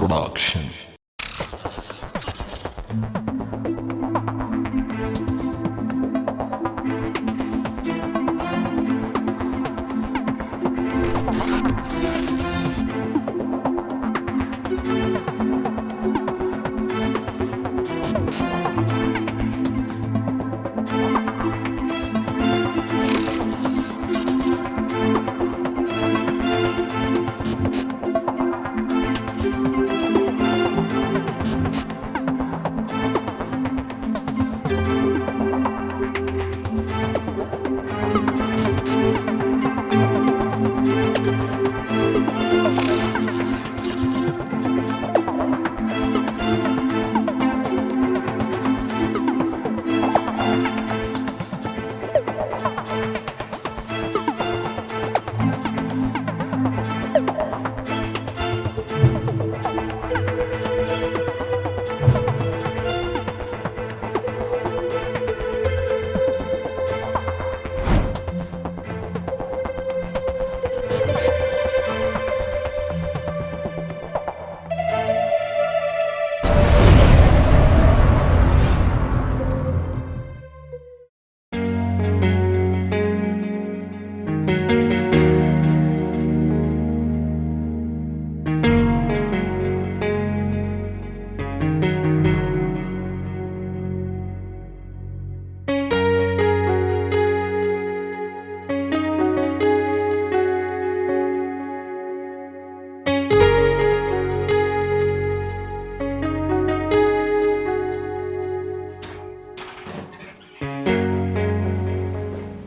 Production.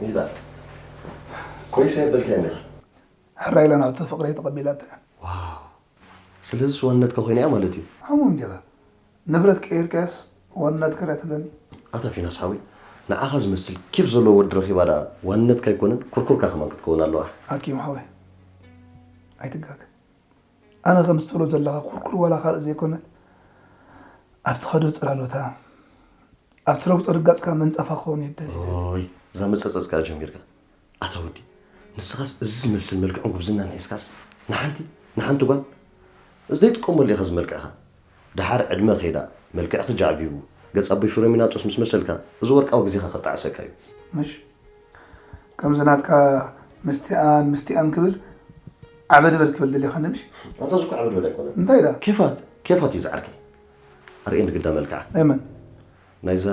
ኢዛ፣ ኮይሰ የበልካ እንዲኻ? ሕራይ ኢላ ናብቲ ፍቕረይ ተቐቢላታ እያ። ዋው! ስለዚ ዋንነትካ ኮይና እያ ማለት እዩ? ኣሙ እንዲኻ። ንብረት ቀይርካያስ ዋንነትካ ርያ ትብለኒ? ኣታ ፊናስ ሓወይ፣ ንዓኻ ዝመስል ኬፍ ዘለዎ ወዲ ረኺባ ደኣ ዋንነትካ ኣይኮነን፣ ኩርኩርካ ከማን ክትከውን ኣለዋ። ኣኪም ሓወይ፣ ኣይትጋገ። ኣነ ከምዚ ትብሎ ዘለኻ ኩርኩር ዋላ ካልእ ዘይኮነ፣ ኣብ ትኸዶ ጽላሎታ፣ ኣብ ትረግጾ ርጋጽካ መንጸፋ ክኸውን እየ ዝደሊ። ኦይ፣ እዛ መጸጸጽካ ጀሚርካ። ኣታ ወዲ፣ ንስኻስ እዚ ዝመስል መልክዕን ጉብዝናን ሒዝካስ ንሓንቲ፣ ንሓንቲ ጓል እዚ ዘይጥቀመሉ ኢኻ እዚ መልክዕኻ። ደሓር ዕድመ ከይዳ፣ መልክዕኺ ጃዕቢቡ፣ ገጽ ኣቦይ ፍረሚናጦስ ምስ መሰልካ፣ እዚ ወርቃዊ ግዜኻ ከጣዕሰካ እዩ። ምሽ? ከምዚ ናትካ ምስቲኣን፣ ምስቲኣን ክብል ዓበድ በል ክብል ደሊኻ ምሽ? ኣታ እዚ እኮ ዓበድ በል ኣይኮነን። እንታይ ደኣ? ኬፋት፣ ኬፋት እዩ ዝዓርከይ። ኣርእየኒ ግዳ መልክዓ። ናይ መን? ናይዛ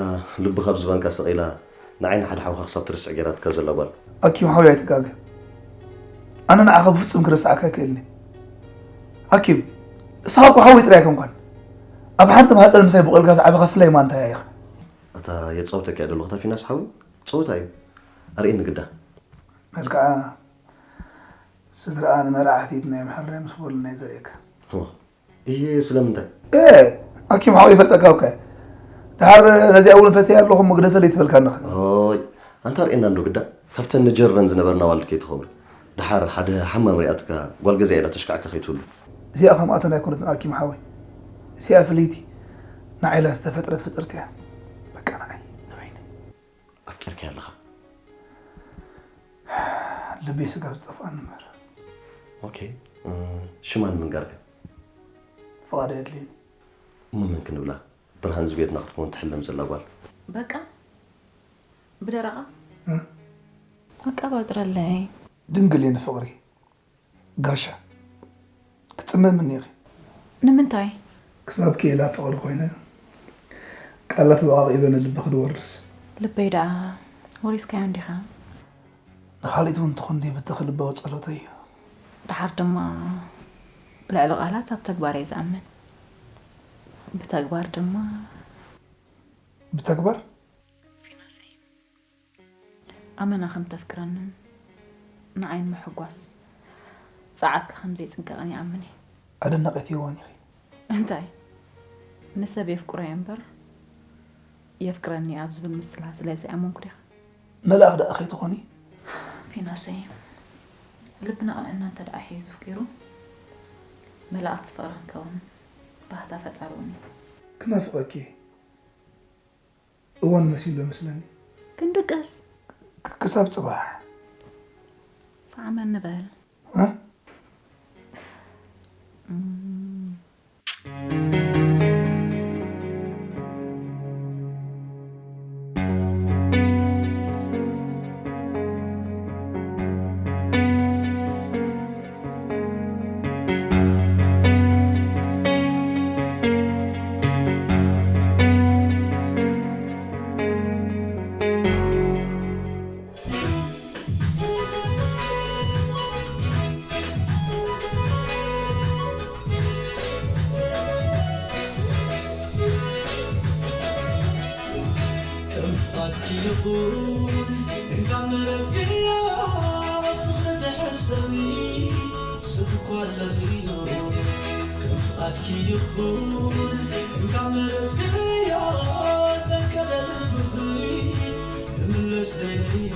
ልብኻ ኣብ ዝባንካ ሰቒላ ንዓይ ንሓደ ሓውኻ ክሳብ ትርስዕ ገይራትካ ዘላ ጓል። ኣኪም ሓወይ ኣይትጋገ። ኣነ ንዓኻ ብፍጹም ክረስዓካ ኣይክእልን እየ። ኣኪም፣ እስኻ እኮ ሓወይ ጥራይ ኣይኮንኳን። ኣብ ሓንቲ ማህጸን ምሳይ ብቖልካ ዝዓበኻ ፍላይ ማንታይ ኢኻ። ኣታ የጻውተካ እየ ደለኹ፣ ኣታ ፊናስ ሓወይ፣ ጸወታ እዩ። ኣርእየኒ ግዳ። መልክዓ ስድራኣ ንመርዓሕቲ ናይ ምሕራይ ምስ በሉና እዩ ዘርእየካ። እወ። እየ፣ ስለምንታይ? እ፣ ኣኪም ሓወይ ይፈልጠካ እኮ እየ። ደሓር ነዚኣ እውን ፈትያ ኣለኹ እሞ ግደፈለይ ትበልካ ኣለኻ። ኦይ፣ ኣንታ ርእየና እንዶ ግዳ፣ ካብተን ንጀርቨን ዝነበርና ዋልድ ከይትኸውን። ደሓር ሓደ ሓማም ሪኣትካ ጓል ገዛ ኢላ ተሽካዕካ ከይትህሉ። እዚኣ ከምኣተን ኣይኮነትን ኣኪም ሓወይ። እዚኣ ፍልይቲ ንዓይ ኢላ ዝተፈጥረት ፍጥርቲ እያ። በቃ ንዓይ ንበይነይ። ኣፍቂርካያ ኣለኻ? ልበይ ስጋብ ዝጠፍኣኒ እምበር። ኦኬ፣ እ፣ ሽማ ንምንጋር ከ? ፍቓድ ኣየድልይን። እሞ መን ክንብላ? ብርሃን እዚ ቤትና ክትከውን ትሕለም ዘላ ጓል። በቃ ብደረቓ እ? ኣቀባጥረለይ። ድንግል እየ ንፍቕሪ። ጋሻ፣ ክትጽመምኒ ኢኺ። ንምንታይ? ክሳብ ክኢላ ፍቕሪ ኮይነ፣ ቃላት ወቓቒበ ንልብኺ ድወርስ። ልበይ ደኣ ወሪስካዮ እንዲኻ። ንኻልኢት እውን ትኹን ደይብትኺ ልባዊ ጸሎተይ እዩ። ደሓር ድማ ልዕሊ ቃላት ኣብ ተግባር እየ ዝኣምን። ብተግባር ድማ ብተግባር? ፊናሰይ። ኣመና ከም ተፍቅረንን ንዓይ ንምሕጓስ ጸዓትካ ከም ዘይጽንቀቕን ይኣምን እየ። ኣደናቒት የዋን ኢኺ። እንታይ? ንሰብ የፍቅሮ እየ እምበር የፍቅረኒ ኣብ ዝብል ምስላ ስለ ዘይኣመንኩ ዲኻ? መልኣኽ ደኣ ከይትኾኒ? ፊናሰይ፣ ልብና ቅንዕና እንተ ደኣ ሒዙ ኣፍቂሩ፣ መላእኽቲ ፍቕሪ ክንከውን ባህታ ፈጣሪ እውን እዩ። ክናፍቐኪ እየ። እዋን መሲሉ መስለኒ። ክንድቅስ። ክ-፣ ክሳብ ጽባሕ። ሰዓመኒ በል። እ? እም፣ ይኹን እንካ መረጽክዮ ፍቕሪ ተሐሰቢ ስብኳ ኣለኽዮ ከም ፍቓድኪ ይኹን እንካ መረጽክዮ ዘከደ ልብኺ እምለስ ደይለዮ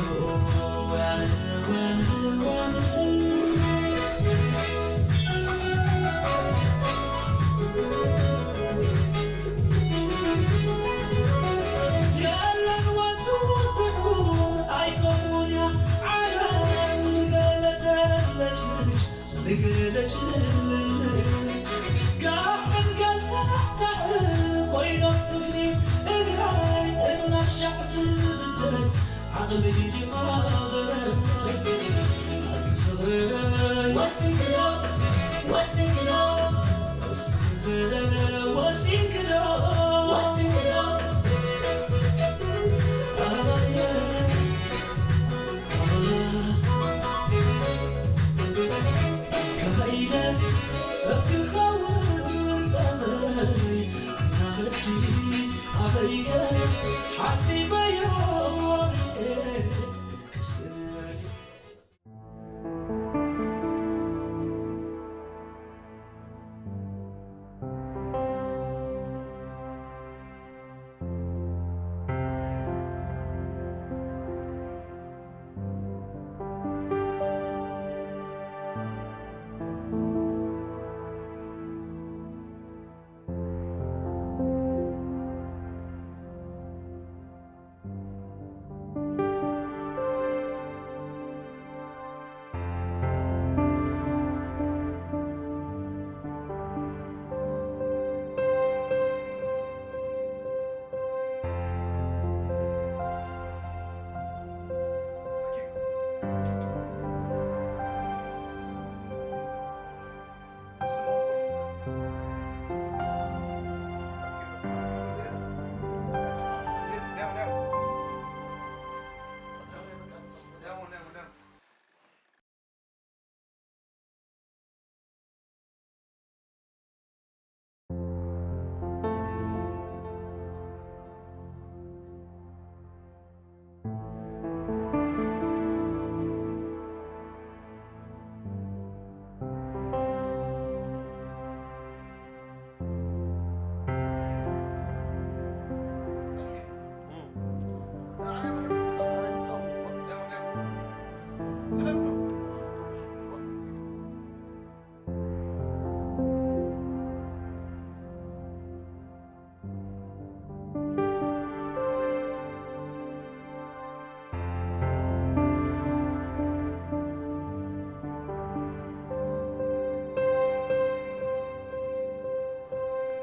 ዋን ዋን ዋን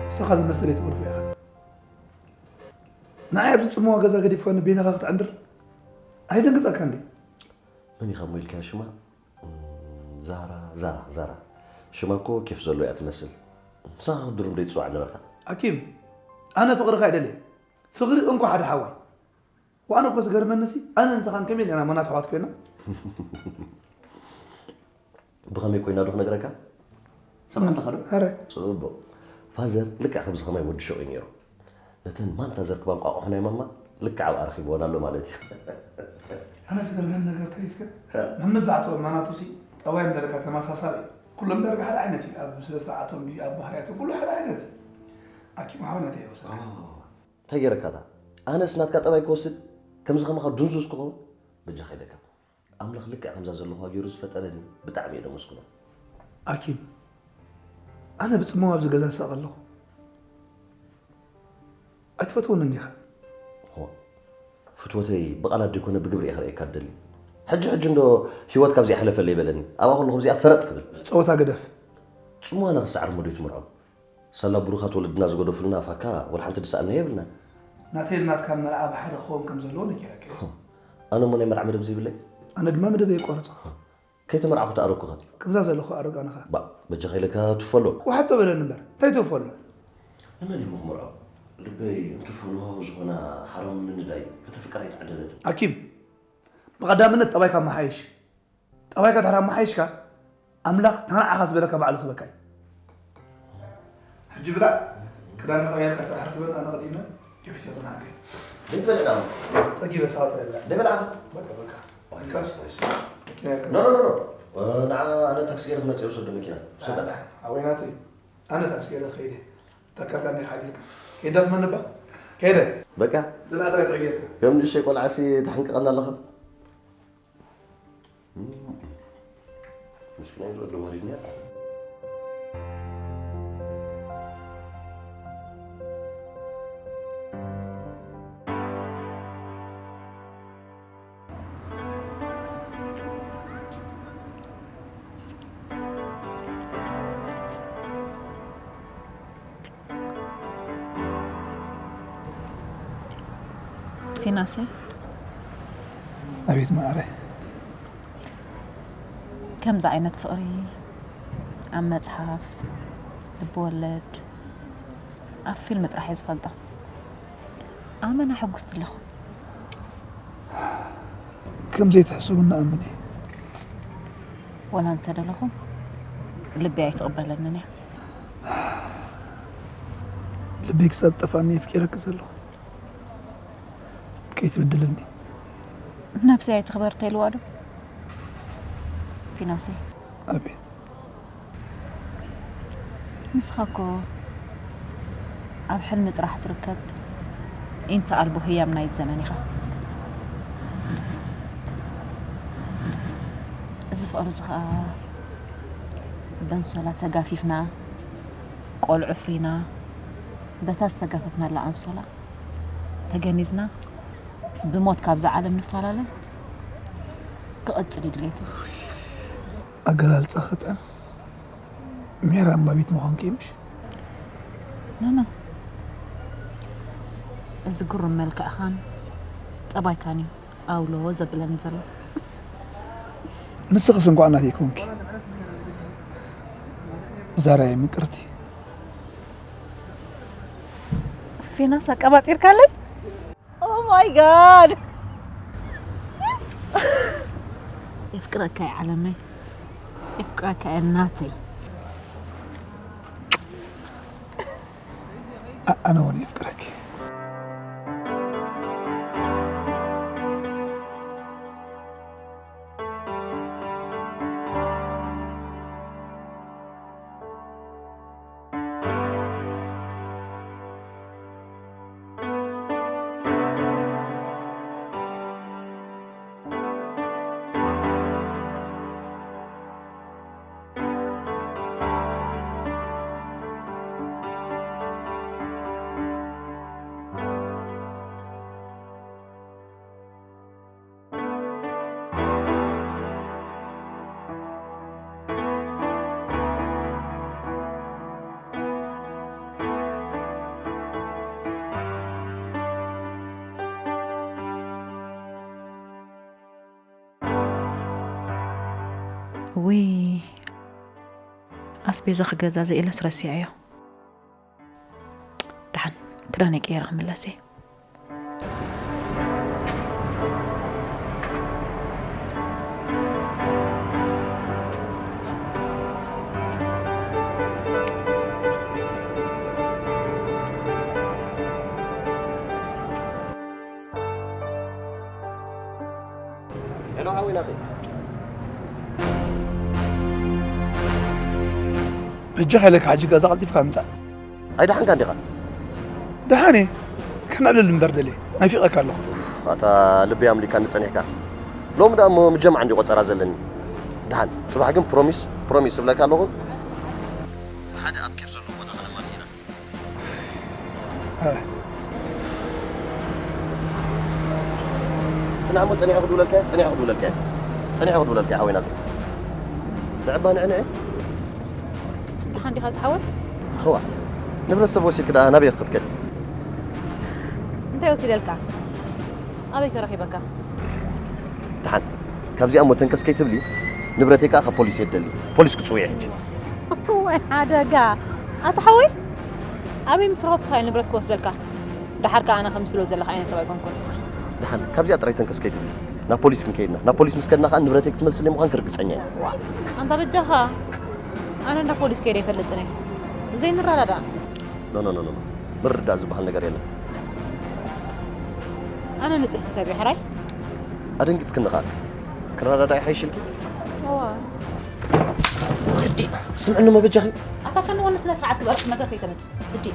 ንስኻ ዝመሰለ ትገድፎ ኢኻ። ንዓይ ኣብዚ ጽምዋ ገዛ ገዲፍካኒ በይንኻ ክትዕንድር ኣይደንግጸካን ድዩ? መን ኢኻ እሞ ኢልካዮ ሽማ? እም፣ ዛራ፣ ዛራ፣ ዛራ። ሽማ እኮ ኬፍ ዘለዎ እያ ትመስል። ምሳኻ ክትድርም ዶ ይጽዋዕ ነበርካ? ኣኪም፣ ኣነ ፍቕርኻ ኣይደልየን። ፍቕሪ እንኮ ሓደ ሓወይ። ዋና እኮ ዝገርመኒሲ፣ ኣነ ንስኻን ከመይ ጌርና መናቱ ኣሕዋት ኮይና? ብኸመይ ኮይና ዶ ክነግረካ? ሰምዓ ኣለኻ ዶ? ኣረ። ጽቡቕ። ፋዘር ልክዕ ከምዚ ከማይ ወዲ ሹቕ እዩ ነይሩ። ነተን ማንታ ዘርክባ እንቋቑሖ ናይ ማማ ልክዕ ኣብኣ ረኺብወን ኣሎ ማለት እዩ። ኣነ ዝገርመኒ ነገር እንታይ እስከ? እ። መምህር ዝኣተወ ማናቱሲ ጠባዮም ደረጋ ተመሳሳሊ እዩ። ኩሎም ደረጋ ሓደ ዓይነት እዩ። ኣብ ስነ ስርዓቶም ድዩ፣ ኣብ ባህርያቶም ኩሉ ሓደ ዓይነት እዩ። ኣኪም ሓውነተይ ይወሰድ። ኣዋ፣ ኣዋ፣ ኣዋ። እንታይ ገይረካታ? ኣነስ ናትካ ጠባይ ክወስድ ከምዚ ከማኻ ድንዙዝ ክኸውን? በጃኻ ኢለካ። ኣምላኽ ልክዕ ከምዛ ዘለኹዋ ገይሩ ዝፈጠረኒ ብጣዕሚ እየ ደመስግኖ። ኣኪም፣ ኣነ ብጽምዋ ኣብዚ ገዛ ዝሳቐ ኣለኹ። ኣይትፈትወንን ዲኻ? ሆ፣ ፍትወተይ ብቓላት ዘይኮነ ብግብሪ እየ ክርእየካ ዝደሊ። ሕጂ ሕጂ እንዶ ህይወት ካብዚኣ ሕለፈለይ በለኒ። ኣብኣ ከለኹ እዚኣ ፈረጥ ክብል። ጸወታ ግደፍ። ጽምዋና ክሰዓር እሞ ዶ ትምርዖ? ሳላ ብሩኻት ወለድና ዝገደፉልና ኣፋካ ወላ ሓንቲ ዝሰኣንናዮ የብልናን። ናተይን ናትካን መርዓ ብሓደ ክኸውን ከም ዘለዎ ነጊረካ እየ። ኣነ እሞ ናይ መርዓ መደብ ዘይብለይ? ኣነ ድማ መደበይ የቋርጾ። ከይተመርዓኹ ተኣረግኩኸ? ከምዛ ዘለኹ ኣረጋንኻ። ባ፣ በጃኻ ኢለካ ትፈሎ። ዋሓቶ በለኒ እምበር፣ እንታይ ትፈሎ? ንመን እየ እሞ ክመርዖ? ልበይ እንትፈንዎ ዝኾና ሓሮም ምንዳይ ከተፍቅር ኣይተዓደለትን። ኣኪም፣ ብቐዳምነት ጠባይካ መሓይሽ። ጠባይካ ድሕሪ ኣመሓይሽካ፣ ኣምላኽ እታ ንዓኻ ዝበለካ ባዕሉ ክህበካ እዩ። ሕጂ ብላዕ፣ ክዳንካ ቀይርካ ስራሕ ርክበን፣ ኣነ ቀዲመ። ከፊት እያ ጽናዕከይ። ዘይትበልዕ ደኣ። ጸጊበ ሰዓት ኣይብላዕ። ደበልዓ? በቃ፣ በቃ። ዋይ፣ እንካስ። ዋይ፣ ዋይ። መኪና ይርከብ። ኖ፣ ኖ፣ ኖ፣ ኖ። እ፣ ንዓ ኣነ ታክሲ ገይረ ክመጽእ እየ፣ ውሰዶ መኪና። ውሰዳ። ኣይ፣ ኣወይ ናተይ። ኣነ ታክሲ ገይረ ከይደ። ተካልካ እንዲኻ ሓዲርካ። ከይደ ክመንባ? ከይደ። በቃ። ብላ ጥራይ ጥዕጌርካ። ከም ንእሽተይ ቆልዓሲ ተሓንቅቐና ኣለኻ። ምስኪናይ ዝወደ ወሪድና። ፊናሰይ። ኣቤት መዓረይ። ከምዚ ዓይነት ፍቕሪ ኣብ መጽሓፍ፣ ልብወለድ፣ ኣብ ፊልም ጥራሕ እየ ዝፈልጦ። ኣመና ሕጉስቲ ኣለኹ። ከም ዘይትሕስቡ ንኣምን እየ። ወላ እንተደለኹ፣ ልቢ ኣይትቕበለንን እያ። ልበይ ክሳብ ጠፋኒ የፍቂረኪ ዘለኹ። ከይትብድልኒ። ነብሰይ ኣይትኽበር ተይልዋ ዶ? ፊናሰይ። ኣቤት። ንስኻ እኮ ኣብ ሕልሚ ጥራሕ ትርከብ ኢንተ ኣልቦ ህያብ ናይዚ ዘመን ኢኻ። እዚ ፍቕሪ እዚ ኸኣ በንሶላ ተጋፊፍና፣ ቆልዑ ኣፍሪና፣ በታ ዝተጋፈፍናላ ኣንሶላ ተገኒዝና ብሞት ካብዛ ዓለም ንፈላለ ክቕጽል እዩ ድሌተይ። ኣገላልጻ ክጥዕም። ምሒር ኣንባቢት ምዃንኪ እዩ ምሽ? ኖ፣ ኖ። እዚ ግሩም መልክዕኻን ጠባይካን እዩ ኣውሎ ዘብለኒ ዘሎ። ንስኽስ እንኳዕ ናተይ ኮንኪ። ዛራየ ምቅርቲ። ፊናስ ኣቀባጢርካለይ? Oh my God! የፍቅረካ እየ ዓለመይ። የፍቅረካ እየ ናተይ። ኣ-፣ ኣነ እውን የፍቅረኪ። ውይ፣ ኣስቤዛ ክገዛዝእ ኢለስ ረሲዐዮ። ደሓን ክዳነይ ቀይረ ክምለስ እየ። ሄሎ ሓወይ ናተይ። በጃኻ ኢለካ ሕጂ ገዛ ቀልጢፍካ ምጻእ። ኣይደሓንካ እንዲኻ? ደሓን እየ። ከነዕልል እምበር ደልየ። ናፊቐካ ኣለኹ። ኣታ ልበይ ኣምሊካኒ ጸኒሕካ። ሎሚ ደኣ እሞ ምጀማዕ እንዲ ቆጸራ ዘለኒ። ደሓን፣ ጽባሕ ግን ፕሮሚስ፣ ፕሮሚስ እብለካ ኣለኹ። ብሓደ ኣብ ኬፍ ዘለዎ ቦታ ከነማሲ ኢና። ኣረ። ጽናሕ እሞ ጸኒሐ ክድውለልካ እየ፣ ጸኒሐ ክድውለልካ እየ። ጸኒሐ ክድውለልካ እየ ሓወይ ናተይ። ንዕባ ንዕንዐ። ደሓን ዲኻ ዝሓወይ? እዋ፣ ንብረት ሰብ ወሲድኪ ደኣ ናበይ ክትከዲ? እንታይ ወሲደልካ? ኣበይ ከ ረኺበካ? ደሓን፣ ካብዚኣ እሞ ተንከስ ከይትብሊ፣ ንብረተይ ከኣ ካብ ፖሊስ እየ ዝደሊ። ፖሊስ ክጽውዕ ሕጂ። ወይ ሓደጋ! ኣታ ሓወይ፣ ኣበይ ምስ ረኸብኩኻ እየ ንብረት ክወስደልካ? ደሓር ከኣ ኣነ ከም ትብሎ ዘለኻ ዓይነት ሰብ ኣይኮንኩን። ደሓን፣ ካብዚኣ ጥራይ ተንከስ ከይትብሊ። ናብ ፖሊስ ክንከይድና። ናብ ፖሊስ ምስ ከድና ከኣ ንብረተይ ክትመልስለይ ምዃንኪ ርግጸኛ እየ። ዋ፣ ኣንታ በጃኻ፣ ኣነ እንዳ ፖሊስ ከይደ ኣይፈልጥን እየ። ዘይንረዳዳእ። ኖ፣ ኖ፣ ኖ፣ ኖ፣ ኖ። ምርዳእ ዝበሃል ነገር የለን። ኣነ ንጽህቲ ሰብ እየ ሕራይ። ኣደንጊጽክኒ ኸኣ። ክረዳዳእ ይሓይሽልኪ? እዋ። ስዲ። ስምዕኒ እሞ በጃኺ። ኣታ ከንወኒ ስነ ስርዓት ግበር፣ መድረኽ ከይተምጽእ። ስዲ።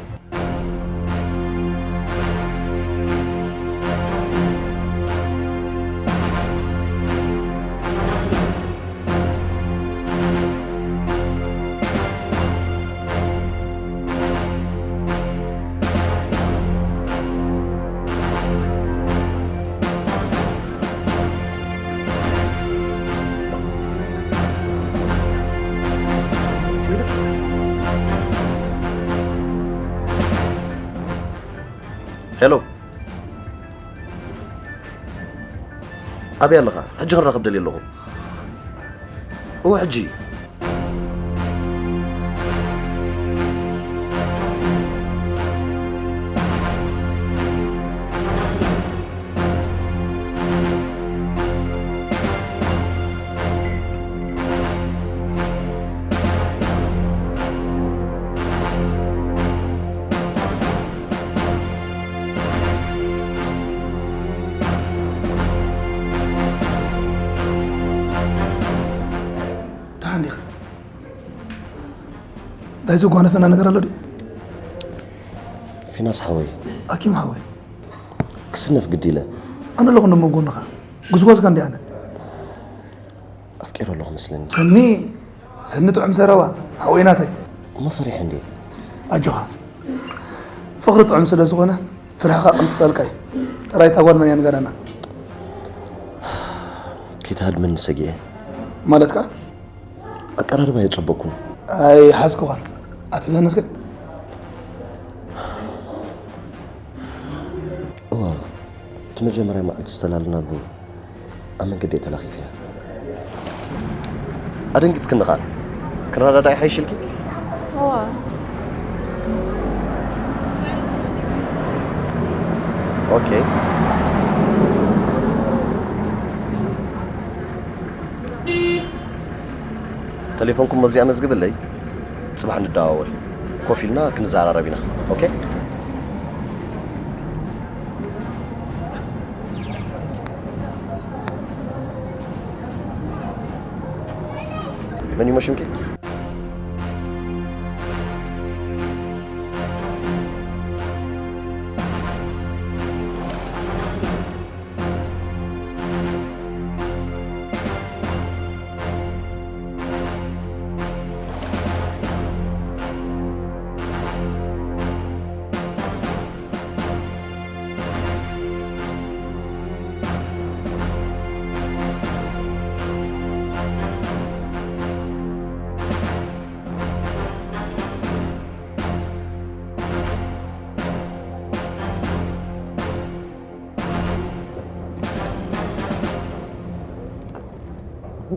ሄሎ፣ ኣበይ ኣለኻ? ሕጂ ክራኸብ ደልየ ኣለኹ። እወ፣ ሕጂ። ደሓን ዲኻ? እንታይ ዘጓነፈና ነገር ኣሎ ድዩ? ፊናስ ሓወይ። ኣኪም ሓወይ። ክስነፍ ግዲ ኢለ። ኣነ ኣለኹ እንዶ ኣብ ጎንኻ። ጉዝጓዝካ እንዲ ኣነ። ኣፍቂረ ኣለኹ መስለኒ። ሰኒ፣ ሰኒ ጥዑም ዘረባ፣ ሓወይ ናተይ። እሞ ፈሪሐ እንድየ። ኣጆኻ። ፍቕሪ ጥዑም ስለ ዝኾነ፣ ፍርሕኻ ቅንጥጠልካ እዩ። ጥራይ እታ ጓል መን እያ ንገረና። ከይትሃድመኒ ሰጊኤ። ማለት ከኣ? ኣቀራርባ ኣይጸበቅኩን። ኣይሓዝኩኻን። ኣትሕዘኒ እስከ። እዋ፣ እቲ መጀመርያ መዓልቲ ዝተላለናሉ ኣብ መንገዲ እየ ተላኺፈያ። ኣደንጊጽክኒ ኸኣ። ክረዳዳእ ይሓይሽልኪ? እዋ። ኦኬ። ተሌፎንኩም ኣብዚኣ መዝግብለይ፣ ጽባሕ ንደዋወል። ኮፍ ኢልና ክንዘራረብ ኢና። ኦኬ? መን እዩ ሽምኪ?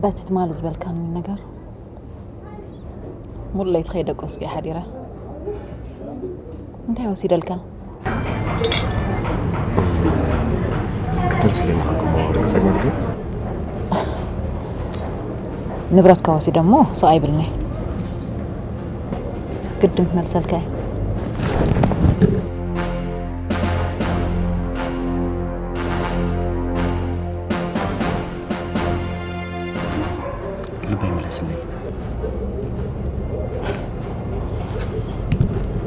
በቲ ትማሊ ዝበልካኒ ነገር፣ ሙሉ ለይቲ ከይደቀስኩ እየ ሓዲረ። እንታይ ወሲደልካ? ክትመልስለይ ምዃንኪ እሞ ርግጸኛ ዲኺ? ንብረትካ ወሲደ እሞ ስቕ ኣይብልን'የ። ግድን ክመልሰልካ እየ። ልበይ ምለስለይ።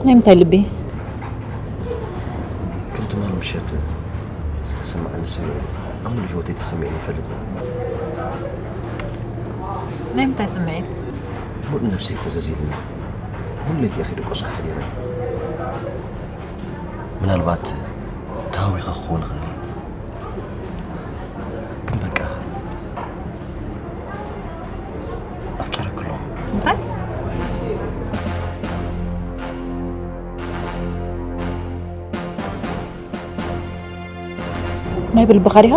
ናይ ምንታይ ልቢ? ከም ትማሊ ምሸት ዝተሰማዓኒ ስምዒት ኣብ ሙሉእ ህይወተይ ተሰሚዕኒ ይፈልጥ። ናይ ምንታይ ስምዒት? ሙሉእ ነብሰይ ፈዘዝ ኢሉኒ። ሙሉ ለይቲ እየ ከይደቀስኩ ሓዲረ። ምናልባት ተሃዊኸ ክኸውን ይኽእል እየ። ግን በቃ ኣፍቂረኪ ኣለኹ። እንታይ? ናይ ብልብኻ ዲኻ?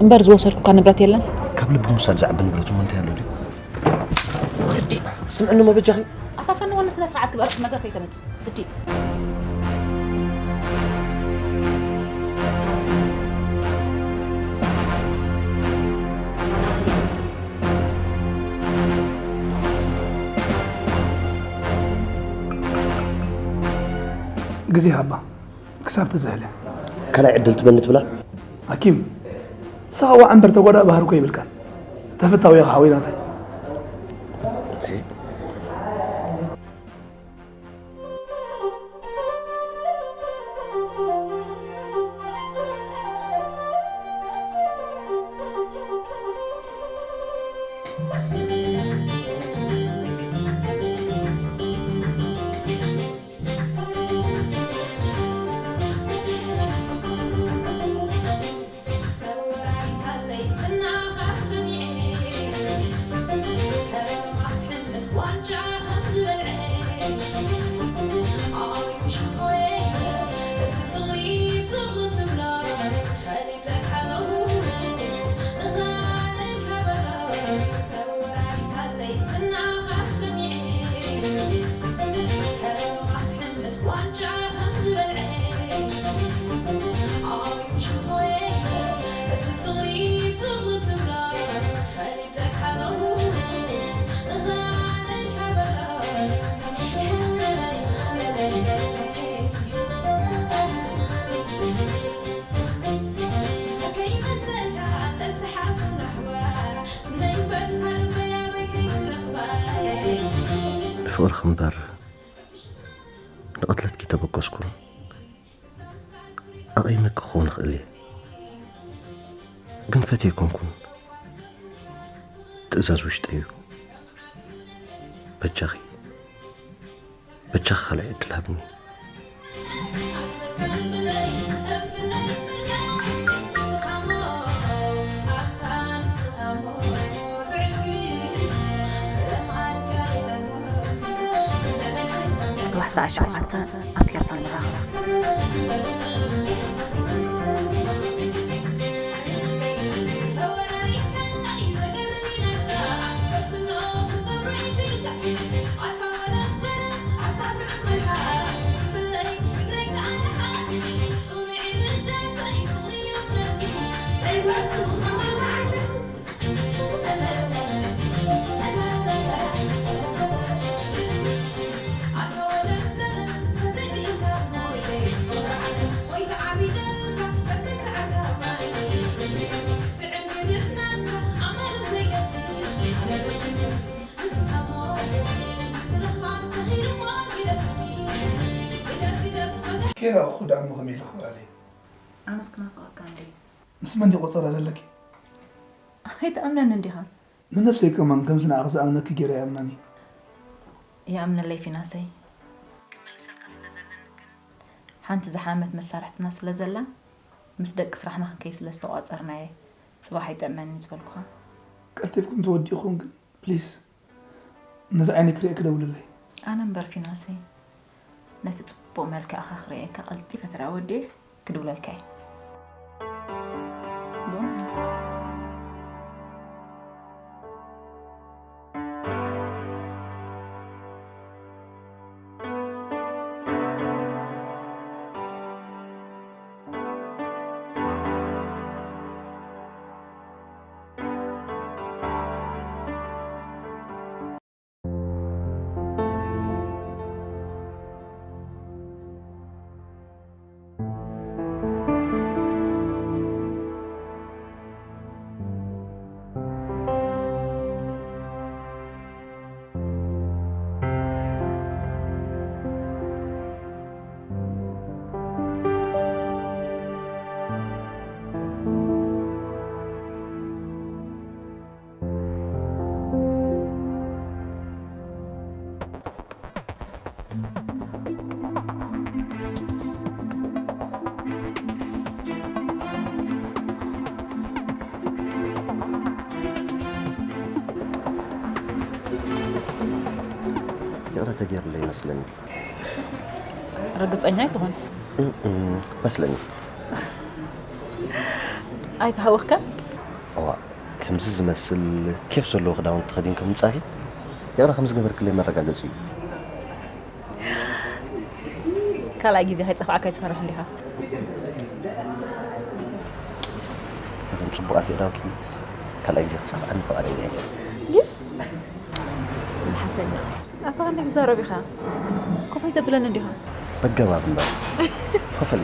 እምበር ዝወሰድኩካ ንብረት የለን። ካብ ልቢ ምውሳድ ዝዓቢ ንብረት እሞ እንታይ ኣሎ ድዩ? ስዲ። ስምዕኒ እሞ በጃኺ። ኣታ ፈንወኒ ስነ ስርዓት ግበር፣ መድረኽ ከይተምጽእ። ስዲ። ግዜ ሃባ ክሳብ ትዝሕለ። ካልኣይ ዕድል ትበኒ ትብላ? ሓኪም፣ ንስኻ ዋዕ እምበር ተጓዳእ ባህሪ እኮ የብልካን። ተፈታዊ ኢኻ ሓወይ ናተይ። ንፍቕርኺ እምበር ንቕትለትኪ ተበገስኩ። ኣቐይመኪ ክኸውን እኽእል እየ፣ ግን ፈትየ ኣይኮንኩን። ትእዛዝ ውሽጠይ እዩ። በጃኺ፣ በጃኺ ካልኣይ ዕድል ሃብኒ። ጽባሕ ሰዓት ሸውዓተ ኣብ ኬርቶን ንራኸብ። ኬራ እኹ ደኣ እሞ ከመይ ኢሉ ክብኣል እዩ? ኣነስ ክናፍቐካ እንዴ? ምስ መን ድዩ ቆጸራ ዘለኪ? ኣይትኣምነኒ እንዲኻ? ንነብሰይ ከማን ከምዚ ንዓኺ ዝኣምነኪ ገይረ ኣይኣምናን እየ። ይኣምነለይ ፊናሰይ። ክምልሰልካ ስለ ዘለኒ ግን ሓንቲ ዝሓመት መሳርሕትና ስለ ዘላ ምስ ደቂ ስራሕና ክንከይ ስለ ዝተቋጸርናየ ጽባሕ ኣይጥዕመኒ ዝበልኩኻ። ቀልጢፍኩም ተወዲእኹም ግን ፕሊስ ነዚ ዓይኒ ክሪኤኪ ደውልለይ። ኣነ እምበር ፊናሰይ ነቲ ጽቡቕ መልክዕኻ ክርእየካ ቀልጢፈ ተደኣ ወዲኤ ክድውለልካ እየ። ብእውነት። ይቕረ ተገይሩለይ ይመስለኒ። ርግጸኛ ኣይትኹን። መስለኒ። ኣይተሃወኽከን? እዋ፣ ከምዚ ዝመስል ኬፍ ዘለዎ ክዳውንቲ ተኸዲንኪ ምምጻእኪ ይቕረ ከም ዝገበርክለይ መረጋገጺ እዩ። ካልኣይ ግዜ ከይጸፍዓካ ኣይትፈርሕን ዲኻ? እዘን ጽቡቓት የእዳውኪ ካልኣይ ግዜ ክጸፍዓኒ ፍቓደኛ እየ። የስ! መልሓሰኛ። ኣታ ከመይ ትዛረብ ኢኻ? ኮፍ ኣይተብለንን ዲኻ? በገባብ እምበር። ኮፈል።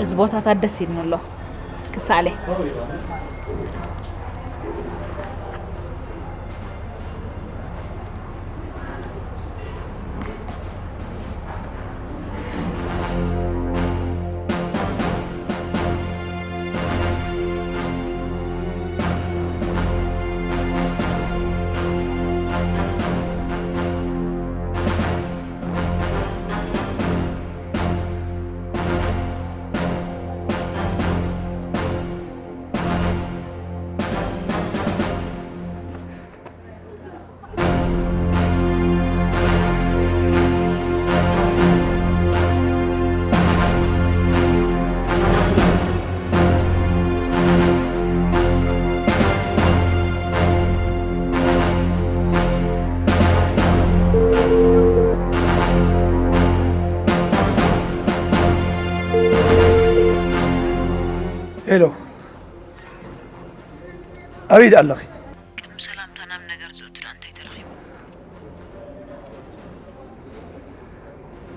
እዚ ቦታታት ደስ ኢልኒ ኣሎ። ክሳዕለ። ሄሎ፣ ኣበይ ደኣ ኣለኺ? ቅድሚ ሰላምታ ናብ ነገር ዝእቱ ደኣ እንታይ ተረኺቡ?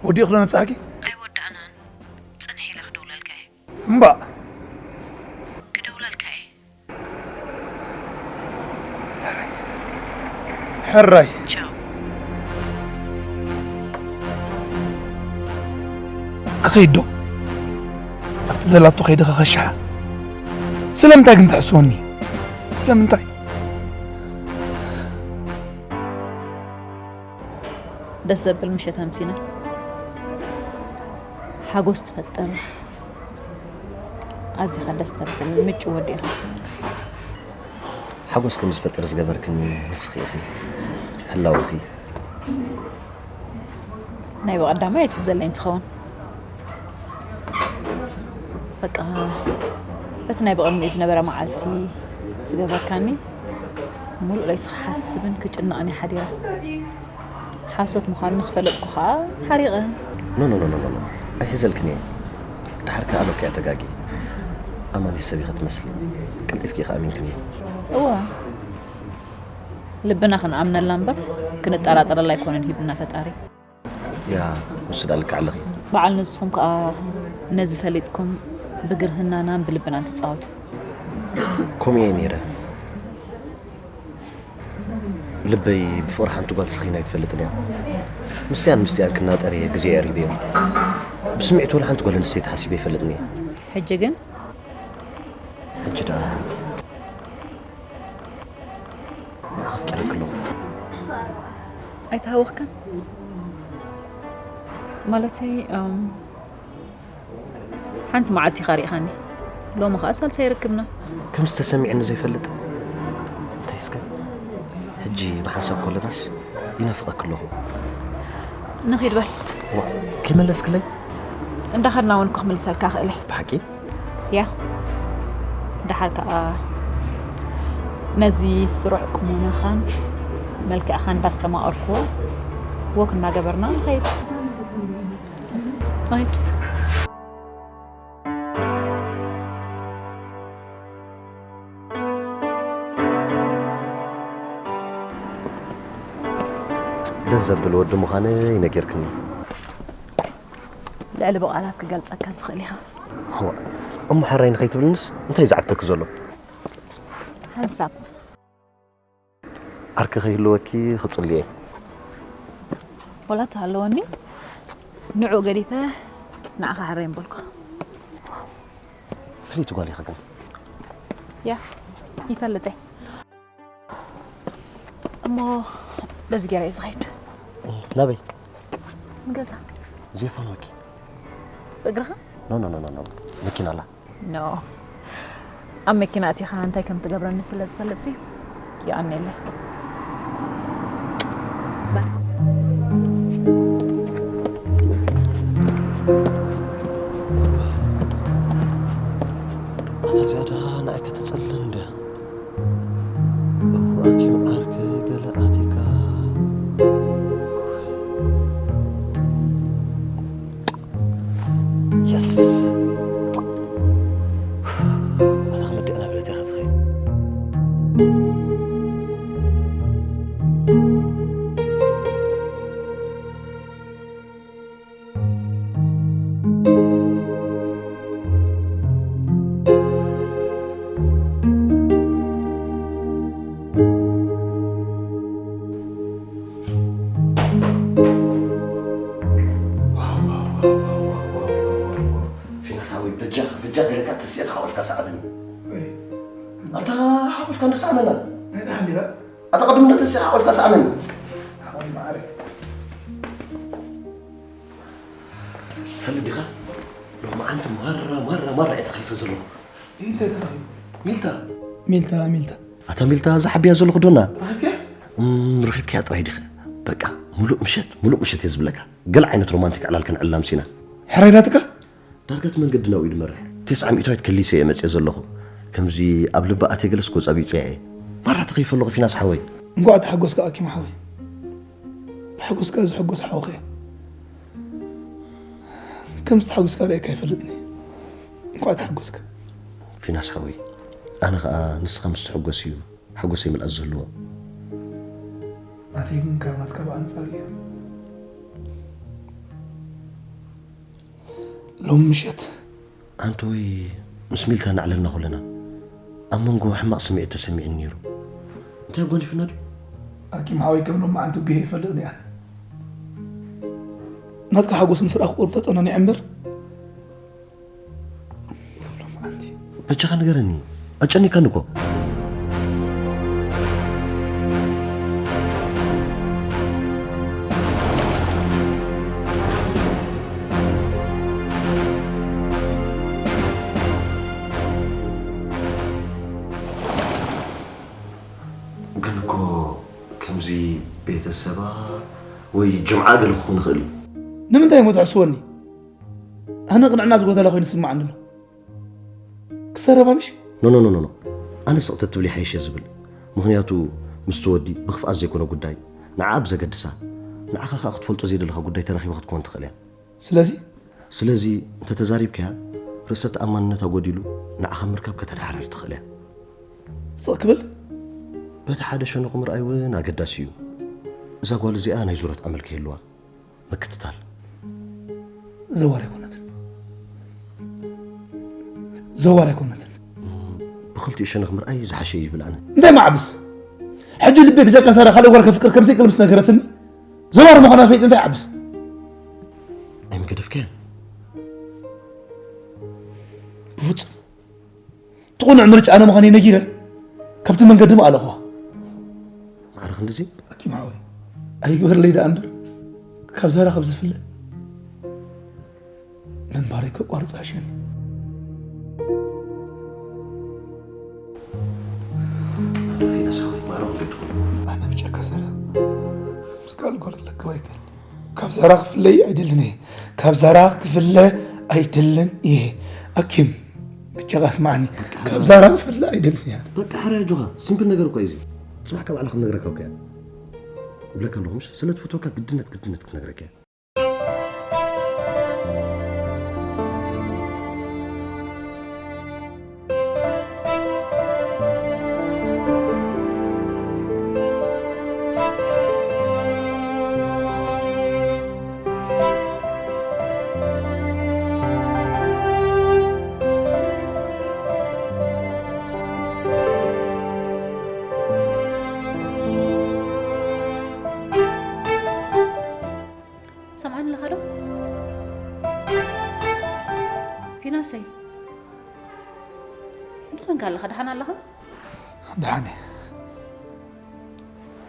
ወዲእኽሎ መብጻሕኪ? ኣይወዳእናን። ጽንሕ ኢለ ክደውለልካ እየ። እምባእ። ክደውለልካ እየ። ሕራይ። ቻው። ክኸይድ ዶ? ኣብቲ ዘላቶ ከይደ ከኸሽሓ? ስለምንታይ ግን ትሕስወኒ? ስለምንታይ? ደስ ዘብል ምሸት ኣምሲና። ሓጎስ ትፈጥር። ኣዚኻ ደስ ተብል ምጭው ወዲእኻ። ሓጎስ ከም ዝፈጥር ዝገበርክኒ ንስኺ ኢኺ። ህላወኺ። ናይ ብቐዳማይ ኣይትሕዘለይ እንትኸውን። በቃ፣ በቲ ናይ ብቕድሚኡ ዝነበረ መዓልቲ ዝገበርካኒ፣ ሙሉእ ለይቲ ክሓስብን ክጭነቕን እየ ሓዲረ። ሓሶት ምዃኑ ምስ ፈለጥኩ ኸኣ ሓሪቐ። ኖ፣ ኖ፣ ኖ፣ ኖ፣ ኖ፣ ኖ። ኣይሕዘልክን እየ። ደሓር ከኣ ኣሎኪ እያ ተጋጊ። ኣማኒ ሰብ ኢኺ ትመስሊ። ቀልጢፍኪ ኢኺ ኣሚንክኒ። እወ። ልብና ክንኣምነላ እምበር፣ ክንጠራጠረላ ኣይኮነን ሂብና ፈጣሪ። ያ፣ ንሱ ደኣ ልክዕ ኣለኺ። በዓል ንስኹም ከኣ ነዚ ፈሊጥኩም ብግርህናናን ብልብናን ትጻወቱ። ከምኡ እየ ነይረ። ልበይ ብፍቕሪ ሓንቲ ጓል ስኺና ኣይትፈልጥን እያ። ምስትያን ምስትያን ክናጠር እየ ግዜ ኣሪበዮ። ብስምዒት ወላ ሓንቲ ጓል ኣንስተይቲ ሓሲበ ይፈልጥን እየ። ሕጂ ግን ሕጂ ደኣ ንዓኺ ኣፍቂረኪ ኣለኹ። ኣይተሃወኽካን? ማለተይ እም፣ ሓንቲ መዓልቲ ኢኻ ርኢኻኒ። ሎሚ ኸኣ ሳልሳይ ርክብና። ከምዚ ተሰሚዕኒ ዘይፈልጥ። እንታይ እስከ? ሕጂ ብሓንሳብ ከለናስ ይናፍቐኪ ኣለኹ። ንኺድ በል። ዋ፣ ከይመለስክለይ? እንዳኸድና እውን እኮ ክምልሰልካ እኽእል እየ። ብሓቂ? ያ። ደሓር ከኣ ነዚ ስሩዕ ቁመናኻን መልክዕኻን እንዳስተማቐርኩዎ ወክ እናገበርና ንኸይድ። ንኺድ። ደስ ዘብል ወዲ ምዃነይ ነጊርክኒ። ልዕሊ ብቓላት ክገልጸካ ዝኽእል ኢኻ። እሞ ሕራይ ንኸይትብልንስ እንታይ ዝዓግተኪ ዘሎ? ሓንሳብ። ዓርኪ ከይህልወኪ ክጽሊ እየ። ወላ ተሃለወኒ ንዑ ገዲፈ ንዓኻ ሕራይ ምበልኩ። ፍልይቲ ጓል ኢኺ ግን። ያ ይፈልጥ እየ። እሞ በዚ ገይረ እየ ዝኸይድ። ናበይ? ንገዛ። ዜፋን ወኪ። ብእግርኻ? ኖ ኖ ኖ ኖ ኖ። መኪና ኣላ። ኖ ኣብ መኪና ኣቲኻ እንታይ ከም ትገብረኒ ስለ ዝፈልጥ ሲ ይኣነለ። ኣታ ዝያዳ ንኣይ ከተጸልን እንደ እዋኪም ዓርኪ ገለ ኣቲካ። የስ። ኣታ ከመዲኣ ናብለተይ ክትኸይድ። ፊናስ ሓወይ በጃኻ በጃኻ ኢለካ ተሲእኻ ሓቑፍካ ሰዓበኒ። ኣታ ሓቑፍካ እንዶ ሰዓበና። ኣታ ቅድም እንዶ ተሲእኻ ሓቑፍካ ሰዓበኒ። ትፈልጥ ዲኻ? ሎማዓንቲ ማራ ማራ ማራ እየ ተኸሊፈ ዘለኹ። እንታይ ተኸሊፈ? ሚልታ። ሚልታ ሚልታ። ኣታ ሚልታ እዛ ሓቢያ ዘለኹ ዶና። ረኺብክያ? እም፣ ረኺብክያ ጥራይ ዲኸ? በቃ ሙሉእ ምሸት ሙሉእ ምሸት እየ ዝብለካ። ገለ ዓይነት ሮማንቲክ ዕላል ከነዕልላ ኣምሲና። ሕራይ ናትካ? ዳርጋ እቲ መንገዲ ናብኡ እዩ ዝመርሕ። ተስዓ ሚእታዊት ከሊሰ እየ መፅየ ዘለኹ። ከምዚ ኣብ ልባ ኣትየ ገለስ ጎፃ ቢፅያ እየ። ማራ ተኸይፈ ኣለኹ ፊናስ ሓወይ። እንኳዕ ተሓጎስካ ኣኪም ሓወይ። ብሓጎስካ ዝሕጎስ ሓውኸ። ከምዚ ተሓጒስካ ርእየካ ኣይፈልጥን እየ። እንኳዕ ተሓጎስካ። ፊናስ ሓወይ፣ ኣነ ኸኣ ንስኻ ምስ ትሕጎስ እዩ ሓጎሰይ ምልኣት ዝህልዎ። ናተይ ግን ካብ ናትካ ብኣንጻር እዩ። ሎሚ ምሸት ኣንተ ወይ ምስ ሚልካ እናዕለልና ከለና ኣብ መንጎ ሕማቕ ስምዒት ተሰሚዑኒ ነይሩ። እንታይ ኣጓኒፍና ድዩ? ኣኪም ሓወይ ከም ሎማዓንቲ ጒሄ ይፈልጥ እየ። ናትካ ሓጎስ ምስ ረኣኹ ቁሩብ ተጸናኒዐ እምበር ከም ሎማዓንቲ። በጃኻ ንገረኒ፣ ኣጨኒካኒ እኮ። ግን እኮ ከምዚ ቤተሰባ ወይ ጅምዓ ገለ ክኾን ይኽእል እዩ። ንምንታይ እሞ ትሕስወኒ? ኣነ ቅንዕና ዝጎደላ ኮይኑ ዝስምዓኒ ኣሎ። ክሰረባ ምሽ? ኖ ኖ ኖ ኖ ኖ። ኣነ ስቕ ተትብሊ ሓይሽ እየ ዝብል። ምኽንያቱ ምስቲ ወዲ ብኽፍኣት ዘይኮነ ጉዳይ፣ ንዓ ኣብ ዘገድሳ፣ ንዓኻ ኸኣ ክትፈልጦ ዘይደለኻ ጉዳይ ተረኺባ ክትኮን ትኽእል እያ። ስለዚ? ስለዚ እንተተዛሪብካያ ርእሰ ተኣማንነታ ጎዲሉ ንዓኻ ምርካብ ከተድሓርሕር ትኽእል እያ። ስቕ ክብል? በቲ ሓደ ሸነኹ ምርኣይ እውን ኣገዳሲ እዩ። እዛ ጓል እዚኣ ናይ ዙረት ኣመል ከይህልዋ ምክትታል። ዘዋር ኣይኮነትን። ዘዋር ኣይኮነትን። ብኽልቲኡ ሸነኽ ምርኣይ ዝሓሸ እዩ ይብል ኣነ። እንታይ መዓብስ? ሕጂ ልበይ ብጀካ ሳራ ካልእ ጓል ከፍቅር ከም ዘይክእል ምስ ነገረትኒ፣ ዘማር ምዃና ፈይጥ እንታይ ይዓብስ? ኣይምገደፍካያን? ብፍጹም። ትቑኑዕ ምርጫ ኣነ ምዃነይ ነጊረ፣ ካብቲ መንገዲ ምኣለኹዋ። ማዕረ ክንድዚ? ኣኪም ሓወይ፣ ኣይግበረለይ ደኣ እምበር፣ ካብ ዛራ ካብ ዝፍለ ምንባረይ ከቋርጽ ኣሸኒ። ፊናስ ሓወይ፣ ማዕረ ክንደይ ትኾን? ኣነ ብጨካ ሰራ ምስ ካልእ ጓል ክለክብ ኣይክእል። ካብ ዛራ ክፍለይ ኣይደልን እየ። ካብ ዛራ ክፍለ ኣይደልን እየ። ኣኪም፣ ብጨካ ስማዕኒ። ካብ ዛራ ክፍለ ኣይደልን እየ። በቃ፣ ሕራይ ኣጆኻ። ሲምፕል ነገር እኮ እዩ እዚ። ጽባሕ ካብ ባዕላ ክትነግረካ እኮ እያ። እብለካ ኣለኹ፣ ምሽ? ስለ ትፈትወካ ግድነት፣ ግድነት ክትነግረካ እያ። ሰምዓኒ ኣለኻ ዶ? ፊናሰይ፣ እንታይ ኮንካ ኣለኻ? ደሓን ኣለኻ? ደሓን እየ።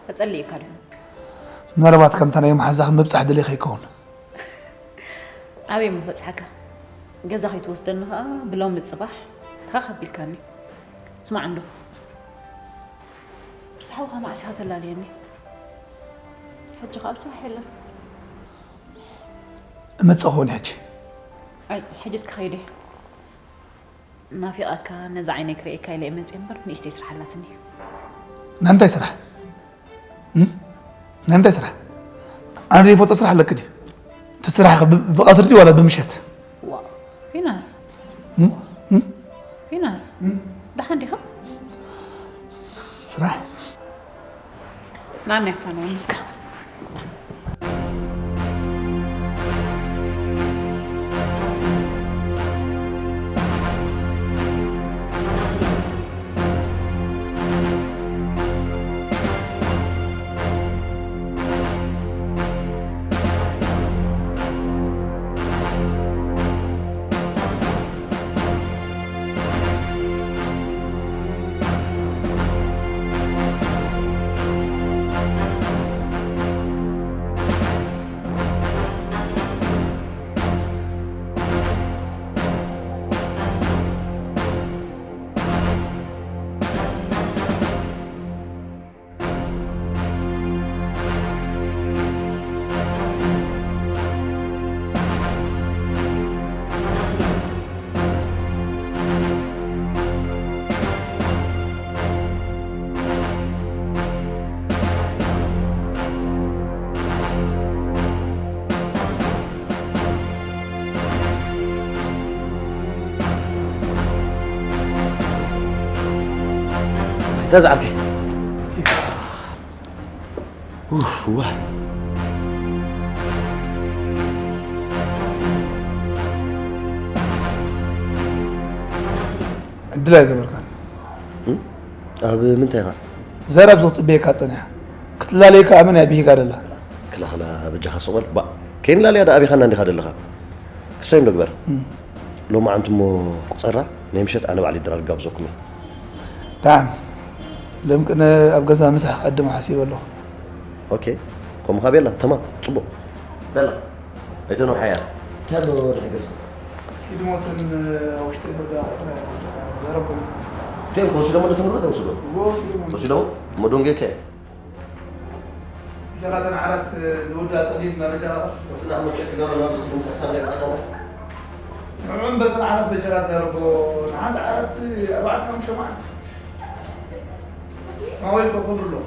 ተጸሊእካ ድዩ? ምናልባት ከምታ ናይ መሓዛኺ ምብጻሕ ደሊኻ ይከውን። ኣበይ እሞ በጽሓካ? ገዛ ከይትወስደኒ ኸኣ ብሎሚ ጽባሕ ተኻኽ ኣቢልካኒ። ስማዕ እንዶ፣ ምስ ሓውኻ ማዕሲኻ ተላለየኒ። ሕጂ ኸኣ ኣብ ስራሕ የለን። እመጽእ ኾን ሕጂ። ኣይ፣ ሕጂስ ክኸይድ እየ። ናፊቐካ፣ ነዛ ዓይነይ ክርእየካ ኢለ እየ መጽየ እምበር፣ ንእሽተይ ስራሕ ኣላትኒ። ናይ ምንታይ ስራሕ? እም? ናይ ምንታይ ስራሕ? ኣነ ዘይፈልጦ ስራሕ ኣለኪ ድዩ? እቲ ስራሕ ብ-፣ ብቐትሪ ድዩ ዋላ ብምሸት? ዋእ፣ ፊናስ። እም? እም? ፊናስ፣ እም? ደሓን ዲኻ? ስራሕ? ናና ይፋነው ምስካ። እዛ ዝዓርከይ። ኡፍ፣ ዋይ። ዕድል ኣይገበርካን። እም? ኣብ ምንታይ ኢኻ? ዘረብ ዝኽጽበየካ ጸኒሓ። ክትላለየካ ኣመን እያ ብሂጋ ደላ። ክላኽላ በጃኻ ስቕ በል። ባ፣ ከይንላለያ ደኣ ኣቢኻና እንዲኻ ደለኻ። ክሳይ እንዶ ግበር። እም። ሎማዓንቲ እሞ ቁጸራ፣ ናይ ምሸት ኣነ ባዕለይ ድራር ጋብዘኩም እየ። ደሓን። ሎም ቅነ ኣብ ገዛ ምሳሕ ክዕድም ሓሲበ ኣለኹ። ኦኬ። ከምኡ ኸኣ ቤላ፣ ተማም፣ ጽቡቕ። ቤላ፣ ኣይተነውሓያ። እንታይ ኣሎ ድሕሪ ገጽ? ኪድ ሞትን ኣብ ውሽጢ ወዳ ዘረብኩም። እንታይ እዮም ክወስዶም ኣሎ ትምህርቲ ተወስዶ? ወስዶም። ወስዶም? እሞ ደንጌከ? ብጀኻ እተን ዓራት ዝውዳ ጸሊም ናብ በጃኻ ቀርብ። ወስዳ እሞ ቸክ ገበ ናብ ዝኹም ተሕሳብ ናይ ብኣዳም። ንዕዑም በተን ዓራት በጀኻ ዘረቦ ንሓንቲ ዓራት ኣርባዕተ ሓሙሽተ መዓልቲ። ማወይ እኮ ክብሉ ኣሎ።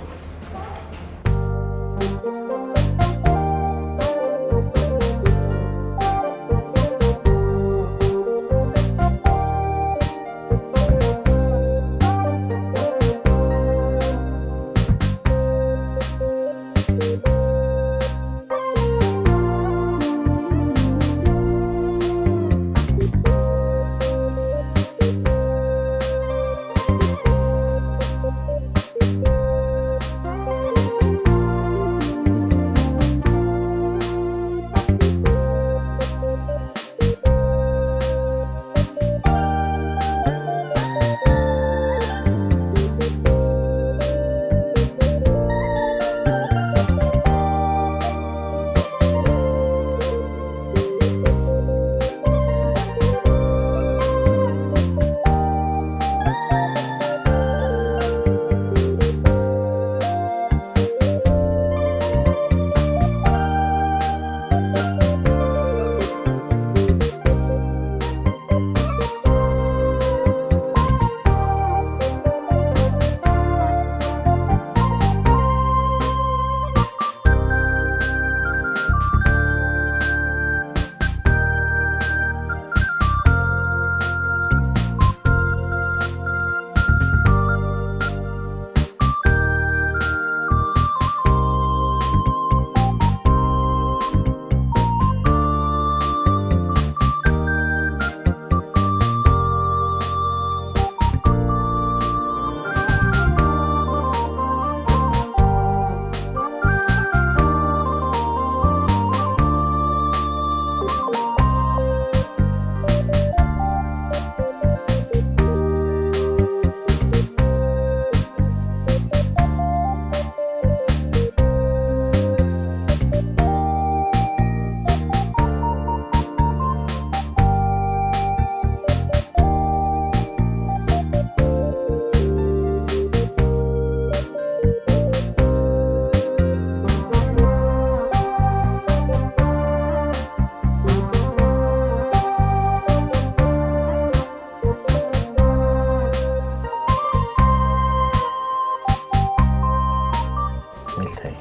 ሚልተይ።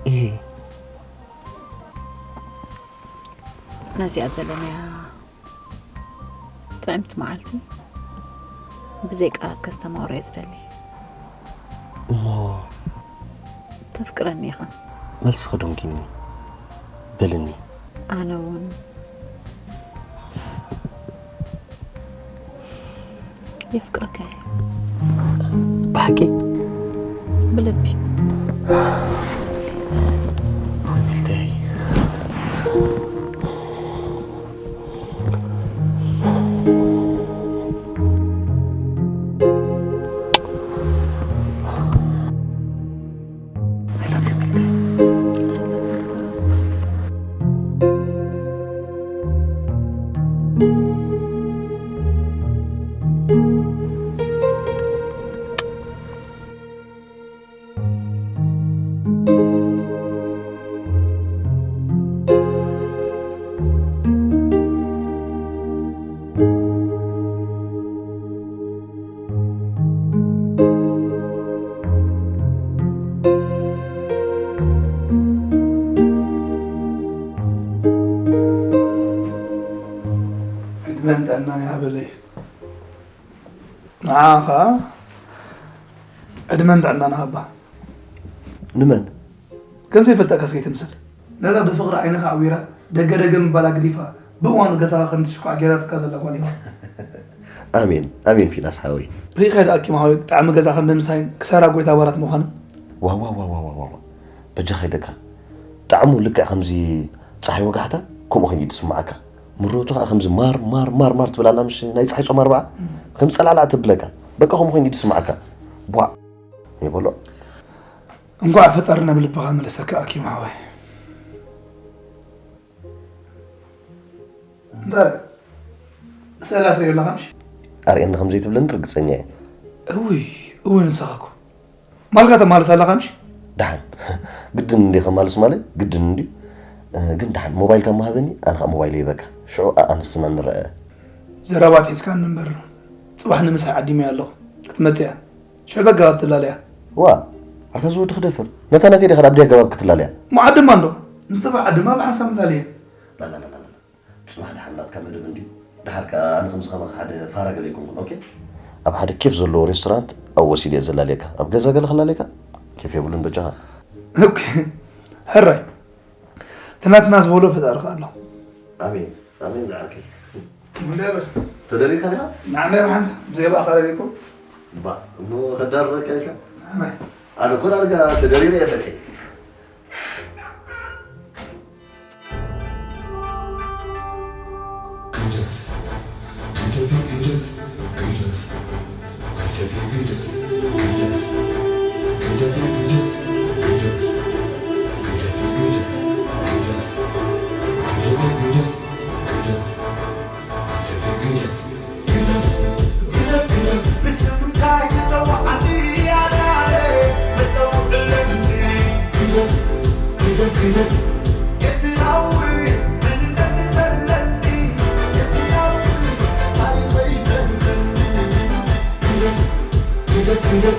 እ። ነዚኣ ዘለናያ ጥዕምቲ መዓልቲ ብዘይ ቃላት ከስተማቕሮ እየ ዝደሊ። እሞ ተፍቅረኒ ኢኻ? መልስኺ ደንጊኒ። በልኒ። ኣነ እውን የፍቅረካ እየ። ብሓቂ? ብልቢ። ሚልተይ። I love you, ሚልተይ። ዕድመን ጥዕናን ይሃበለይ። ንዓኻ ዕድመን ጥዕናን ሃባ። ንመን? ከም ዘይፈልጠካስ ከይትምስል። ነዛ ብፍቕሪ ዓይንኻ ኣዕዊራ ደገ ደገ ምባላ ግዲፋ ብእዋኑ ገዛኻ ከም ትሽኳዕ ጌራትካ ዘላ ጓል እያ። ኣሜን፣ ኣሜን ፊናስ ሓወይ። ርኢኻዮ ደኣ ኣኪም ሓወይ፣ ጣዕሚ ገዛ ከም ምምሳይን ክሳራ ጎይታ ባራት ምዃንን። ዋዋዋዋዋዋ። በጃኻ ኢደካ። ጣዕሙ ልክዕ ከምዚ ጸሓይ ወጋሕታ ከምኡ ኮይኑ እዩ ዝስምዓካ። ምረቱ ከኣ ከምዚ ማር፣ ማር፣ ማር፣ ማር ትብል ኣላ፣ ምሽ ናይ ጸሓይ ጾም ኣርብዓ? እም። ከም ጸላልዓ ተብለካ። በቃ ከምኡ ኮይኑ እዩ ዝስምዓካ። ቧዕ። ይበሎ። እንኳዕ ፈጣሪ ናብ ልብኻ መለሰካ ኣኪም ሓወይ። እንታይ? ስእላ ትርእዮ ኣለኻ ምሽ? ኣርእየኒ ከም ዘይትብለኒ ርግጸኛ እየ። እውይ፣ እውይ ንስኻ እኮ። ማልካ ተማልስ ኣለኻ ምሽ? ደሓን። ግድን እንዲ ከማልስ ማለት ግድን እንዲ። እ፣ ግን ደሓን ሞባይልካ ምሃበኒ፣ ኣነ ኸኣ ሞባይል ይበካ። ሽዑ ኣኣንስትና ንረአ። ዘረባ ኣትሒዝካኒ እምበር፣ ጽባሕ ንምሳሕ ዓዲመያ ኣለኹ። ክትመጽእ እያ። ሽዑ በጋባብ ትላለያ። ዋ፣ ኣታ እዚ ወዲ ክደፍር። ነታ ናተይ ዲኻ ኣብ ደይ ኣገባብ ክትላለያ? እሞ ዓድማ እንዶ። ንጽባሕ ዓድማ ብሓንሳብ ንላለየ። ላላላላ። ጽባሕ ደሓን ናትካ መደብ እንድዩ። ደሓር ከኣ ኣነ ከምዚ ከማኻ ሓደ ፋራ ገለ ኣይኮንኩን፣ ኦኬ? ኣብ ሓደ ኬፍ ዘለዎ ሬስቶራንት ኣብ ወሲደ እየ ዘላልየካ። ኣብ ገዛ ገለ ክላለየካ ኬፍ የብሉን በጃኻ። ኦኬ። ሕራይ። እቲ ናትና ዝበሎ ፈጣሪ ከኣ ኣሎ። ኣሜን፣ ኣሜን ዝዓርከይ። እንዴ በል። ተደሪብካ ዲኻ? ንዓና ብሓንሳ፣ ብዘይ ብኣኻ ደሪብኩም? እባ፣ እሞ ከዳርረካ ኢልካ? ኣሜን። ኣነ እኮ ዳርጋ ተደሪረ እየ መፅእ። ግደፍ፣ ግደፍ፣ ግደፍ፣ ግደፍ። ግደፍ፣ ግደፍ፣ ግደፍ፣ ኤርትራዊ መንነት ዘለኒ፣ ኤርትራዊ ታሪኸይ ዘለኒ። ግደፍ፣ ግደፍ፣ ግደፍ።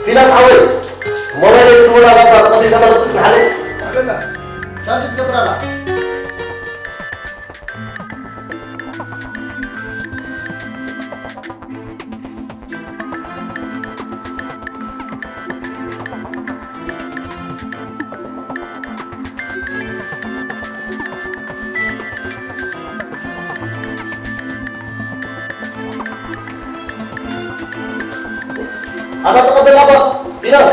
ፊናስ ሓወይ፣ ሞባይለይ ክትሞላ ባባ ተቐቢልካ ማለት ትስምዓለይ? ቻርጅ ትገብር ኣላ። ኣታ ተቐበል ኣባ ፊናስ።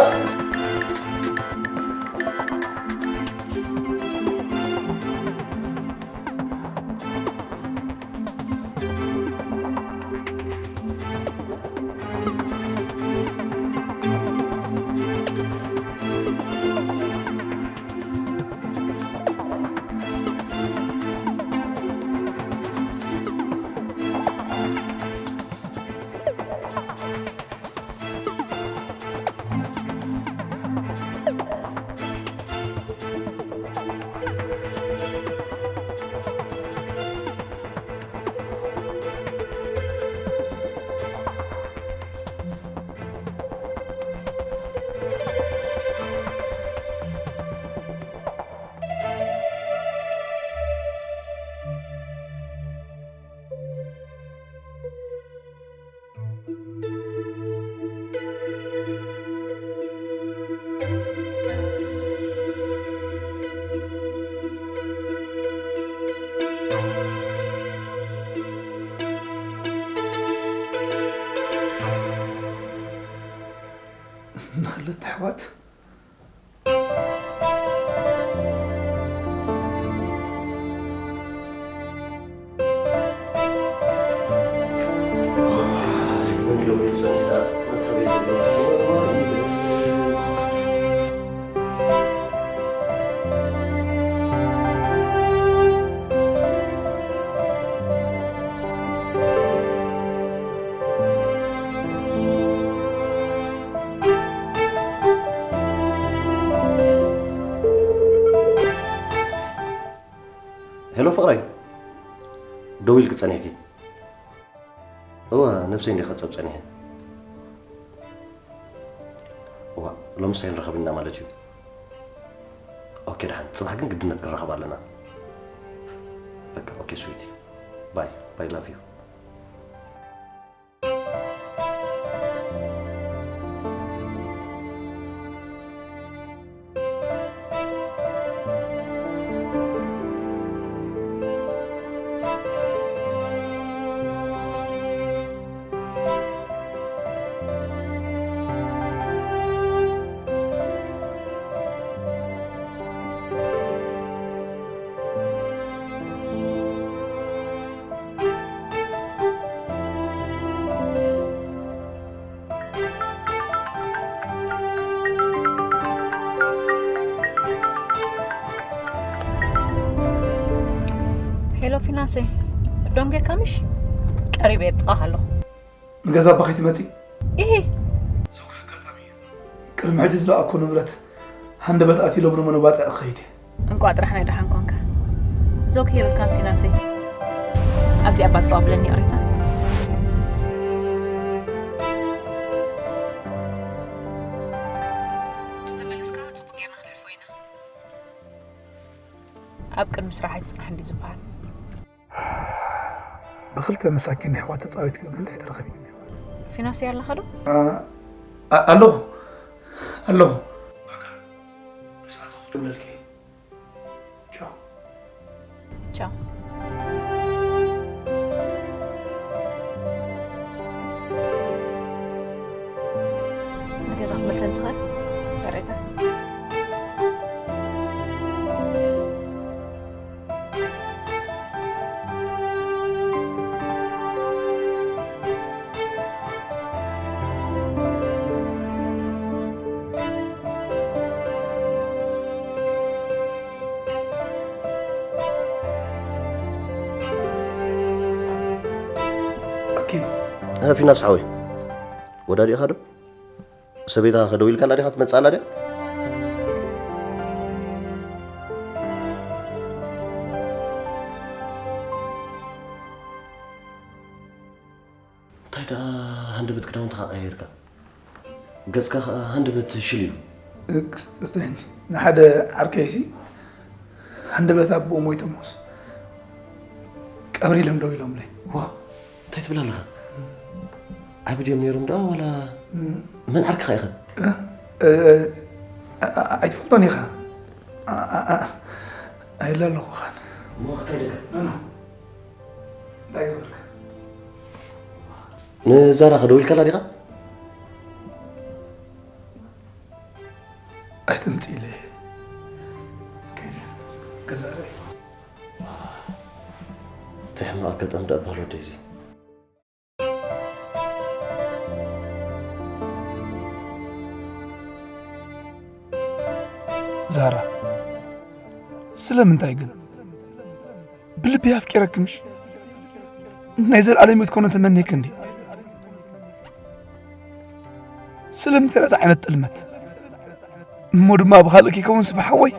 ንኽልተ ኣሕዋት ሄሎ ፍቕረይ፣ ደው ኢልኪ ጸኒሕኪ። እወ፣ ነብሰይ እንዲየ ክዕጸብ ጸኒሐ። እዋ፣ ሎምስ ኣይንራኸብን ኢና ማለት እዩ። ኦኬ፣ ደሓን። ጽባሕ ግን ግድነት ክንራኸብ ኣለና። በቃ፣ ኦኬ ስዊቲ። ባይ፣ ባይ፣ ላቭ ዩ። ሄሎ ፊናሴ፣ ደንጌካ ምሽ? ቀሪበ እየ፣ ኣብ ጥቓኻ ኣለኹ። ንገዛ ኣባ ከይትመጺ? ኢሂ። ዞክ ኣጋጣሚ እዩ። ቅድሚ ሕጂ ዝለኣኮ ንብረት ሃንደበት ኣትዩ ሎሚ ንመባጽዕ ክኸይድ እየ። እንቋዕ ጥራሕ ናይ ደሓን ኮንካ። ዞክ የብልካን ፊናሴ። ኣብዚ ኣባ ተቀብለኒ ይቕሬታ። ምስ ተመለስካ ጽቡቕ ጌርና ክነሕልፎ ኢና። ኣብ ቅድሚ ስራሕ ኣይትጽናሕ እንዲ ዝበሃል። ብኽልተ መሳኪን ኣሕዋት ተጻዊትኪ ክንደይ ትረኽቢ? ፊናሴ ኣለኻ ዶ? ኣ-፣ ኣ-፣ ኣለኹ። ኣለኹ። በቃ፣ ብሰዓቱ ክድውለልኪ። ቻው። ቻው። ንገዛ ክትመልሰኒ ትኽእል? ይቕሬታ። ኣኪን። እ፣ ፊናስ ሓወይ፣ ወዳዲእኻ ዶ? ሰበይትኻ ከ ደው ኢልካላ ዲኻ ትመጽኣላ ድያ? እንታይ ደኣ ሃንደበት ክዳውንትኻ ቀያይርካ? ገጽካ ኸኣ ሃንደበት ሽል ኢሉ። ክስተ ንሓደ ዓርከይሲ ሃንደበት ኣቦኡ ሞይቶሞስ ቀብሪ ኢሎም ደው ኢሎምለይ። ዋ፣ እንታይ ትብል ኣለኻ? ዓቢ ድዮም ነይሮም ደኣ ዋላ መን ዓርክኻ ኢኻ? እ፣ እ፣ እ፣ ኣ-፣ ኣ-፣ ኣይትፈልጦን ኢኻ። ኣ-፣ ኣ-፣ ኣ-፣ ኣይለ ኣለኹኻን። እሞ ክከይደካ? ኖ፣ ኖ። እንታይ ይገብርካ? ንዛራ ከደውልከላ ዲኻ? ኣይትምጽእ ኢለ እየ። ከይደ ገዛ ርኣይ። እንታይ ሕማቕ ኣጋጣሚ ደኣ በሃል ወደይ እዚ። ዛራ፣ ስለምንታይ ግን? ብልቢ ኣፍቂረኪ ምሽ? ናይ ዘልኣለም ህይወት ኮነ ተመንየኪ እንዴ? ስለምንታይ ነዚ ዓይነት ጥልመት? እሞ ድማ ብኻልእ ከይከውን ስብ ሓወይ?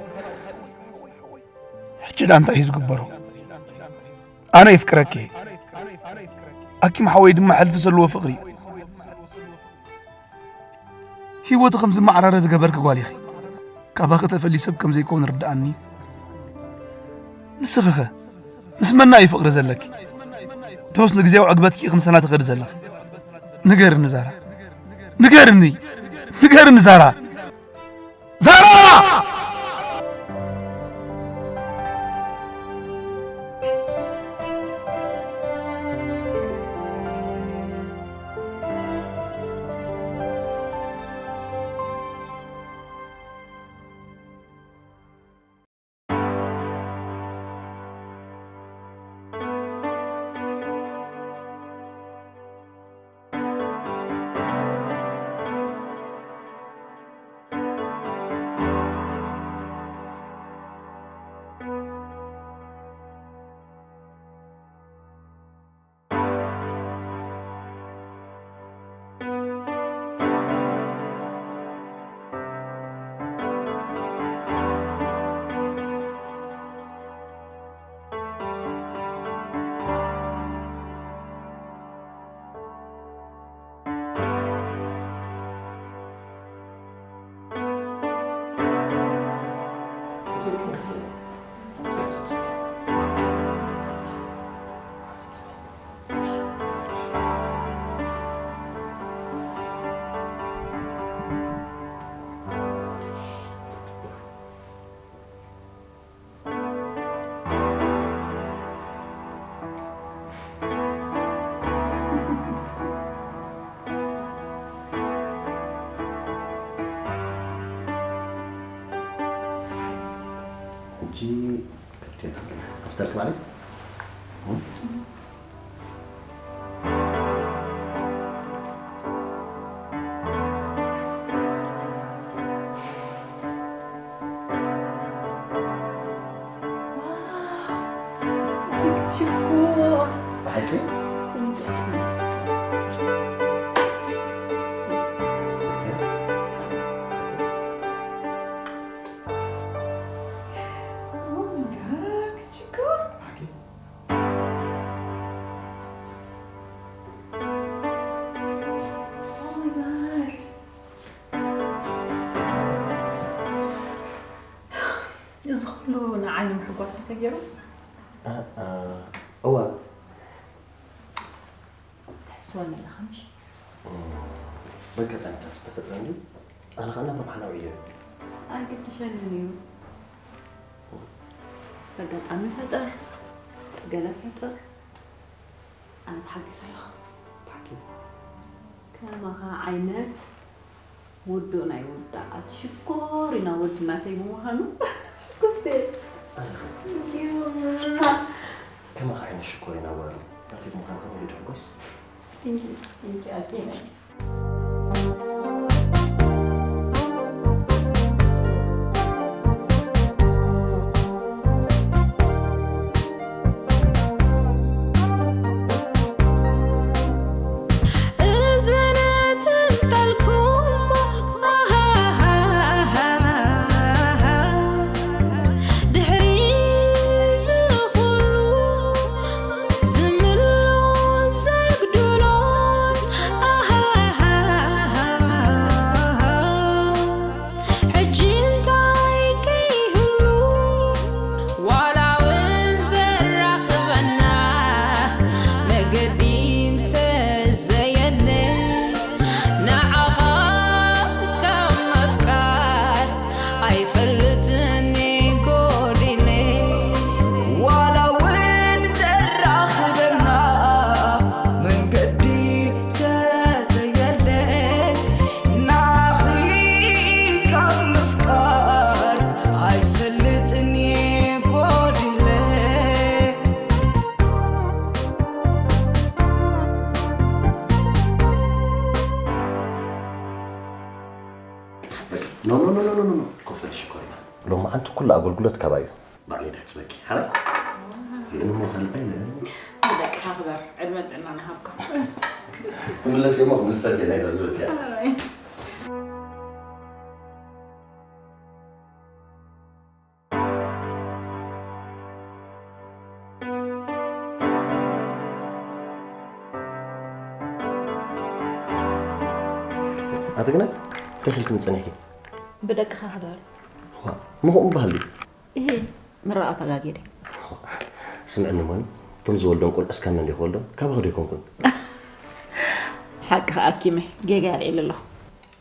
ሕጂ ደኣ እንታይ እዩ ዝግበሮ? ኣነ የፍቅረኪ እየ። ኣኪም ሓወይ ድማ ሕልፊ ዘለዎ ፍቕሪ እዩ። ህይወቱ ከም ዝመዓራረ ዝገበርኪ ጓል ኢኺ። ካባኺ ተፈልዩ ሰብ ከም ዘይኮን ርድኣኒ። ንስኺኸ ምስ መና እዩ ፍቕሪ ዘለኪ? ዶስ ንግዜያዊ ዕግበትኪ ኢኺ ምሳና ትኸዲ ዘለኺ? ንገርኒ ዛራ። ንገርኒ። ንገርኒ ዛራ። ዛራ! ሕጂ ከፍትያ ትኽእል። ከፍተልኪ ባዕለይ? እም? ሽኮር። ብሓቂ? Oh my God፣ ሽኮር። ብሓቂ? Oh my God። እዚ ኩሉ ንዓይ ንምሕጓስ ድዩ ተገይሩ? እ፣ እ፣ እወ። ትሕስወኒ ኣለኻ ምሽ? እም፣ በጋጣሚታት ዝተፈጥረ እንድዩ። ኣነ ኸኣ ናብ ረብሓና ውዒለ። ኣይግድሸንን እዩ። በጋጣሚ ፈጠር፣ ገለ ፈጠር፣ ኣነ ተሓጒሰ ኣለኹ። ብሓቂ? ከማኻ ዓይነት ውዱእ ናይ ውዳኣት ሽኮሪና ወዲ ናተይ ብምዃኑ ኩስቴ። ኣነ ኸ? Thank you። ከማኻ ዓይነት ሽኮሪና ጓል ናተይ ብምዃኑ ከመይ ኢለ ድሕጎስ? Thank you፣ thank you ኣዴና። እዝነት እንተልኩሞ፣ ኣሃሃሃሃ፣ ድሕሪ እዚ ኩሉ ዝምሎ ዘግድሎን፣ ኣሃ ኖ ኖ ኖ ኖ ኖ ኖ ኮፈል ሽኮሪና። ሎማዓንቲ ኩሉ ኣገልግሎት ካባዩ። ባዕለይ ዳሕፅበኪ ሓራይ። እዚእን እሞ ካልእ ኣይነ። ደቅኻ ክበር፣ ዕድመን ጥዕናን ይሃብካ። ክምለስ እየ እሞ ክምልሰልኪ እየ ናይዛ ዝበልክያ። ሓራይ። ኣቲ ግና እንታይ ኢልክኒ ጸኒሕኪ? ብደቅኻ ክበር። ዋ፣ ምኹም በሃል ድዩ? እሄ፣ ምረቓ ተጋጌደ። ስምዕኒ እሞኒ፣ እቶም ዝወልዶም ቆልዑስ ካብ መን ድዩ ክወልዶም? ካባኺ ዶ ኣይኮንኩን? ሓቅኻ ኣኪመ፣ ጌጋ ኣልዒለ ኣለኹ።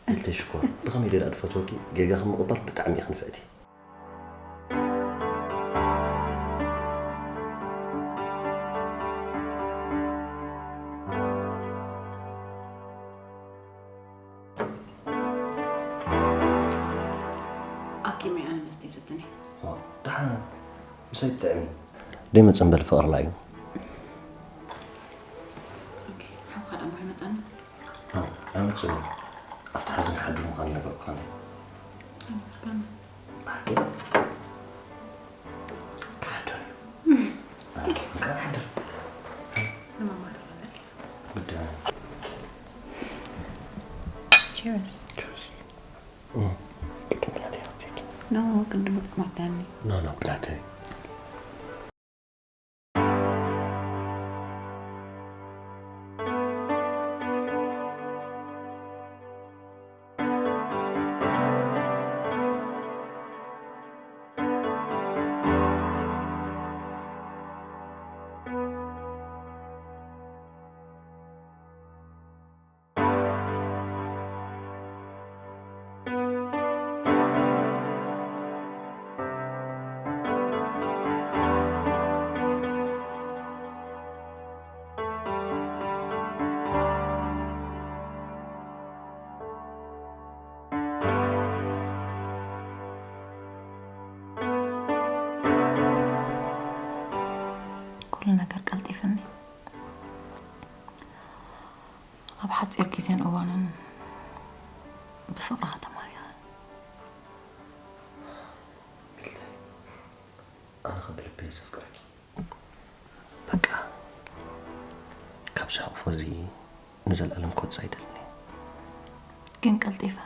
ሚልተይ ሽኮር፣ ብኸመይ ድየ ደኣ ድፈትወኪ? ጌጋኺ ምቕባል ብጣዕሚ ኢኺ ንፍዕቲ። ኣኪመይ ኣነ መስተ ይሰትኒ። ዋ፣ ደሓን ምሳይ ትጥዕሚ። ደይ መጸን በል ፍቕርና እዩ። ኦኬ፣ ሓውካ ደሞ ይመጸኒ። ኣዎ፣ ኣይመጽእን እዩ። ኣብቲ ሓዘን ክሓድር ምዃኑ ነገርኩኻ ነይረ። ኣይነበርካን። ባዕደይ ክሓድር እዩ። ኣነስ እንካ ክሓድር። ንማማ ዶ ፈለጥ? ግድን። ቺርስ። ቺርስ። እም፣ ቅድም ብላተይ ኣስተኪ። ኖ፣ ቅድም ብላተይ። ኖ፣ ኖ፣ ብላተይ። ኩሉ ነገር ቀልጢፍኒ። ኣብ ሓጺር ግዜን እዋንን ብፍቕርኻ ተማሪኸ። ሚልተይ፣ ኣነ ኸ ብልቢ እየ ዘፍቅረኪ። በቃ፣ ካብዚ ሕቑፎ እዚ ንዘለኣለም ክወጽእ ኣይደልን እየ። ግን ቀልጢፈ።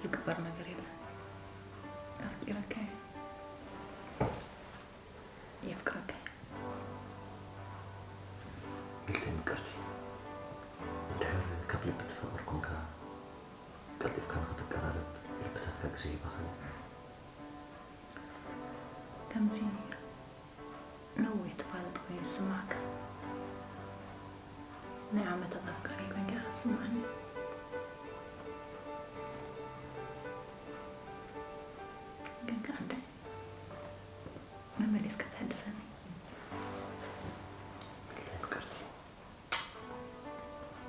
ዝግበር ነገር የለን። ኣፍቂረካ እየ። የፍቅረካ እየ። ሚልተይ ምቅርቲ፣ እንድሕር ካብ ልቢ ትፈቕር ኮንካ፣ ቀልጢፍካ ንኽትቀራረብ ልብታትካ ግዜ ይባኽን። ከምዚ ነዊሕ ተፋለጥ ኮይኑ ይስምዓካ። ናይ ዓመታት ኣፍቃሪ ኮንካ ይስምዓኒ። ግን ከኣ እንታይ መመሊስካ ትሕድሰኒ? እንታይ ፍቅርቲ?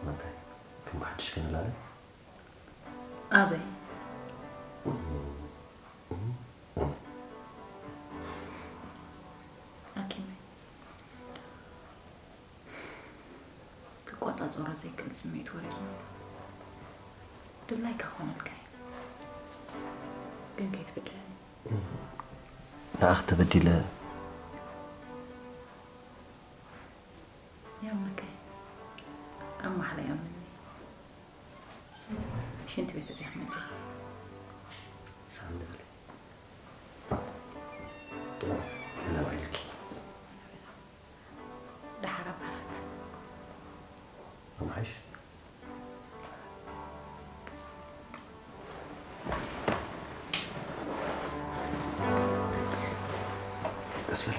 ምንታይ? ከም ብሓድሽ ክንላለ? ኣበይ? ኣኪመይ፣ ክቆጻጸሮ ዘይክእል ስምዒት ወሪድኒ። ድላይካ ክኾነልካ እዩ። ግን ከይትብድለኒ። ንዓኽ ተበዲለ። ይኣምነካ እየ። ኣብ ማሕላ ይኣምነኒ። ሽንቲ ቤት በጺሐ ክመጽእ። ሳሚ በሊ። ናባይ ኢልኪ። ደሓር ኣባላት። ኣምሓይሽ። ቀስ በል።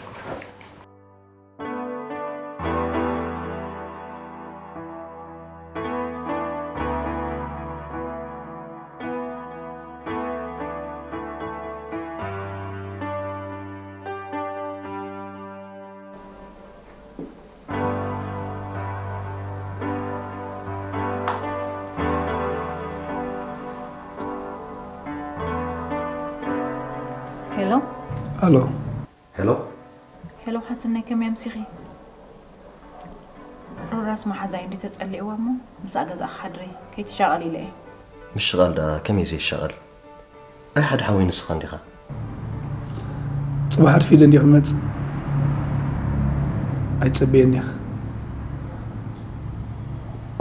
ሄሎ። ኣሎ። ሄሎ። ሄሎ ሓትነይ፣ ከመይ ኣምሲኺ? ሮዳስ መሓዛይ እንዲ ተጸሊእዋ እሞ ምስኣ ገዛ ክሓድር እየ፣ ከይትሻቐል ኢለ እየ። ምሽቓል ደኣ ከመይ ዘይሻቐል? ኣይ ሓደ ሓወይ ንስኻ እንዲኻ። ጽባሕ ኣርፊደ እንዲየ ክመጽእ። ኣይትጸበየኒ ኢኻ።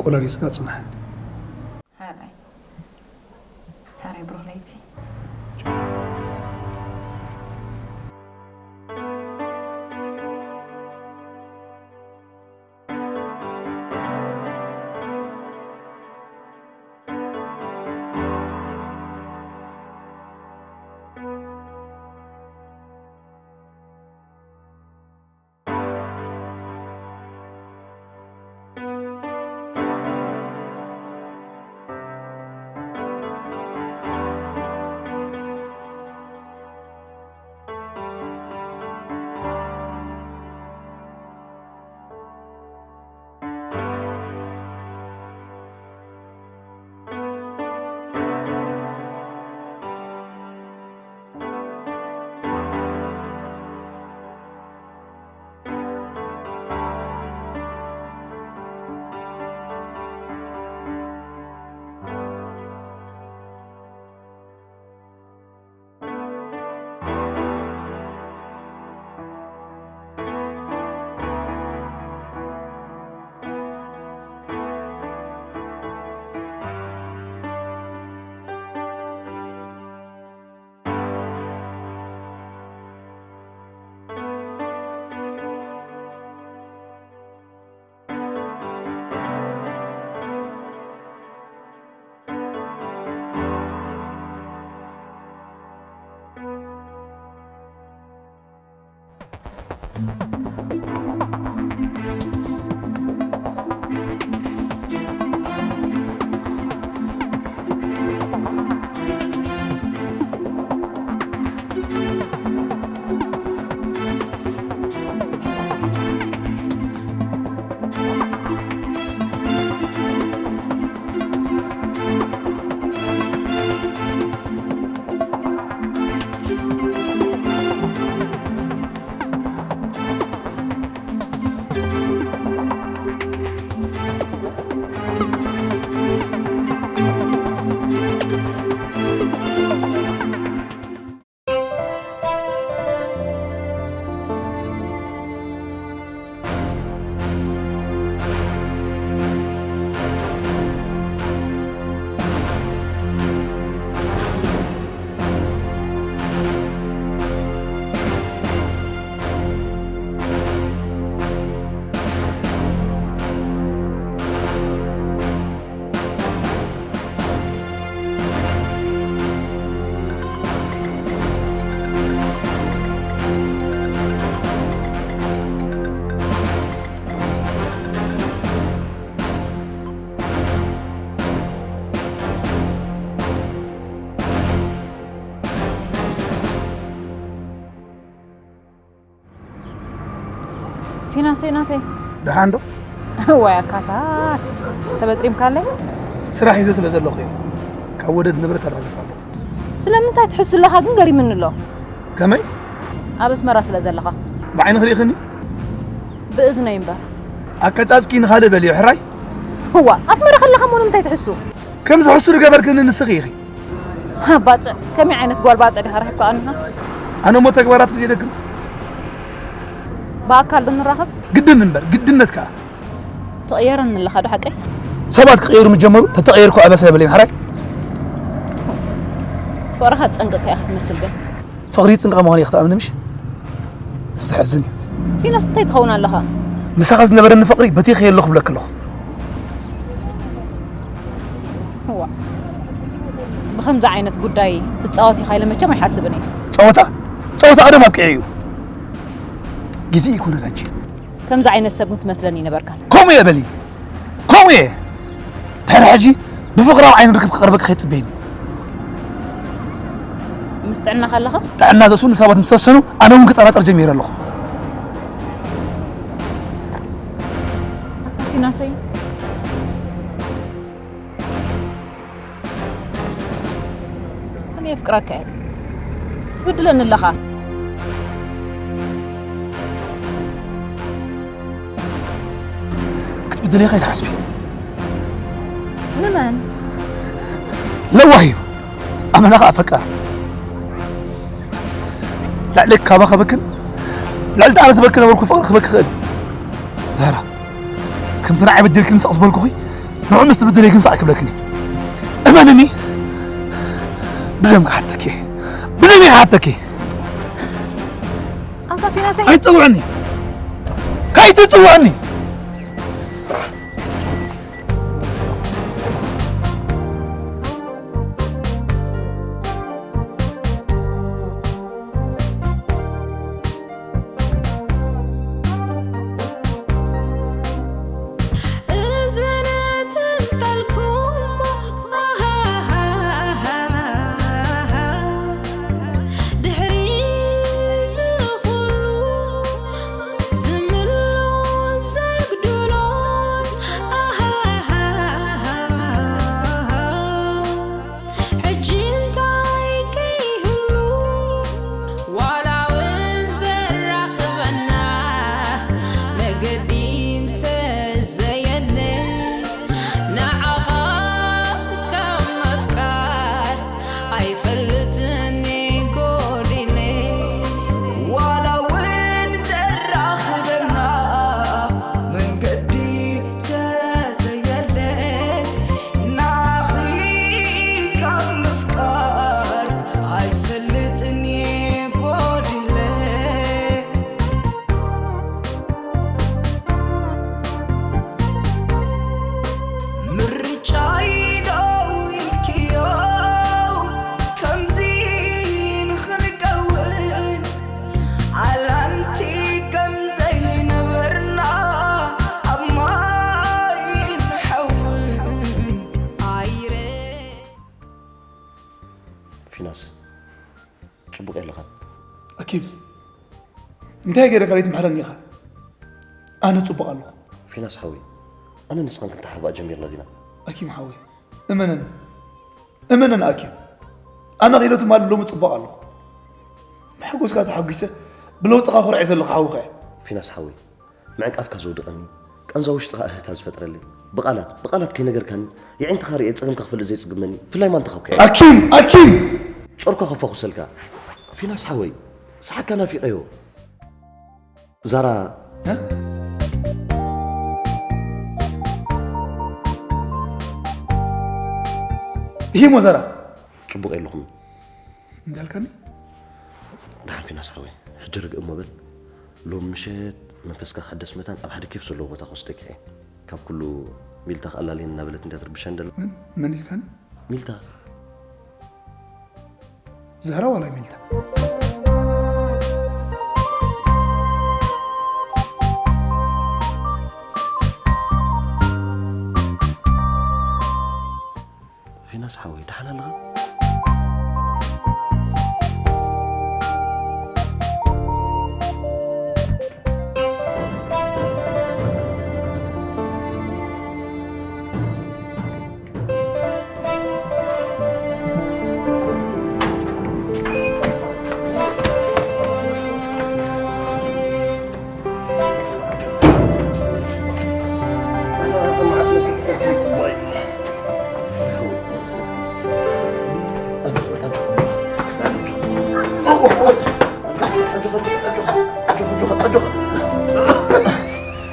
ቆላሊስካ ጽናሓኒ። ሓራይ። ሓራይ ብሩኽ ለይቲ። ፊናንሰይ ናተይ። ደሓን ዶ? እዋይ ኣካታት። ተበጥሪምካለይ? ስራሕ ሒዘ ስለ ዘለኹ እየ። ካብ ወደድ ንብረት ኣራግፍ ኣለኹ። ስለምንታይ ትሕሱ ኣለኻ ግን ገሪምኒ ኣሎ። ከመይ? ኣብ ኣስመራ ስለ ዘለኻ። ብዓይኒ ክሪእኽኒ? ብእዝነይ እምበር። ኣቀጻጽኪ ንኻልእ በልዮ ሕራይ? እዋ፣ ኣስመራ ከለኻ እሞ ንምንታይ ትሕሱ? ከም ዝሕሱ ዝገበርክኒ ንስኺ ኢኺ። ባጽዕ፣ ከመይ ዓይነት ጓል ባጽዕ ዲኻ ረኺብካ ኣንኻ? ኣነ እሞ ተግባራት ዘይደግም። ብኣካል ዶ ንራኸብ? ግድን እምበር፣ ግድነት ከኣ። ትቕየረኒ ኣለኻ ዶ ሓቀይ? ሰባት ክቕየሩ ምስ ጀመሩ፣ ተተቐየርኩ ኣበሳ የብለይን፣ ሕራይ? ፍቕርኻ ዝጸንቀቕካ ኢኻ ትመስል ግን። ፍቕሪ ይጽንቀቕ ምዃኑ ኢኻ ትኣምኒ ምሽ? ዘሕዝን እዩ። ፊናስ እንታይ ትኸውን ኣለኻ? ምሳኻ ዝነበረኒ ፍቕሪ በቲኸዮ ኣለኹ እብለኪ ኣለኹ። እዋ። ብኸምዚ ዓይነት ጉዳይ ትጻወት ኢኻ ኢለ መቸም ኣይሓስብን እየ። ጸወታ? ጸወታ ቀደም ኣብቂዑ እዩ። ግዜ ኣይኮነን ሕጂ። ከምዚ ዓይነት ሰብ እውን ትመስለኒ ኣይነበርካን። ከምኡ እየ በሊ። ከምኡ እየ። ድሕሪ ሕጂ ብፍቕራዊ ዓይኒ ርክብ ክቐርበኪ ከይትጽበይኒ። ምስ ጥዕናኻ ኣለኻ? ጥዕና ዘስኡ ንሰባት ምስ ተወሰኑ ኣነ እውን ክጠራጠር ጀሚረ ኣለኹ። ኣታ ፊናሰይ። ኣነ የፍቅረካ እየ። ትብድለኒ ኣለኻ። ክትብድለይ ከይትሓስቢ። ንመን? ለዋህ እዩ፣ ኣመና ኸዓ ፈቃር። ልዕሊ ካባ ኸበክን ልዕሊ ኣነ ዝበክን ነበርኩ ፍቕሪ ክበክ ክኽእል። ዛራ፣ ከምቲ ንዓይ በዲልክኒ ስቕ ዝበልኩኺ፣ ንዑ ምስ ትብድለይ ግን ስቕ ኣይክብለክን እየ። እመንኒ፣ ብደም ክሓተኪ እየ፣ ብደም እየ ክሓተኪ። ኣታ ፊናሰይ። ኣይትጽውዕኒ፣ ከይትጽውዕኒ። እዝነት እንተልኩሞ፣ ኣሃሃሃሃ፣ ድሕሪ እዚ ኩሉ ዝምሎ ዘግድሎን፣ ኣሃሃሃሃ። ሕጂ እንታይ ከይህሉ፣ ዋላ እውን ዘራኽበና መገዲ እንተዘየለ፣ ንዓኻ ካብ ምፍቃር ኣይፈልጥን ጎዲለ። ዋላ እውን ዘራኽበና መንገዲ ተዘየለ፣ ናኺ ካብ ምፍቃር ኣይፈልጥን ጎዲለ። ምርጫይ ደው ኢልክዮ፣ ከምዚ ንኽንከውን፣ ኣላንቲ ከም ዘይነበርና ኣብ ማይን ሓውን ኣይረ ፊናስ፣ ጽቡቕ የለኻን። ኣኪብ፣ እንታይ ገይረካ ደይትምሕረኒ ኢኻ? ኣነ ጽቡቕ ኣለኹ። ፊናስ ሓወይ፣ ኣነ ንስኻን ክንተሓባእ ጀሚርና ዲና? ኣኪብ ሓወይ፣ እመነኒ፣ እመነኒ ኣኪብ። ኣነ ክኢለ ትማሊ ሎሚ ጽቡቕ ኣለኹ። ብሓጎስካ ተሓጒሰ፣ ብለውጥኻ ኮሪዐ ዘለኹ ሓውኻ እየ። ፊናስ ሓወይ፣ ምዕንቃፍካ ዘውድቐኒ፣ ቃንዛ ውሽጥኻ እህህታ ዝፈጥረለይ፣ ብቓላት፣ ብቓላት ከይነገርካኒ፣ የዒንትኻ ርእየ ጸገምካ ክፈልጥ ዘይጽግመኒ፣ ብፍላይ ማንታኻ እኮ እየ። ኣኪም! ኣኪም! ጾርካ ክፈኹሰልካ። ፊናስ ሓወይ፣ ሰሓቅካ ናፊቐዮ። ዛራ። እ? ይሂሞ ዛራ። ጽቡቕ የለኹም። እንዳልካኒ? ደሓን ፊናስ ሓወይ፣ ሕጂ ርግእ እሞ በል። ሎም ምሸት መንፈስካ ክሕደስ መታን ኣብ ሓደ ኬፍ ዘለዎ ቦታ ክወስደካ እየ። ካብ ኩሉ ሚልታ ክኣላልየን እናበለት እንድያ ትርብሸን ደላ። መን? መን ኢልካኒ? ሚልታ። ዛራ ዋላ ሚልታ? ፊናስ ሓወይ፣ ደሓን ኣለኻ?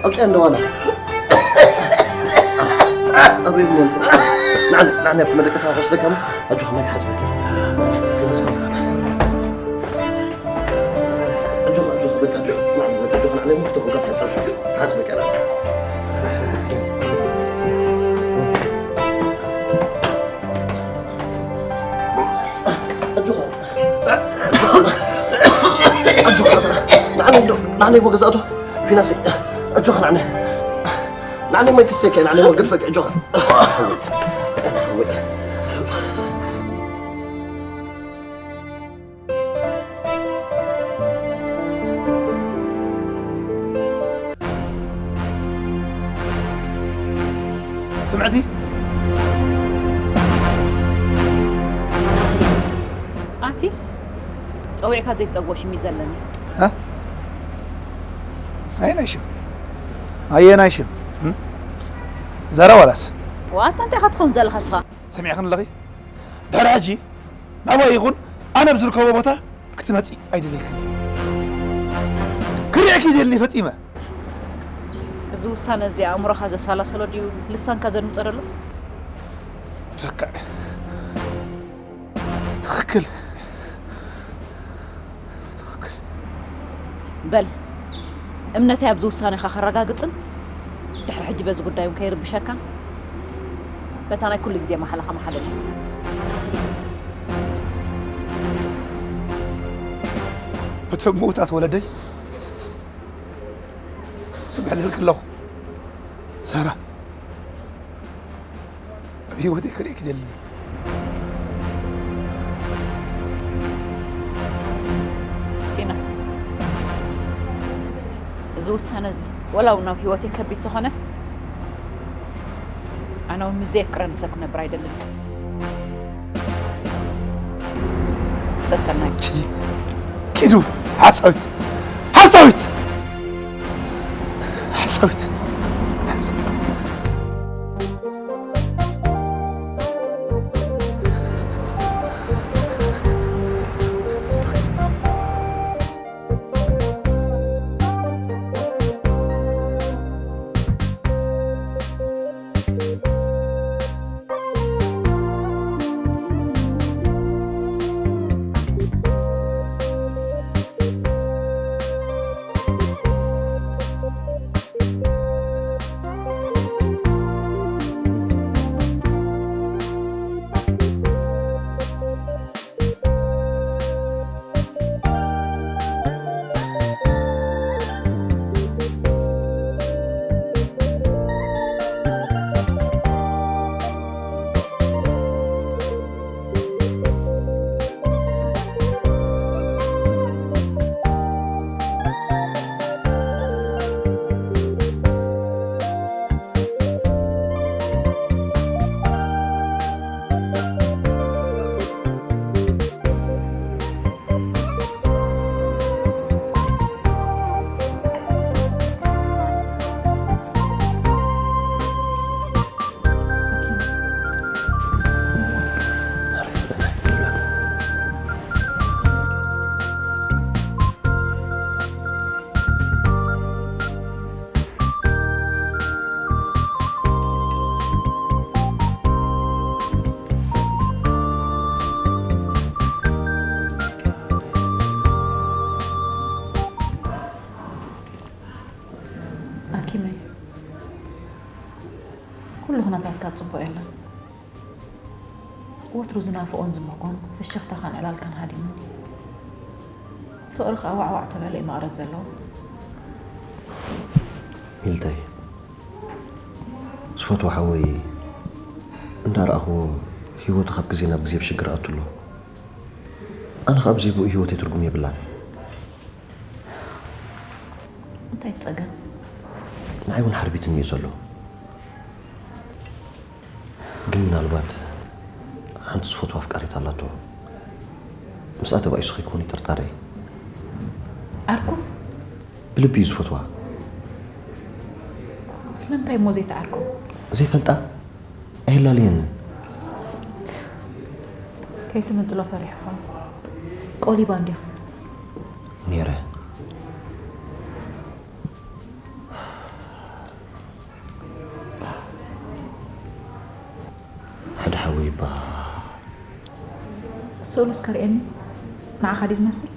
ኣውፅያ እንደዋላ። ኣበይ እሞ ኣምፅእ? ንዓኒ፣ ንዓኒ ኣብቲ መደቀሲ ክወስደካ እሞ፣ ኣጆኻ ማይ ክሓፅበካ። ፊናስ ሓወይ። ኣጆኻ፣ ኣጆኻ፣ በቃ ኣጆኻ። ንዓኒ፣ በቃ ኣጆኻ፣ ንዓኒ እሞ ክተኹልካ ትሕፀብ ሽዑ። ክሓፅበካ እየ። ኣጆኻ። ኣጆኻ፣ ንዓኒ እንዶ፣ ንዓኒ እሞ ገዛእቱ። ፊናሰይ፣ ኣጆኻ ንዓኒ። ንዓኒ እሞ ይክሰካ፣ ንዓኒ እሞ ገድፈካ፣ ኣጆኻ። ስምዕቲ። ኣቲ፣ ጸዊዕካ ዘይትጸግቦ ሽም እዩ ዘለኒ። እ? ኣየናይ ሽም? ኣየናይ ሽም? እም? ዛራ ዋላስ? ዋታ እንታይ ኢኻ ትኸውን ዘለኻ እስኻ? ሰሚዕኽኒ ኣለኺ? ድሕሪ ሕጂ ናባይ ይኹን ኣነ ኣብ ዝርከቦ ቦታ ክትመጺ ኣይደለይክን። ክርእየኪ ይደሊ ፈጺመ። እዚ ውሳነ እዚ ኣእምሮኻ ዘሰላሰሎ ድዩ ልሳንካ ዘድምጾ ዘሎ? ልክዕ። ትኽክል። ትኽክል። በል እምነተይ ኣብዚ ውሳኔኻ ከረጋግጽን ድሕሪ ሕጂ በዚ ጉዳይ እውን ከይርብሸካ በታ ናይ ኩሉ ግዜ መሓላኻ መሓለኒ። በቶም ምዉታት ወለደይ እምሕለልኪ ኣለኹ ሳራ። ኣብ ህይወተይ ክርእየኪ ደልኒ። ፊናስ፣ እዚ ውሳነ እዚ ወላ እውን ኣብ ህይወተይ ከቢድ ተኾነ ኣነ እውን ምስ ዘየፍቅረኒ ሰብ ክነብር ኣይደልን። ሰሰናዩ። ኪዱ ሓሳዊት ሓሳዊት ሓሳዊት ሓሳዊት። ኣኪመይ፣ ኩሉ ኩነታትካ ጽቡቕ የለን። ወትሩ ዝናፍቖን ዝምርጎን ፍሽኽታኻን ዕላልካን ሃዲሙኒ። ፍቕርኻ ዋዕዋዕ ተበለ እዩ መቕረት ዘለዎ። ሚልተይ፣ ዝፈትዎ ሓወይ እንዳረኣኽዎ ህይወቱ ካብ ግዜ ናብ ግዜ ብሽግር ኣቱ ኣሎ። ኣነ ኸኣ ብዘይ ብኡ ህይወተይ ትርጉም የብላን። እንታይ ጸገም? ንዓይ እውን ሓርቢትኒ እዩ ዘሎ። ግን ምናልባት ሓንቲ ዝፈትዋ ኣፍቃሪት ኣላቶ። ምስኣ ተባኢሱ ከይኮን እዩ ጥርጣረይ። ዓርኩ? ብልቢ እዩ ዝፈትዋ። ስለምንታይ እሞ ዘይትዓርኮ? ዘይፈልጣ ኣይላለየንን። ከይትምንጥሎ ፈሪሕኻ ቆሊባ እንዲኻ። ነይረ። ሓደ ሓወይ ይባ ስእሉ እስከ ርእየኒ። ንዓኻ ድዩ ዝመስል?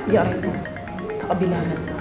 ይቕሬታ፣ ተቐቢለ እመጽእ።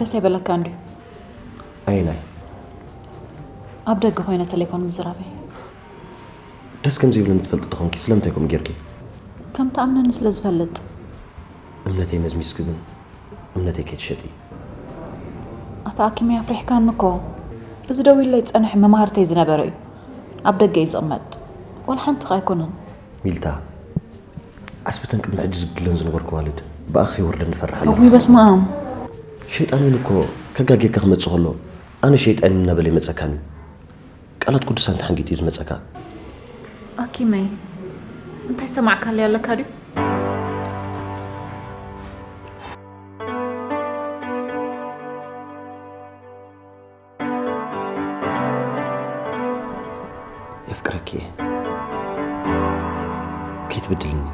ደስ ኣይበለካን ድዩ? ኣይናይ ኣብ ደገ ኮይነ ቴሌፎን ምዝራበይ? ደስ ከም ዘይብለኒ ትፈልጢ ተኾንኪ ስለምንታይ ከምኡ ጌርኪ? ከም ትኣምነኒ ስለ ዝፈልጥ። እምነተይ መዝሚዝኪ ግን እምነተይ ከይትሸጢ። ኣታ ኣኪመይ ኣፍሪሕካኒ እኮ። እዚ ደው ኢለይ ዝጸንሐ መማህርተይ ዝነበረ እዩ። ኣብ ደገ እዩ ዝቕመጥ። ዋላ ሓንቲ ከ ኣይኮነን። ሚልታ፣ ዓስብተን ቅድሚ ሕጂ ዝብድለን ዝነበርኩ ዋልድ ብኣኺ ይወርደን ዝፈርሕ ኣለኹ። እጉይ በስመ ኣብ። ሸይጣን እውን እኮ ከጋጌካ ክመጽእ ከሎ ኣነ ሸይጣን እናበለ ይመጸካኒ። ቃላት ቅዱሳን ተሓንጊጡ እዩ ዝመጸካ። ኣኪመይ እንታይ ሰማዕካለይ ኣለካ ድዩ? የፍቅረኪ እየ። ከይትብድልኒ።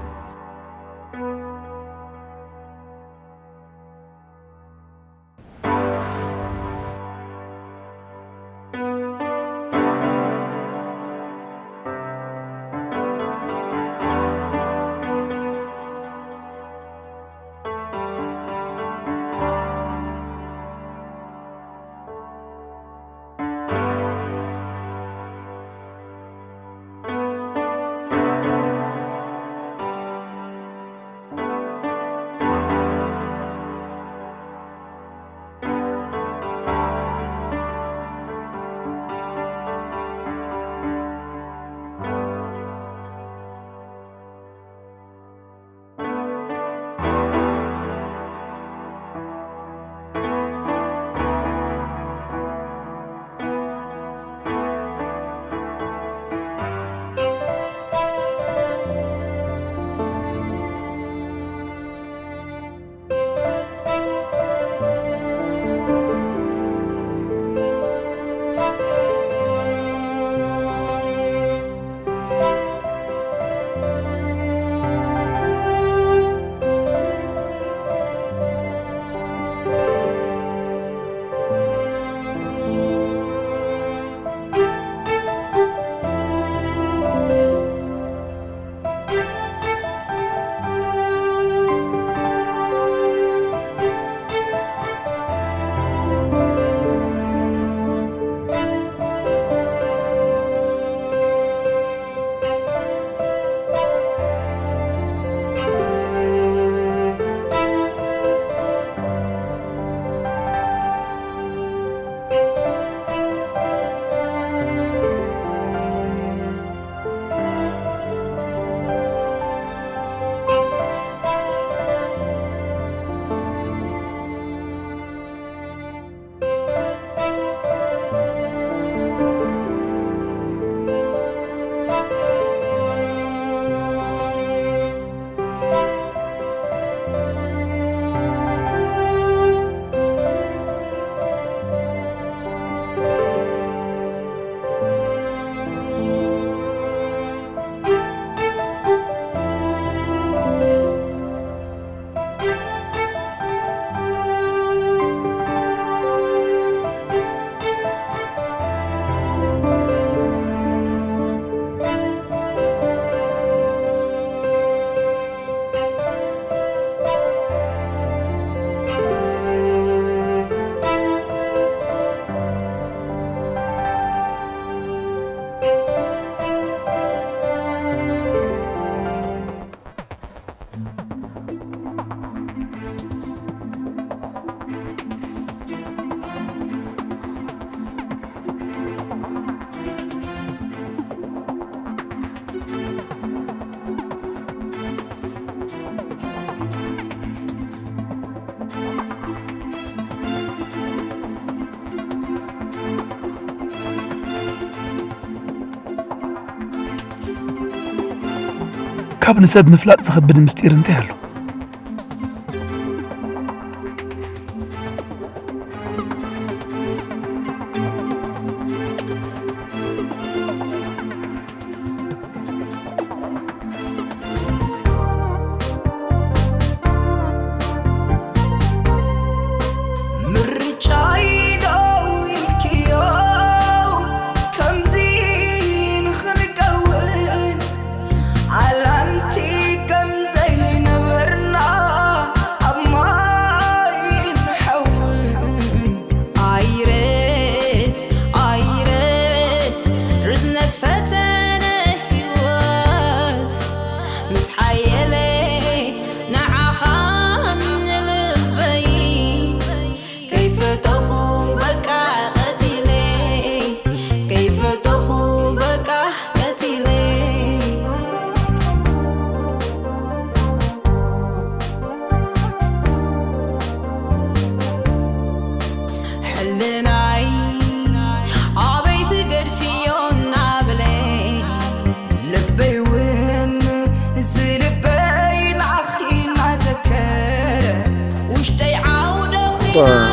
ካብ ንሰብ ምፍላጥ ዝኸብድ ምስጢር እንታይ ኣሎ?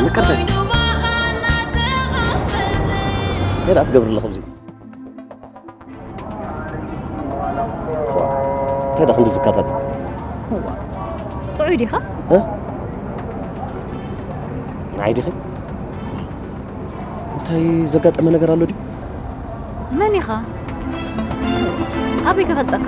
ምከርተይ እንታይ ደኣ ትገብሪ ኣለኹ ኣብዚ? እንታይ ደኣ ክንዲ ዝካታት? ጥዑይ ዲኻ? ንዓይ ዲኺ? እንታይ ዘጋጠመ ነገር ኣሎ ድዩ? መን ኢኻ? ኣበይ ከፈልጠካ?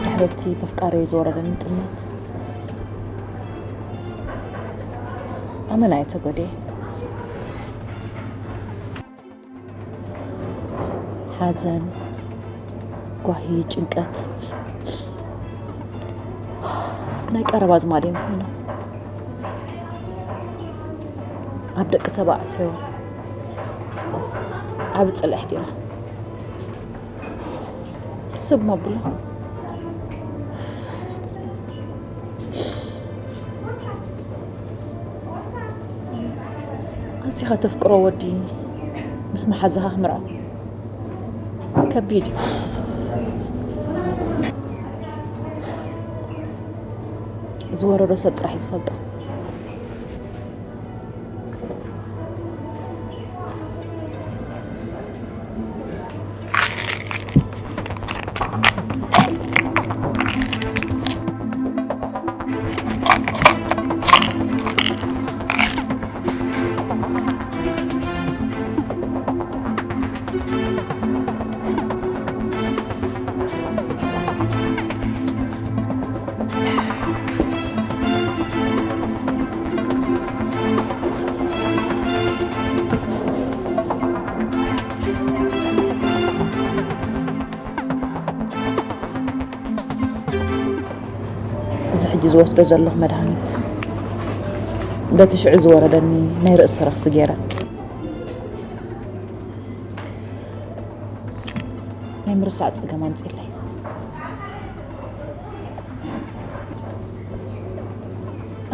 ድሕረቲ በፍቃረይ ዝወረደኒ ጥልመት ኣመና እየ ተጎድየ። ሓዘን፣ ጓሂ፣ ጭንቀት ናይ ቀረባ ኣዝማድ እዮም ኮይኖም። ኣብ ደቂ ተባዕትዮ ዓቢ ጽልኢ ኣሕዲራ። ስብ መብሎ ኣዚኻ ተፍቅሮ ወዲ ምስ መሓዛኻ ክምርዖ ከቢድ እዩ። ዝወረዶ ሰብ ጥራሕ እዩ ዝፈልጦ። እዚ ሕጂ ዝወስዶ ዘለኹ መድሃኒት በቲ ሽዑ ዝወረደኒ ናይ ርእሲ ረኽሲ ገይረ ናይ ምርሳዕ ጸገም ኣምጺለይ።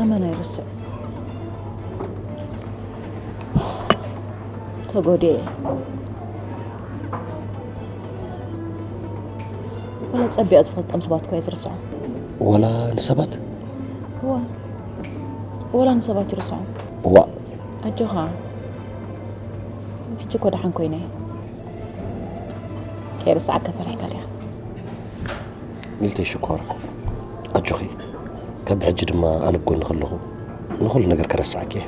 ኣመና ይርስዕ ተጎድየ። ወላ ጸቢቐ ዝፈልጦም ሰባት እኳ እየ ዝርስዖም። ወላ ንሰባት? እዋ፣ ወላ ንሰባት ይርስዖም። እዋ። ኣጆኻ፣ ሕጂ እኮ ደሓን ኮይነ እየ። ከይርስዓካ ፈሪሕካ ዲኻ? ሚልተይ ሽኮር፣ ኣጆኺ። ካብ ሕጂ ድማ ኣነ ኣብ ጎንኺ ኣለኹ። ንኹሉ ነገር ከረስዓኪ እየ።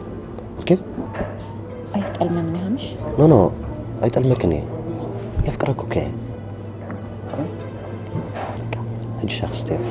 ኦኬ? ኣይትጠልመኒ ሃምሽ። ኖ፣ ኖ፣ ኣይጠልመክን እየ። የፍቅረኩ እኮ እየ። በቃ፣ ሕጂ ሻሂ ክስተ እየ።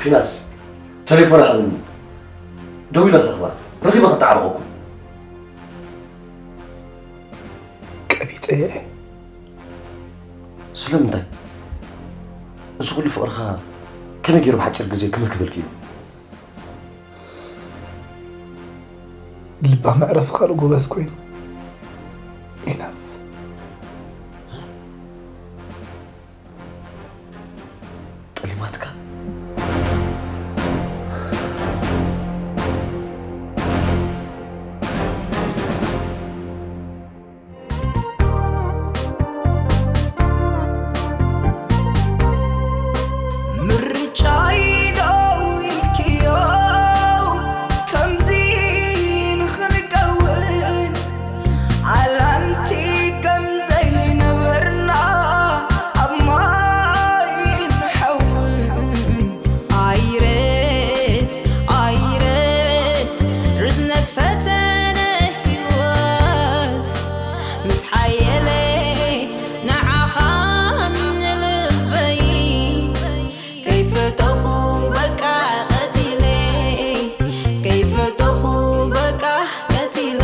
ኢላስ፣ ተሌፎና ሃብኒ። ደዊለ ክረኽባ። ረኺበ ክተዓረቐኩም። ቀቢጸ እየ። ስለምንታይ? እዚ ኩሉ ፍቕርኻ ከመይ ገይሩ ብሓጺር ግዜ ክምህ ክብል ክኢሉ? ልባ መዕረፊ ካልእ ጎበዝ ኮይኑ። ኢናፍ። ጠሊማትካ? ምርጫይ ዶ ኢልክዮ ከምዚ ንኽንከውን ኣላንቲ ከም ዘይነበርና ኣብ ማይን ሓውን ኣይረድ ኣይረድ ርዝነት ፈተነ ህይወት ምስ ሓየለ ንዓኻ ንልበይ ከይፈተኹ በቃ ቀቲለ ከይፈተኹ በቃ ቀቲለ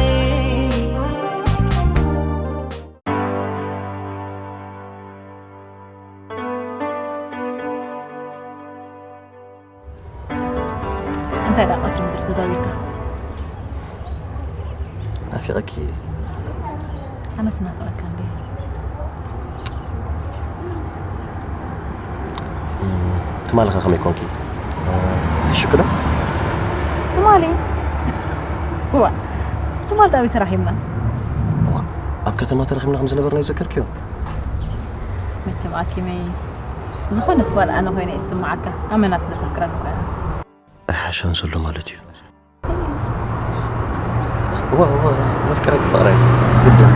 እንታይ ደኣ ቀትሪ ምድሪ ተዛዊርካ? ናፊቐኪ። ኣነስ ናፍቐካ እንዴ። ትማሊ ኸ ከመይ ኮንኪ? ሕሽኪ ዶ? ትማሊ ዋ ትማሊ ዳዊት ተራኺብና። ኣብ ከተማ ተረኺብና ከም ዝነበርና ይዘከርክዮ? መቸም ኣኪመይ ዝኾነት ጓል ኣነ ኮይነ ይስምዓካ ኣመና ስለ ተፍቅረኒ ኮይና። ኣይሓሻን ዘሎ ማለት እዩ። እዋ እዋ መፍቀረኪ ፍቕረይ ግድን።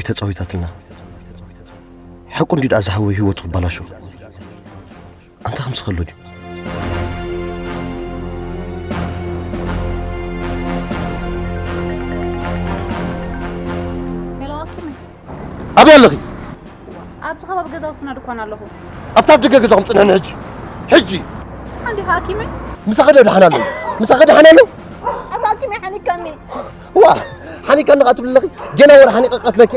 ተጻዊታትና። ሓቁ እንዲ ደኣ ዝሓወይ ህይወቱ ክባላሾ። ኣንታ ከምዚ ከሎ ድዩ? ሄሎ፣ ኣኪመይ። ኣበይ ኣለኺ? ኣብዚ ከባቢ ገዛውትና ድኳን ኣለኹ። ኣብታ ኣብ ደገ ገዛኹም ጽንሕኒ ሕጂ። ሕጂ። እንዲኻ ኣኪመይ? ምሳኸ ዶ ደሓን ኣሎ? ምሳኸ ደሓን ኣሎ? ኣታ ኣኪመይ ሓኒካኒ። ዋ፣ ሓኒካኒ ኸዓ ትብሊ ኣለኺ? ጌና ወረ ሓኒቀ ቀትለኪ።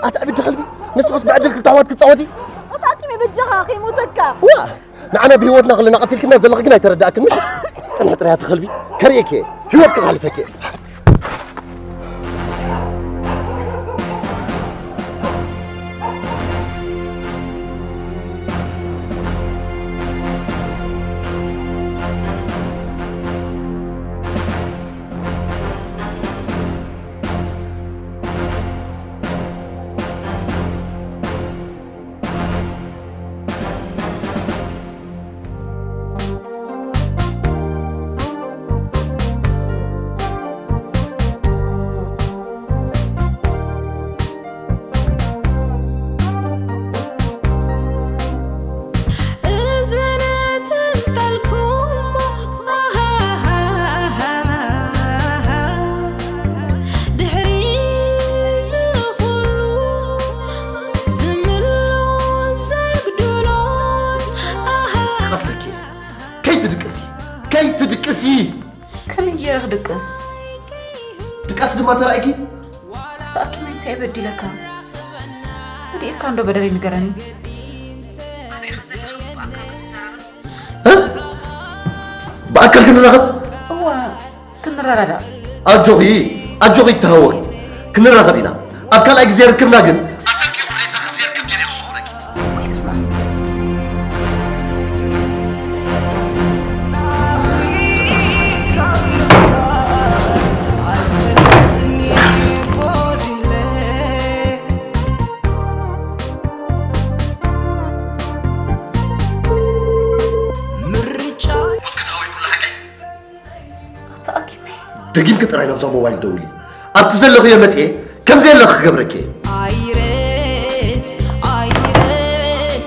ኣታ ዕብዲ ከልቢ፣ ንስኽስ ብዕድል ክልተ ኣሕዋት ክትጻወቲ? ኣታ ኣኪመይ በጃኻ ከይሞተካ። ዋ፣ ንዓና ብህይወትና ከለና ቀቲልክና ዘለኺ ግን ኣይተረዳእክን፣ ምሽ? ጽንሒ ጥራይ ኣቲ ከልቢ፣ ከርእየኪ እየ። ህይወትኪ ከሕልፈኪ እየ። እዝነት እንተልኩሞ ድሕሪ ዝኹሉ ዝምሎ ዘግድሎን ኣሃ ቀትለኪ። ከይትድቅሲ፣ ከይትድቅሲ። ከመይ ገይረ ክድቅስ? ድቃስ ድማ ተራእኪ። ተኣኪመ እንታይ በዲለካ? ወዲእልካ እንዶ በደለይ ንገረኒ። ኣበይ ኢኻ ዘለኻ? ብኣካል ክንዘራረብ? እ? ብኣካል ክንራኸብ? እዋ ክንረዳዳእ። ኣጆኺ፣ ኣጆኺ ተሃወኺ። ክንራኸብ ኢና። ኣብ ካልኣይ ግዜ ርክብና ግን ኣሰኪኹ ሬሳ ከም ዘይርከብ ገይረ ክስውረኪ። ምርጫ ተኣኪመ ደጊምኪ ጥራይ ናብዛ ሞባይል ደውሊ። ኣብቲ ዘለኽዮ መጽየ ከም ዘየለኺ ክገብረኪ እየ። ኣይረድ ኣይረድ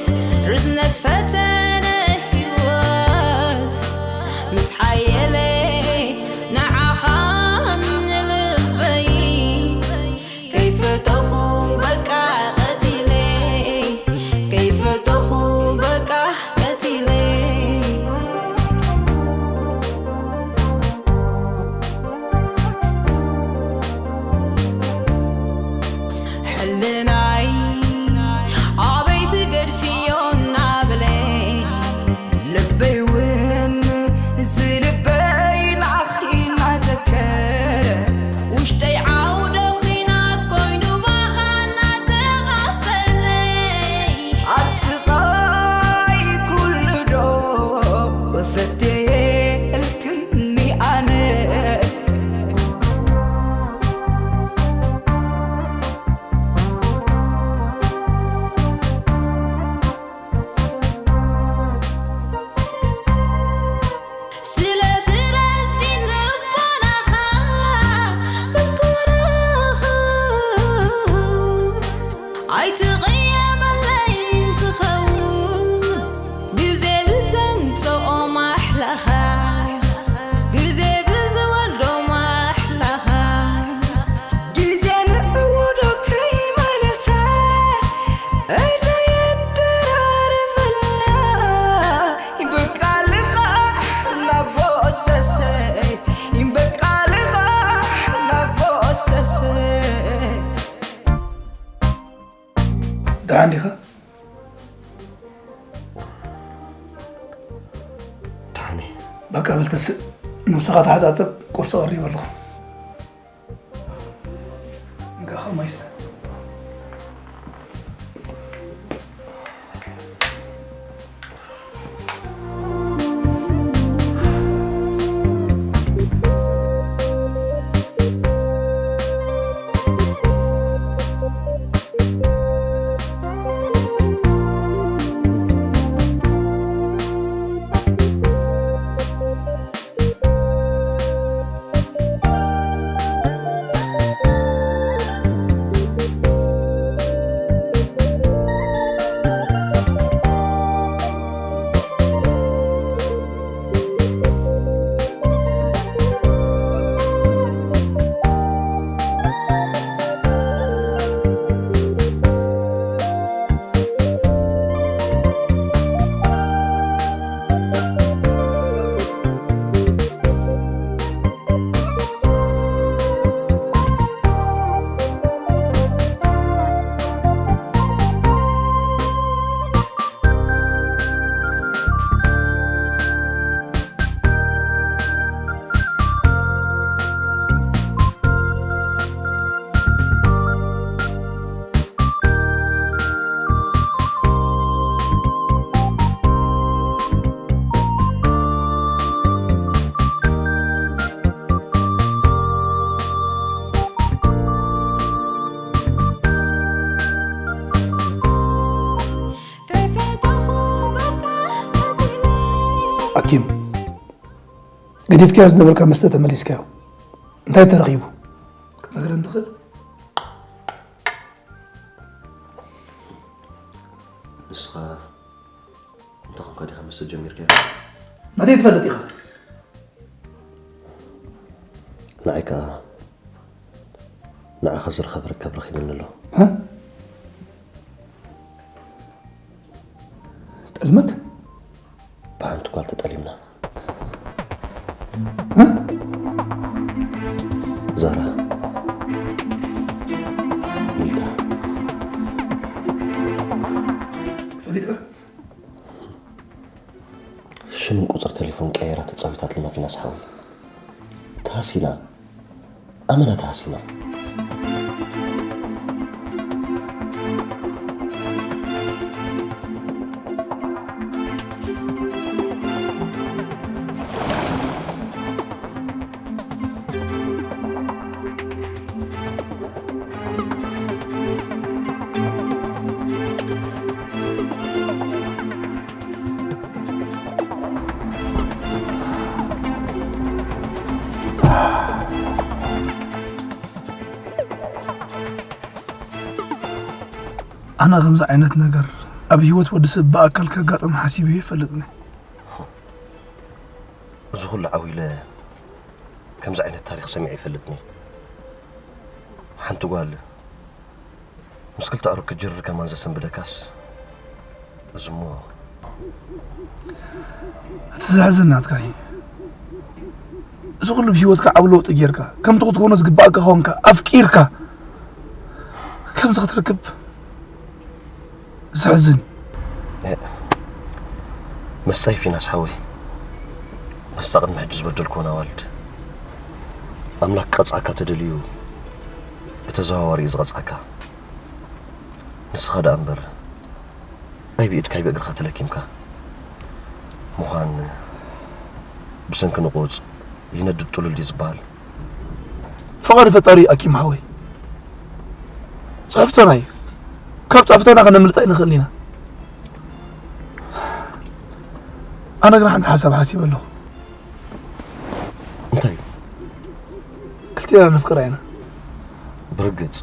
ርዝነት ፈተነ ህይወት ምስ ሓየለ ንዓኻን ንልበይ ከይፈተኹ በቃ ቀቲለ ከይፈተኹ በቃ ቀቲለ ሕልናይ ኣበይ ትገድፍዮ እናበለ ልበይ እውን ዝልበይ ንዓኺ እናዘከረ ውሽጠይ ዓውደ ኲናት ኮይኑ ባኻ እናተቓጸለ ኣብ ስቓይ ኩሉ ዶ ፈትየልክኒ ኣነ ስለቲ ረዚን ልቦናኻ ልቦናኻ ኣይትቕየመለይ ትኸውን ግዜ ብዘምጽኦ ማሕላኻ ግዜ ብዝወልዶ ማሕላኻ ግዜ ንእውዶ ከይመለሰ እደ የደራርበልና በቃ ልቓሕ እናጎሰሰ በቃ ልቓሕ እናጎሰሰ ደሓን ዲኻ? ደሓን እየ። በቃ በል ተስእ፣ ነብስኻ ተሓጻጸብ፣ ቁርሲ ቀሪበ ኣለኹ። እንካ ኸማይ ስተ። ገዲፍካዮ ዝነበርካ መስተ ተመሊስካዮ። እንታይ ተረኺቡ? ክትነግረን ትኽእል? ንስኻ እንታይ ኮንካ ዲኻ መስተ ጀሚርካዮ? ናተይ ትፈልጥ ኢኻ። ንዓይ ከኣ ንዓኻ ዝረኸብ ርከብ ረኺቡኒ ኣሎ። እ? ጥልመት? ብሓንቲ ጓል ተጠሊምና። እ? ዛራ። ሚልካ። ፈሊጥካ? ሽምን ቁጽሪ ቴሌፎን ቀይራ ተጻዊታትልና ፊናስ ሓወይ። ተሃሲና። ኣመና ተሃሲና። ኣነ ከምዚ ዓይነት ነገር ኣብ ህይወት ወዲ ሰብ ብኣካል ከጋጥም ሓሲበ ይፈልጥን። እዚ ኩሉ ዓው ኢለ ከምዚ ዓይነት ታሪኽ ሰሚዐ ይፈልጥን። ሓንቲ ጓል ምስ ክልተ ኣዕሩኽ ክጅርር ከማን ዘሰንብደካስ እዚ እሞ እቲ ዘሕዝን ናትካ እዩ። እዚ ኩሉ ብህይወትካ ዓብ ለውጢ ጌርካ፣ ከምቲ ክትኮኖ ዝግባእካ ኾንካ፣ ኣፍቂርካ፣ ከምዚ ክትረክብ ዘሕዝን እዩ። እ፣ መስታ እዩ ፊናስ ሓወይ። መስታ ቅድሚ ሕጂ ዝበደልክዎን ኣዋልድ። ኣምላኽ ክቐጽዓካ ተደልዩ ብተዘዋዋሪ እዩ ዝቐጽዓካ። ንስኻ ደኣ እምበር ኣይ ብኢድካ ኣይ ብእግርኻ ተለኪምካ። ምዃን ብሰንኪ ንቑጽ ይነድድ ጥሉል ድዩ ዝበሃል? ፍቓድ ፈጣሪ ኣኪም ሓወይ። ጽሕፍቶና እዩ። ካብ ጽሕፍቶና ከነምልጥ ኣይንኽእልን ኢና። ኣነ ግን ሓንቲ ሓሳብ ሓሲበ ኣለኹ። እንታይ እዩ? ክልቴና ነፍቅራ ኢና። ብርግጽ።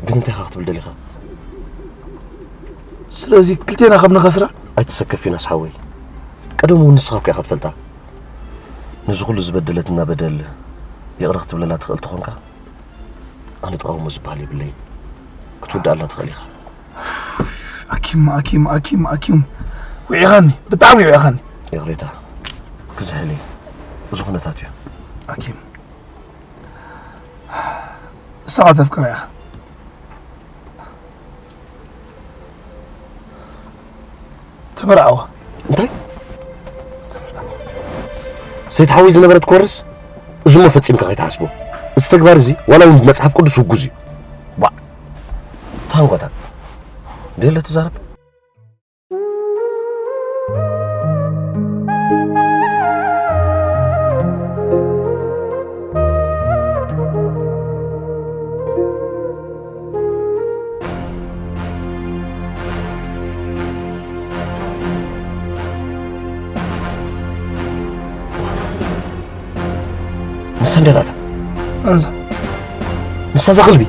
ግን እንታይ ኢኻ ክትብል ደሊኻ? ስለዚ ክልቴና ከም ንኸስራ? ኣይትሰከፍ ፊናስ ሓወይ። ቀደም እውን ንስኻ እኮ ኢኻ ትፈልጣ። ነዚ ኩሉ ዝበደለትና በደል ይቕረ ክትብለላ ትኽእል ተኾንካ፣ ኣነ ተቓውሞ ዝበሃል የብለይን። ክትውድኣላ ትኽእል ኢኻ። ኣኪም፣ ኣኪም፣ ኣኪም፣ ኣኪም። ውዒኻኒ፣ ብጣዕሚ ውዒኻኒ። ይቕሬታ። ክዝሕል እየ። እዚ ኩነታት እዩ። ኣኪም። ንስኻ ተፍቅራ ኢኻ። ተመርዓዋ። እንታይ? ሰይቲ ሓወይ ዝነበረ ትኮርስ? እዚ እሞ ፈጺምካ ከይትሓስቦ። እዚ ተግባር እዚ ዋላ እውን ብመጽሓፍ ቅዱስ ውጉዝ እዩ። ባዕ። ታንጓታ። ደለ ትዛረብ? ንሳ እንድያ ኣታ። ኣንሳ። ንሳ እዛ ከልቢ።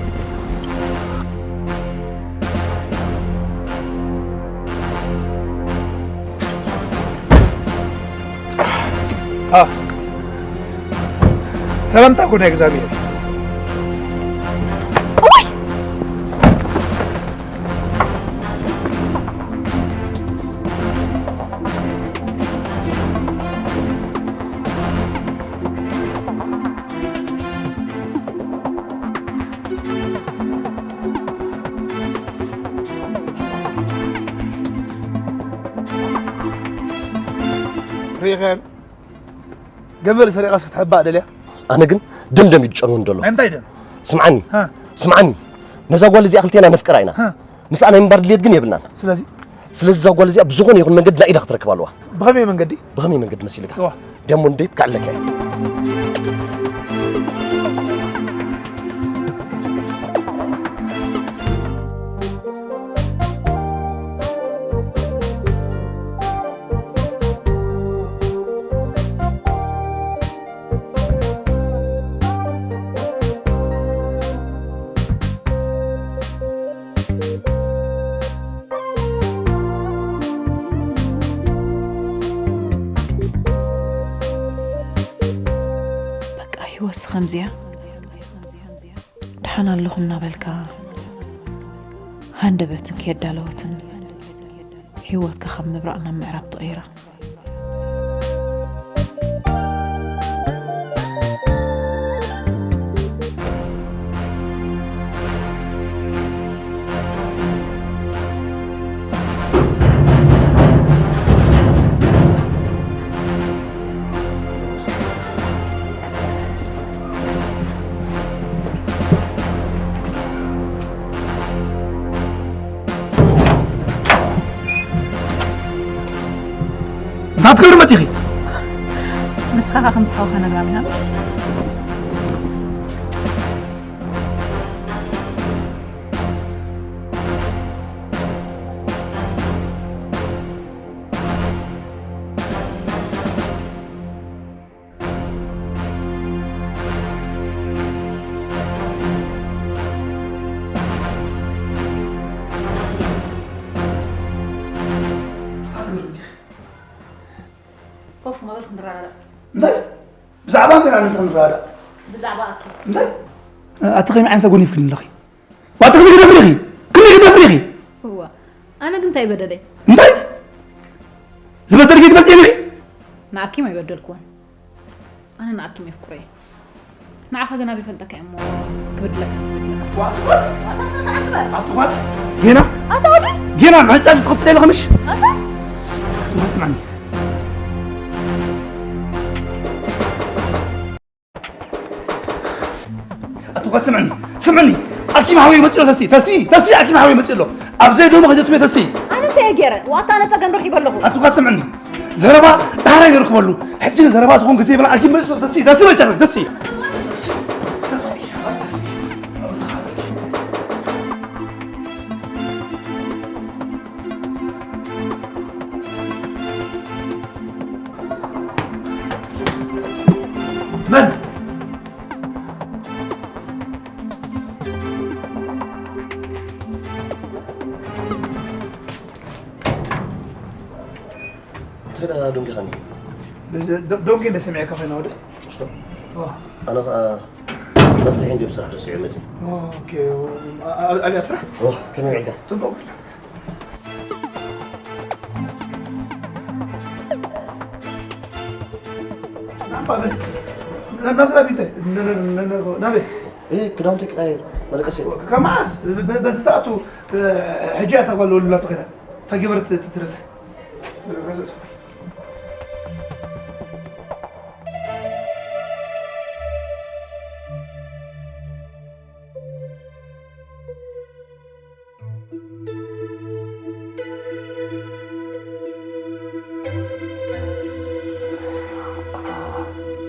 ኣ። ሰላምታ ኮነ እግዚኣብሔር። ርኢኻዮ? ገበል ሰሪቓስ ክትሕባእ ደልያ? ኣነ ግን ደም ደም እዩ ዝጨንወኒ ዘሎ። ናይ ምንታይ ደም? ስምዓኒ፣ ሃ? ስምዓኒ። ነዛ ጓል እዚኣ ክልቴና ነፍቅራ ኢና። ሃ? ምስኣ ናይ ምንባር ድልየት ግን የብልናን። ስለዚ? ስለዚ እዛ ጓል እዚኣ ብዝኾነ ይኹን መንገዲ ናይ ኢዳ ክትረክብ ኣለዋ። ብኸመይ መንገዲ? ብኸመይ መንገዲ መሲልካ? እዋ። ዲያሞንድ ዴፕ ክዕለካ እየ። ከምዚኣ ደሓን ኣለኹ እናበልካ ሃንደበትን ከየዳለወትን ህይወትካ ካብ ምብራቕ ናብ ምዕራብ ትቕይራ። እንታይ ክትገብሪ መፂኺ? ንስኻ ኸዓ ከምቲ ሓውኻ ነግራም ኢኻ። ኮፍ ማበል ክንረዳዳእ። እንታይ? ብዛዕባ እንታይ ኢና ንስኻ ንረዳዳእ? ብዛዕባ ኣኪ። እንታይ? ኣቲ ከመይ ዓይነት ሰብ ጎኒፍክኒ ኣለኺ? ዋታ ክንደይ ክደፍሪ ኢኺ? ክንደይ ክደፍሪ ኢኺ? እዋ፣ ኣነ ግን እንታይ በደለይ? እንታይ? ዝበደልኪ ትፈልጢ ኢኺ? ንኣኪም ኣይበደልኩዎን። ኣነ ንኣኪም የፍቅሮ እየ። ንዓኻ ግን ኣበይ ፈልጠካ እየ እሞ ክብድለካ፣ ክብድለካ። ዋታ ስነ ስርዓት ግበር። ኣቲ ጓል፣ ጌና? ኣታ ወዲ? ጌና ምሕጫ ዝትኽትል የለኸ ምሽ? ኣታ? ኣቲ ጓል ስምዓኒ። ኣቲ ጓል ስምዕኒ፣ ስምዕኒ። ኣኪም ሓወይ መፅኦ ተሲ፣ ተሲ፣ ተሲ ኣኪም ሓወይ መፅኦ ኣሎ። ኣብ ዘይዶሞ ከይደ ትቤ ተሲ። ኣነ እንታይ እየ ገይረ? ዋታ ኣነ ፀገም ረኺበ ኣለኹ። ኣቲ ጓል ስምዕኒ። ዘረባ ዳሕራይ ንረክበሉ። ሕጂ ንዘረባ ዝኾን ግዜ የብልና። ኣኪም መፅኦ ተሲ፣ ተሲ በጃ ተሲ። ተሲ፣ ተሲ፣ ተሲ። መን? እንታይ ደኣ ደንጊኻኒ? ደ-፣ ደ-፣ ደንጊ እንደ ሰሚዐካ ኮይና ወደ? ስቶ። ዋ። ኣነ ኸኣ መፍትሒ እንድየ ብስራሕ ተሲዑ መጺእ። ኦኬ። ኣ-፣ ኣ-፣ ኣበይ ኣብ ስራሕ? ዋ፣ ከመይ ውዒልካ? ጽቡቕ። ናባ በዚ፣ ና-፣ ናብ ስራሕ ቢንተ፣ ን-፣ ን-፣ ን-፣ ን-፣ ናበይ? እ፣ ክዳውንቲ ክቐይር፣ መደቀሲ። ከ-፣ ከመዓስ? በ-፣ በ-፣ በዚ ሰዓቱ፣ እ፣ ሕጂ እያ እታ ጓል ወሉላ ተኸይዳ። እታ ገበረት ት-፣ ትረሳ።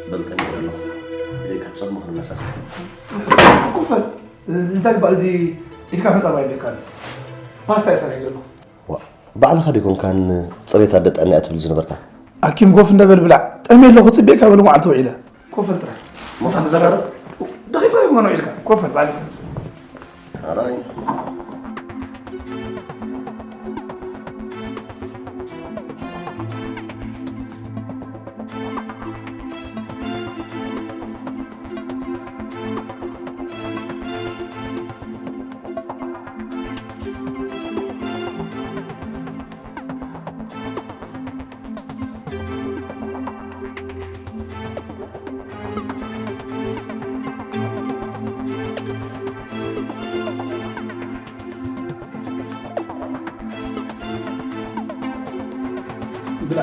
በል ጠሚረ ኣለኹ። ኢደይ ካብ ጸጉሚ ክነሳስሕ። ኮፈል፣ እንታይ ግባእ፣ እዚ ኢድካ ሕጻብ ኣይደካን። ፓስታ እየ ሰሪሐ ዘለኹ። ዋ፣ ባዕልኻ ዲኹም ካን ጽሬት ኣደ ጥዕና እያ ትብል ዝነበርካ? ኣኪም ኮፍ እንደ በል ብላዕ። ጠምየ ኣለኹ፣ ጽቤ ካብ ልሙዓል ተውዒለ። ኮፈል ጥራይ። ምሳኻ ንዘራረብ? ደኺምካ ዲኹም ውዒልካ? ኮፈል ባዕልኻ። ኣራይ። ብላ።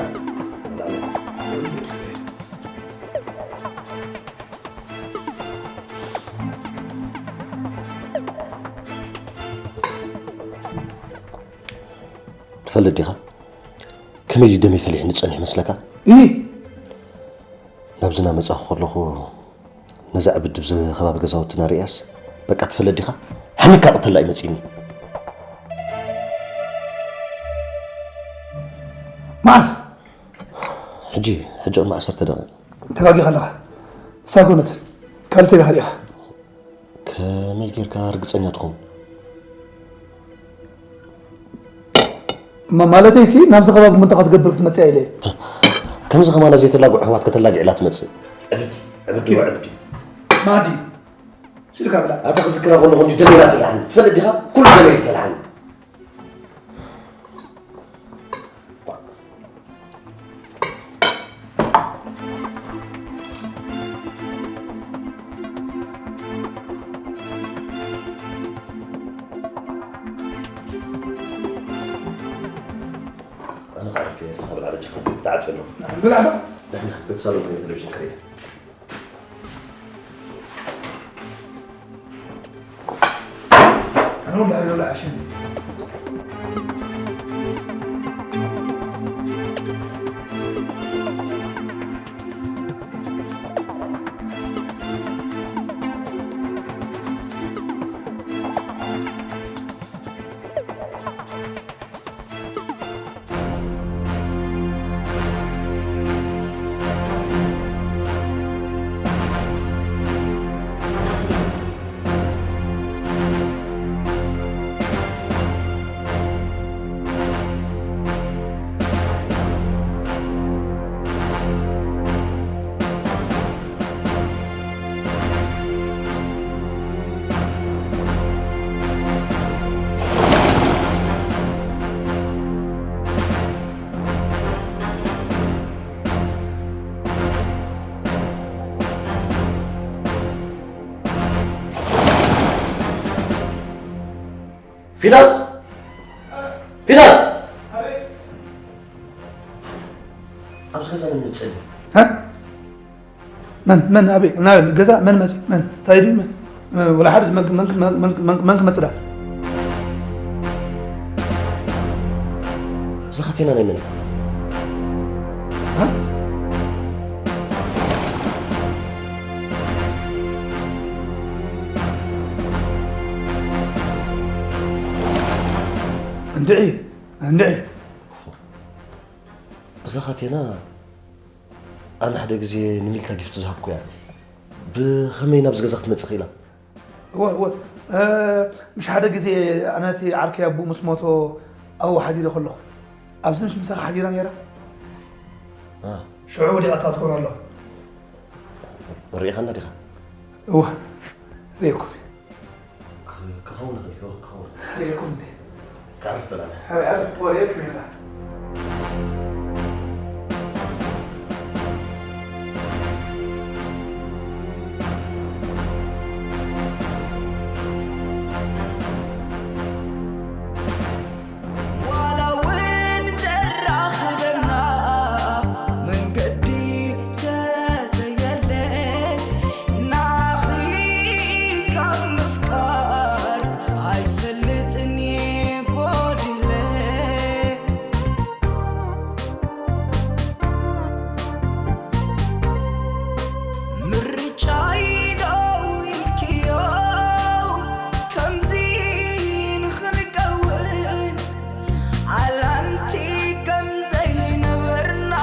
ትፈልጥ ዲኻ? ከመይ ደመይ ፈሊሕኒ ጸኒሑ መስለካ? እህ! ናብዚ እናመጻኹ ከለኹ፣ ነዛ ዕብድ ብዚ ከባቢ ገዛውትና ርእያስ፣ በቃ ትፈልጥ ዲኻ? ሓኒካ ቅተላ እዩ መጺኒ። መዓስ? ሕጂ፣ ሕጂ ቅድሚ ዓሰርተ ደቂቕ። ተጋጊኻ ኣለኻ። ሳጎነትን ካልእ ሰብ ኢኻ ርኢኻ። ከመይ ጌርካ ርግጸኛ ትኸውን? ማ-፣ ማለተይሲ፣ ናብዚ ከባቢ ምንታ ክትገብር ክትመጽእ ኢለ። ከምዚ ከማና ዘይተላግዑ ኣሕዋት ከተላግዕ ኢላ ትመጽእ። ዕብድ፣ ዕብድ፣ ዕብድ። ማዲ፣ ስልካ ብላ። ኣታ ክዝክራ ከለኹ እንዲ ደሜና ፈላሕኒ። ትፈልጥ ዲኻ? ኩሉ ደሜ ይፈላሕኒ። ኣነ ክዓርፍ እየ፣ ንስኻ ብልዓ በጃኻ። ተዓጽዮ ኣሎ። ብልዓ ዶ? ንሕና በቲ ሳሎን ኮይነ ቴሌቪዥን ክርኢ። ኣነ እውን ድሕሪ ይብላዕ ሽም። ፊናስ! ፊናስ! ኣብዚ ገዛ መን መጸኒ? እ? መን? መን? ኣበይ? ናበይ? ገዛ መን መጺኡ? መን? እንታይ ድዩ? መን? ወላ ሓደ መን፣ መን፣ መን፣ መን፣ መን፣ መን ክመጽእ ደኣ? እዛ ካቴና ናይ መን እያ? እ? እንድዒ፣ እንድዒ። እዛ ካቴና ኣነ ሓደ ግዜ ንሚልካ ጊፍቲ ዝሃብኩ እያ። ብኸመይ ናብዚ ገዛ ክትመጽእ ክኢላ? እወ፣ እወ። እ፣ ምሽ ሓደ ግዜ ኣነ እቲ ዓርከይ ኣቦኡ ምስ ሞቶ ኣብኡ ሓዲረ ከለኹ፣ ኣብዚ ምሽ ምሳኻ ሓዲራ ነይራ? እ። ሽዑ ወዲቓታ ትኾን ኣሎ። ርኢኻና ዲኻ? እወ፣ ርኤኩም። ክ-፣ ክኸውን ይኽእል እዩ፣ ክኸውን። ርኤኩም እንዴ? ክዓርፍ በል ኣነ። ኣበይ፣ ኣበይ፣ ወሬ ክሜላ። ዋላ እውን ዘራኽበና መንገዲ ተዘየለ፣ ናኺ ካብ ምፍቃር ኣይፈልጥን ጎዲለ። ምርጫይ ዶ ኢልክዮ ከምዚ ንኽንከውን? ኣላንቲ ከም ዘይነበርና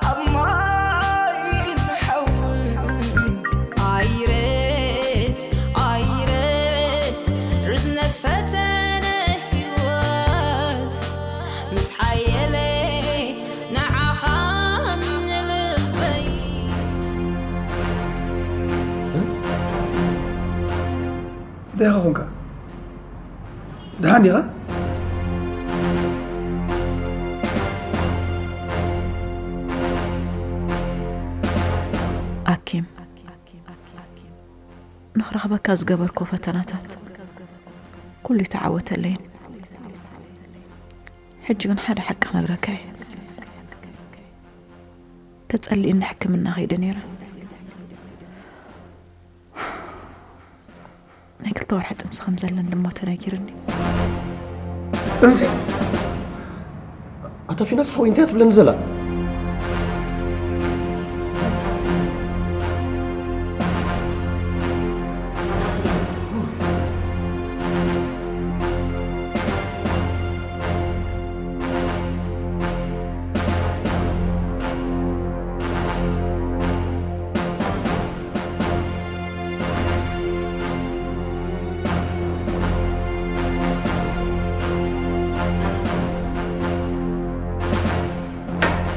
ኣብ ማይን ሓውን። ኣይረድ፣ ኣይረድ ርዝነት ፈተነ ህይወት ምስ ሓየለ ንዓኻ ንልበይ። እንታይ ኢኻ ኾንካ? ደሓን ዲኻ? ኣኪም፣ ንኽረኽበካ ዝገበርኩ ፈተናታት ኩሉ ይተዓወተለይን። ሕጂ ግን ሓደ ሓቂ ክነግረካ እየ። ተጸሊእኒ ሕክምና ከይደ ነይረ። ናይ ክልተ ወርሒ ጥንሲ ከም ዘለኒ ድማ ተነጊሩኒ። ጥንሲ? ኣታ ፊናስ ሓወይ እንታይ ትብለኒ ዘላ?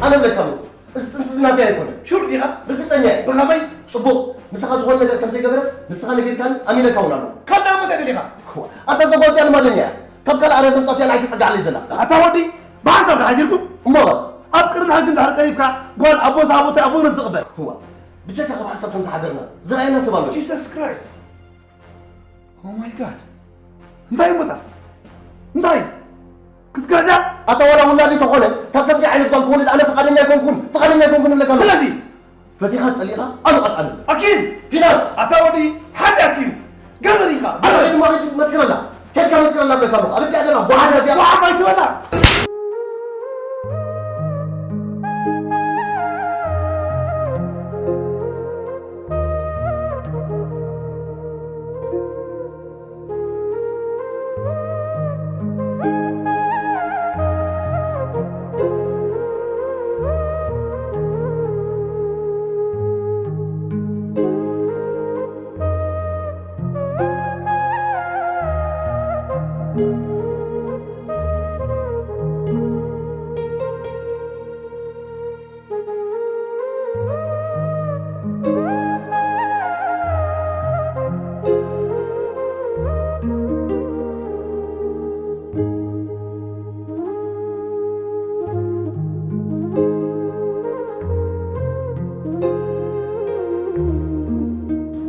ኣነ እብለካ ኣለኹ፣ እዚ ጥንሲ እዚ ናተይ ኣይኮነን። ሹር ዲኻ? ርግጸኛ እየ። ብኸመይ? ጽቡቕ። ንስኻ ዝኾነ ነገር ከም ዘይገበረት ንስኻ ነጊርካኒ ኣሚነካ እውን ኣለኹ። ካልእ ኣመት ኣይደሊኻ? እዋ፣ ኣታ እዛ ጓል እዚኣ ልማደኛ እያ። ካብ ካልእ ኣርያ ዘምጻት እያ ንዓይ ትጸግዓለይ ዘላ። ኣታ ወዲ፣ ብሓንሳብ ደኣ ሃጊርኩም? እሞ ኸ? ኣብ ቅድሚ ሕጊ እንድሕር ቀሪብካ፣ ጓል ኣቦ ዝሃቦ እንታይ ኣቦ ንዝቕበል? እዋ፣ ብጀካ ካብ ሓንሳብ ከም ዝሓደርና ዝረኣየና ሰብ ኣሎ። ጂሰስ ክራይስት! ኦ ማይ ጋድ! እንታይ እሞ እታ? እንታይ? ክትክሕዳ? ኣታ ዋላ ውላድ እንተኾነ፣ ካብ ከምዚ ዓይነት ጓል ክወልድ ኣነ ፍቓደኛ ኣይኮንኩን፣ ፍቓደኛ ኣይኮንኩን እብለካ ኣለኹ። ስለዚ? ፈቲኻ ጸሊእኻ፣ ኣሉ ቀጣሉ። ኣኪም! ፊናስ! ኣታ ወዲ፣ ሓደ ኣኪም! ገበን ኢኻ! ኣታ ገበን! ድማ ኸይድ መስክረላ። ከድካ መስክረላ እብለካ ኣለኹ። ኣብ እዳ ደላ፣ ጓሓፍ እዚኣ። ጓሓፍ ኣይትበላ!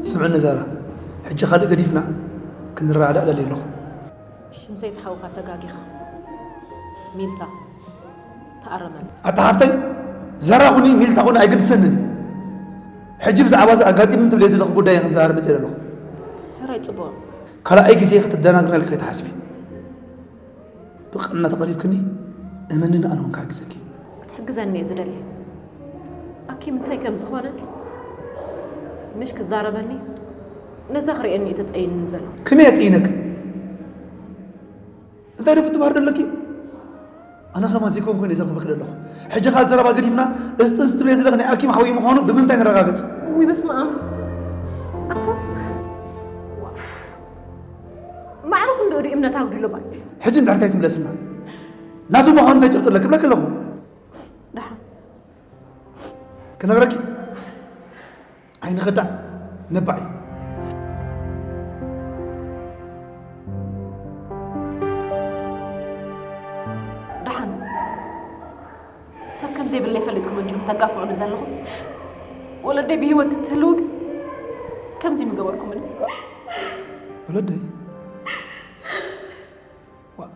ስምዕኒ ዛራ፣ ሕጂ ካልእ ገዲፍና ክንረዳዳእ ደልየ ኣለኹ። ሽም ዘይትሓውኻ ተጋጊኻ። ሚልታ፣ ተኣረመኒ። ኣታ ሓፍተይ፣ ዛራ ኹኒ ሚልታ ኹኒ ኣይግድሰንን እዩ። ሕጂ ብዛዕባ እዚ ኣጋጢሙኒ ትብለይ ዘለኹ ጉዳይ እየ ክዛረብ መፅእ ዘለኹ። ሕራይ ፅቡቕ። ካልኣይ ግዜ ክትደናግረልኪ ከይትሓስቢ። ብቕንዕና ተቐሪብክኒ፣ እመንኒ ኣነ እውን ክሕግዘኪ። ክትሕግዘኒ እየ ዝደሊ። ኣኪም እንታይ ከም ዝኾነ ምሽ ክዛረበኒ፣ ነዛ ክርእየኒ እዩ ተጸይንኒ ዘሎ። ከመይ የጽይነኪ? እንታይ ደፍቲ ባህር ደለኪ? ኣነ ከማን ዘይኮን ኮይነ ዘርኽበኪ ደለኹ። ሕጂ ካልእ ዘረባ ገዲፍና፣ እዚ ጥንሲ ትብለይ ዘለኺ ናይ ኣኪም ሓወይ ምዃኑ ብምንታይ ነረጋግጽ? ውይ በስመ ኣብ። ኣታ ማዕረ ክንድኡ ድዩ እምነት ኣጉዲሉ ባይ? ሕጂ እንድሕር እንታይ ትምለስና? ናቱ ምዃኑ እንታይ ጭብጢ ኣለኪ? እብለኪ ኣለኹ። ደሓን። ክነግረኪ? ኣይንኸዳዕ፣ ነባዕ እዩ። ደሓን። ሰብ ከም ዘይብለይ ፈሊጥኩም እንዲኹም ተጋፍዑኒ ዘለኹም። ወለደይ ብህይወት ተትህልው ግን ከምዚ ምገበርኩምኒ። ወለደይ? ዋ-፣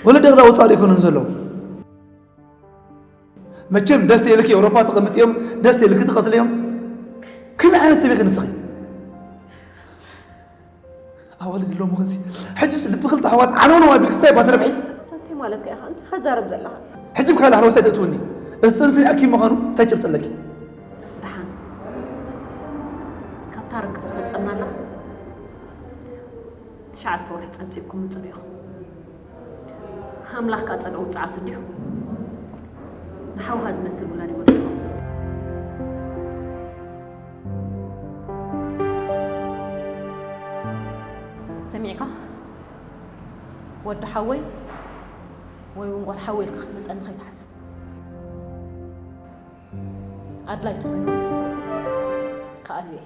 ወለደይ ክዳ ወጻኢ ኣይኮኑን ዘለዉ። መቸም ደስ ኢልኪ ኤውሮፓ ተቐምጥዮም፣ ደስ ኢልኪ ትቐትልዮም። ከመይ ዓይነት ሰብ ኢኺ ንስኺ? ኣዋልድ ኣለዎ ምኽንሲ። ሕጅስ ልቢ ክልተ ኣሕዋት ዓነውነው ኣቢልክስ እንታይ እባ ትረብሒ? እንታይ ማለትካ ኢኻ? እንታይ ኸዛረብ ዘለኻ? ሕጂ ብካልእ ሃለዋሳይ ተእትውኒ። እዚ ጥንሲ ናይ ኣኪም ምዃኑ እንታይ ጭብጢ ኣለኪ? ደሓን። ካብታ ርክብ ዝፈጸምናላ ትሽዓተ ወርሒ ጸብጺብኩም ምጽኡ ኢኹም። ኣምላኽ ከኣ ጸግዒ ውጽዓቱ እንዲሁ ንሓውኻ ዝመስል ውላድ ይወድልኩም። ሰሚዕካ? ወዲ ሓወይ ወይ እውን ጓል ሓወይ ኢልካ ክትመጸኒ ከይትሓስብ። ኣድላይ ተኾይኑ ክኣሉ እየ።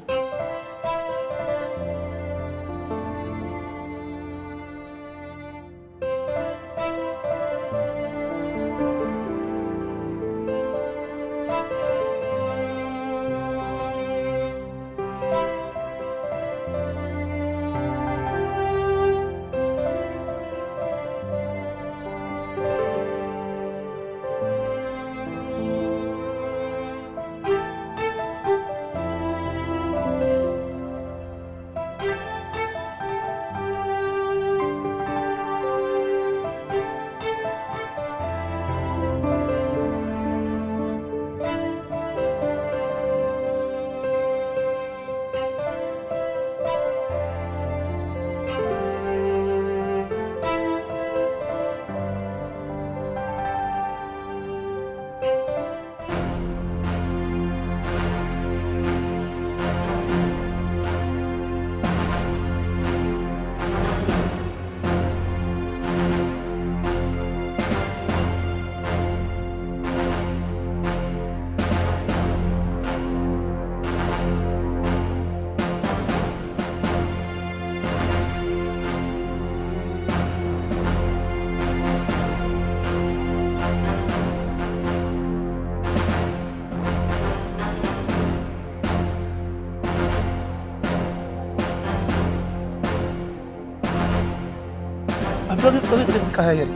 ኣብ ደቂቕ ደቂቕ እዩ ዝቀያየር።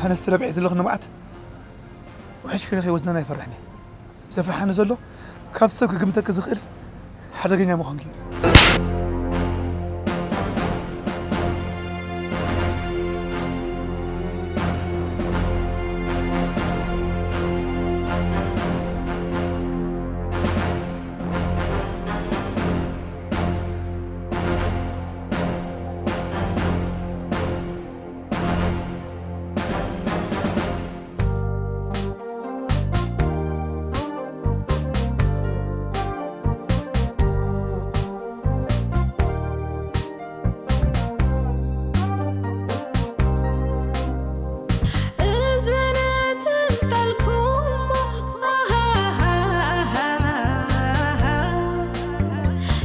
ኣነስ ተረቢሐ ዘለኹ ንብዓት ውሕጅ ኮይኑ ከይወስደና ይፈርሕኒ። ዘፍርሓኒ ዘሎ ካብ ሰብ ክግምተኪ ዝኽእል ሓደገኛ ምዃንኪ እዩ። እዝነት እንተልኩሞ፣ ኣሃሃሃሃ፣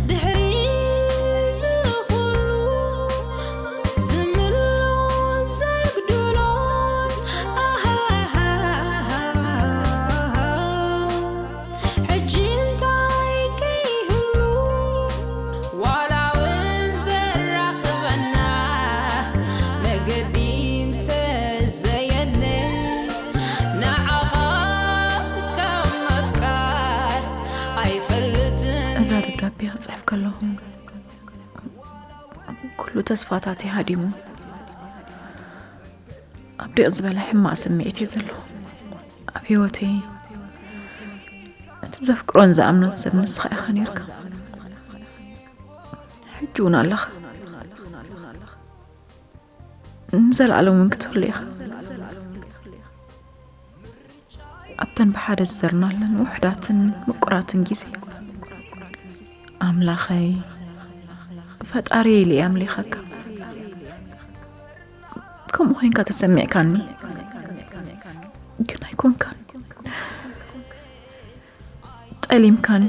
ድሕሪ እዚ ኩሉ ዝምልኦን ዘግድሎን፣ ኣሃሃሃሃ፣ ሕጂ እንታይ ከይህሉ፣ ዋላ እውን ዘራኽበና መገዲ እንተዘየለ፣ ንዓኻ ካብ ምፍቃር ኣይፈልጥን። እዛ ደብዳቤ ክጽሕፍ ከለኹ ኩሉ ተስፋታተይ ሃዲሙ፣ ኣብ ዲቕ ዝበለ ሕማቕ ስምዒት እየ ዘለኹ። ኣብ ህይወተይ እቲ ዘፍቅሮን ዝኣምኖን ሰብ ንስኻ ኢኻ ነይርካ። ሕጂ እውን ኣለኻ። ንዘለኣለም እውን ክትህሉ ኢኻ። ኣብተን ብሓደ ዝዘርናለን ውሑዳትን ምቁራትን ግዜ፣ ኣምላኸይ፣ ፈጣሪየይ ኢለ እየ ኣምሊኸካ። ከምኡ ኮይንካ ተሰሚዕካኒ፣ ግን ኣይኮንካን። ጠሊምካኒ።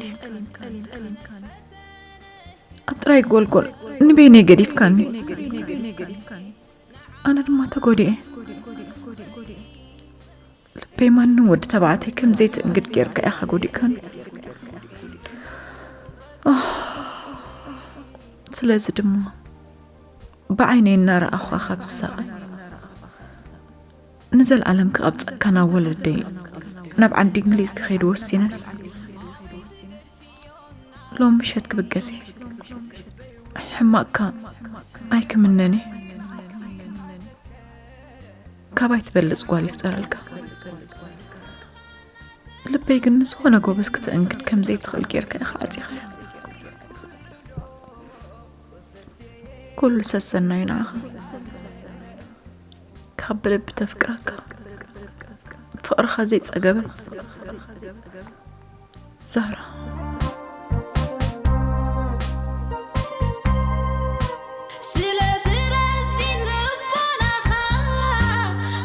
ኣብ ጥራይ ጎልጎል ንበይነይ ገዲፍካኒ። ኣነ ድማ ተጎዲኤ። ልበይ ማንም ወዲ ተባዕታይ ከም ዘይትእንግድ ጌርካ ኢኻ ጎዲእካኒ። ኣህ፣ ስለዚ ድማ ብዓይነይ እናረኣኹኻ ካብ ዝሳቐ፣ ንዘለኣለም ክቐብጸካ ናብ ወለደይ ናብ ዓዲ እንግሊዝ ክኸይድ ወሲነስ፣ ሎም ምሸት ክብገስ እየ። ሕማቕካ ኣይክምነን እየ። ካባይ ትበልጽ ጓል ይፍጠረልካ። ልበይ ግን ንዝኾነ ጎበዝ ክተእንግድ ከም ዘይትኽእል ጌርካ ኢኻ ዓጺኻያ። ኩሉ ሰሰናዩ ንዓኻ። ካብ ብልቢ ተፍቅረካ፣ ፍቕርኻ ዘይጸገበት ዛራ። ስለቲ ረዚን ልቦናኻ፣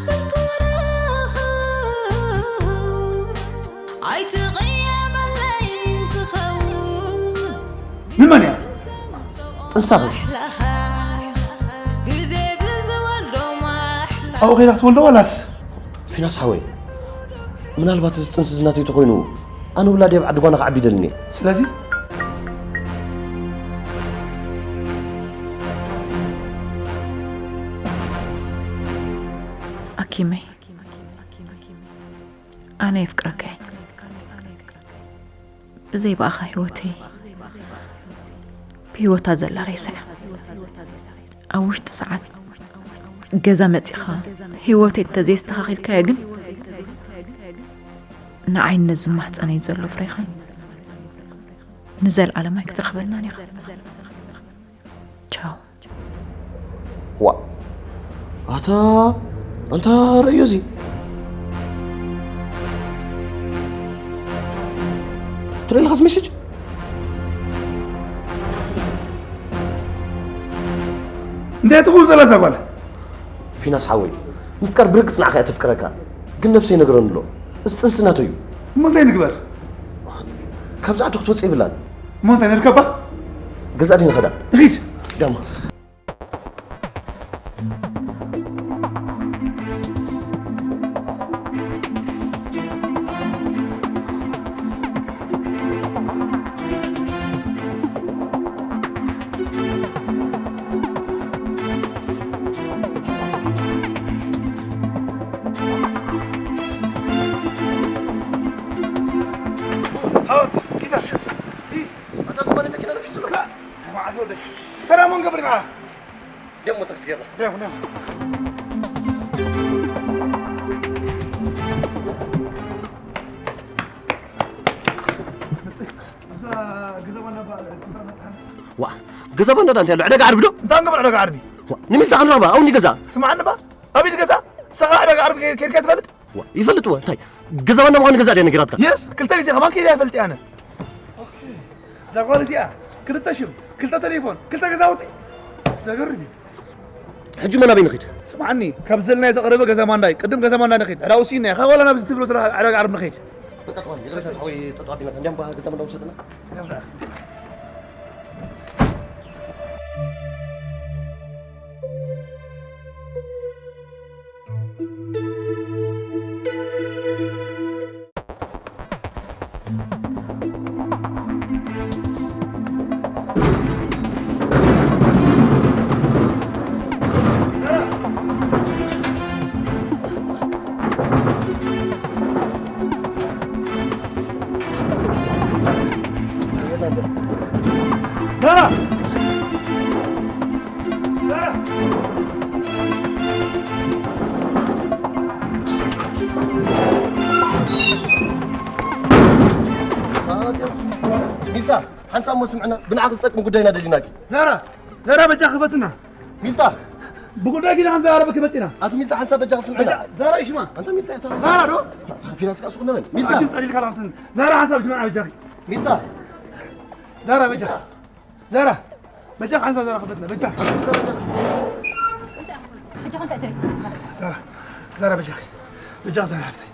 ልቦናኻ ኣይትቕየመለይ ትኸውን። ንመን እያ? ጥንሳኺ። ማሕላኻ፣ ግዜ ብዝወልዶ ማሕላ። ኣብኡ ከይዳ ክትወልዶ ዋላስ? ፊናስ ሓወይ፣ ምናልባት እዚ ጥንሲ ዝናተይ ተኾይኑ፣ ኣነ ውላደይ ኣብ ዓዲ ጓና ክዓቢ ይደልን እየ። ስለዚ? ኣኪመይ፣ ኣነ የፍቅረካ እየ። ብዘይ ብኣኻ ህይወተይ ብህይወታ ዘላ ሬሳ እያ። ኣብ ውሽጢ ሰዓት ገዛ መጺኻ ህይወተይ እንተዘየስተኻኺልካዮ ግን ንዓይ ነዚ ማህጸነይ ዘሎ ፍሬኻን ንዘለኣለም ኣይክትረኽበናን ኢኻ። ቻው። ዋ፣ ኣታ፣ ኣንታ ርእዮ እዚ። ትርኢ ኣለኻስ ሜሴጅ? እንታይ ትኸውን ዘላ እዛ ጓል? ፊናስ ሓወይ፣ ምፍቃር ብርግጽ ንዓኻ እያ ተፍቅረካ። ግን ነብሰይ ይነግረኒ ኣሎ። እዚ ጥንሲ ናተይ እዩ። እሞ እንታይ ንግበር? ካብዛ ዓዲ ክትወጽእ የብላን። እሞ እንታይ ንርከባ? ገዛ ድዩ ንኸዳ? ንኺድ። ዳማ። ገብርና ደሞ ታክሲ ጌርና። ደሞ፣ ደሞ። ነብሰይ፣ እዛ ገዛ ባንዳ ባ-፣ ትንበረኸት ሓን። ዋ፣ ገዛ ባንዳ ዳ እንታይ ኣሎ? ዕዳጋ ዓርቢ ዶ? እንታይ ንገብር ዕዳጋ ዓርቢ? ዋ፣ ንሚልታ ክንረኽባ፣ ኣብኒ ገዛ። ስምዓኒ ባ፣ ኣበይ ገዛ? ሰኻ ዕዳጋ ዓርቢ ከ-፣ ከይድካ ትፈልጥ? ዋ፣ ይፈልጥ ዋ፣ እንታይ? ገዛ ባንዳ ምዃኑ ገዛ ድያ ነጊራትካ? የስ፣ ክልተ ግዜ ከማን ከይደ ይፈልጥ ኣነ። እዛ ጓል እዚኣ፣ ክልተ ሽም፣ ክልተ ቴሌፎን፣ ክልተ ገዛውቲ። ዘገርም እዩ። ሕጂ መን ኣበይ ንኺድ? ስምዓኒ፣ ካብ ዘለናዮ ዘቐረበ ገዛ ማንዳይ፣ ቅድም ገዛ ማንዳይ ንኺድ። ዕዳ ውሲና፣ ካብ ዋላ ናብ ዝትብሎ ስለ ዕዳጋ ዓርቢ ንኺድ። በቃ፣ ጠዋል፣ ይቕሬታ፣ ዝሓወይ፣ ጠዋል፣ ዲና፣ እንዲያም፣ ገዛ ማንዳ ውሰድና። ሚልታ፣ ሓንሳብ እሞ ስምዕና፣ ብንዓኺ ዝጠቅም ጉዳይና ደሊናኪ። ዛራ፣ ዛራ፣ በጃ ክፈትና። ሚልታ። ብጉዳይ ኪዳ ክንዛረበኪ መጺና። ኣቲ ሚልታ፣ ሓንሳብ በጃ ክስምዕና። በጃ፣ ዛራ ይሽማ። ኣንተ ሚልታ፣ እታ ዛራ ዶ? ፊናስ ከኣ ሱቕ ንበል። ሚልታ። ኣቲ ጸሊልካ ላምስን። ዛራ፣ ሓንሳብ ይሽማ በጃኺ። ሚልታ። ዛራ፣ በጃ። ዛራ፣ በጃ ሓንሳብ ዛራ ክፈትና፣ በጃ። በጃ እንታይ ትሪኢ? ዛራ፣ ዛራ፣ በጃኺ። በጃ ዛራ ሓፍተይ።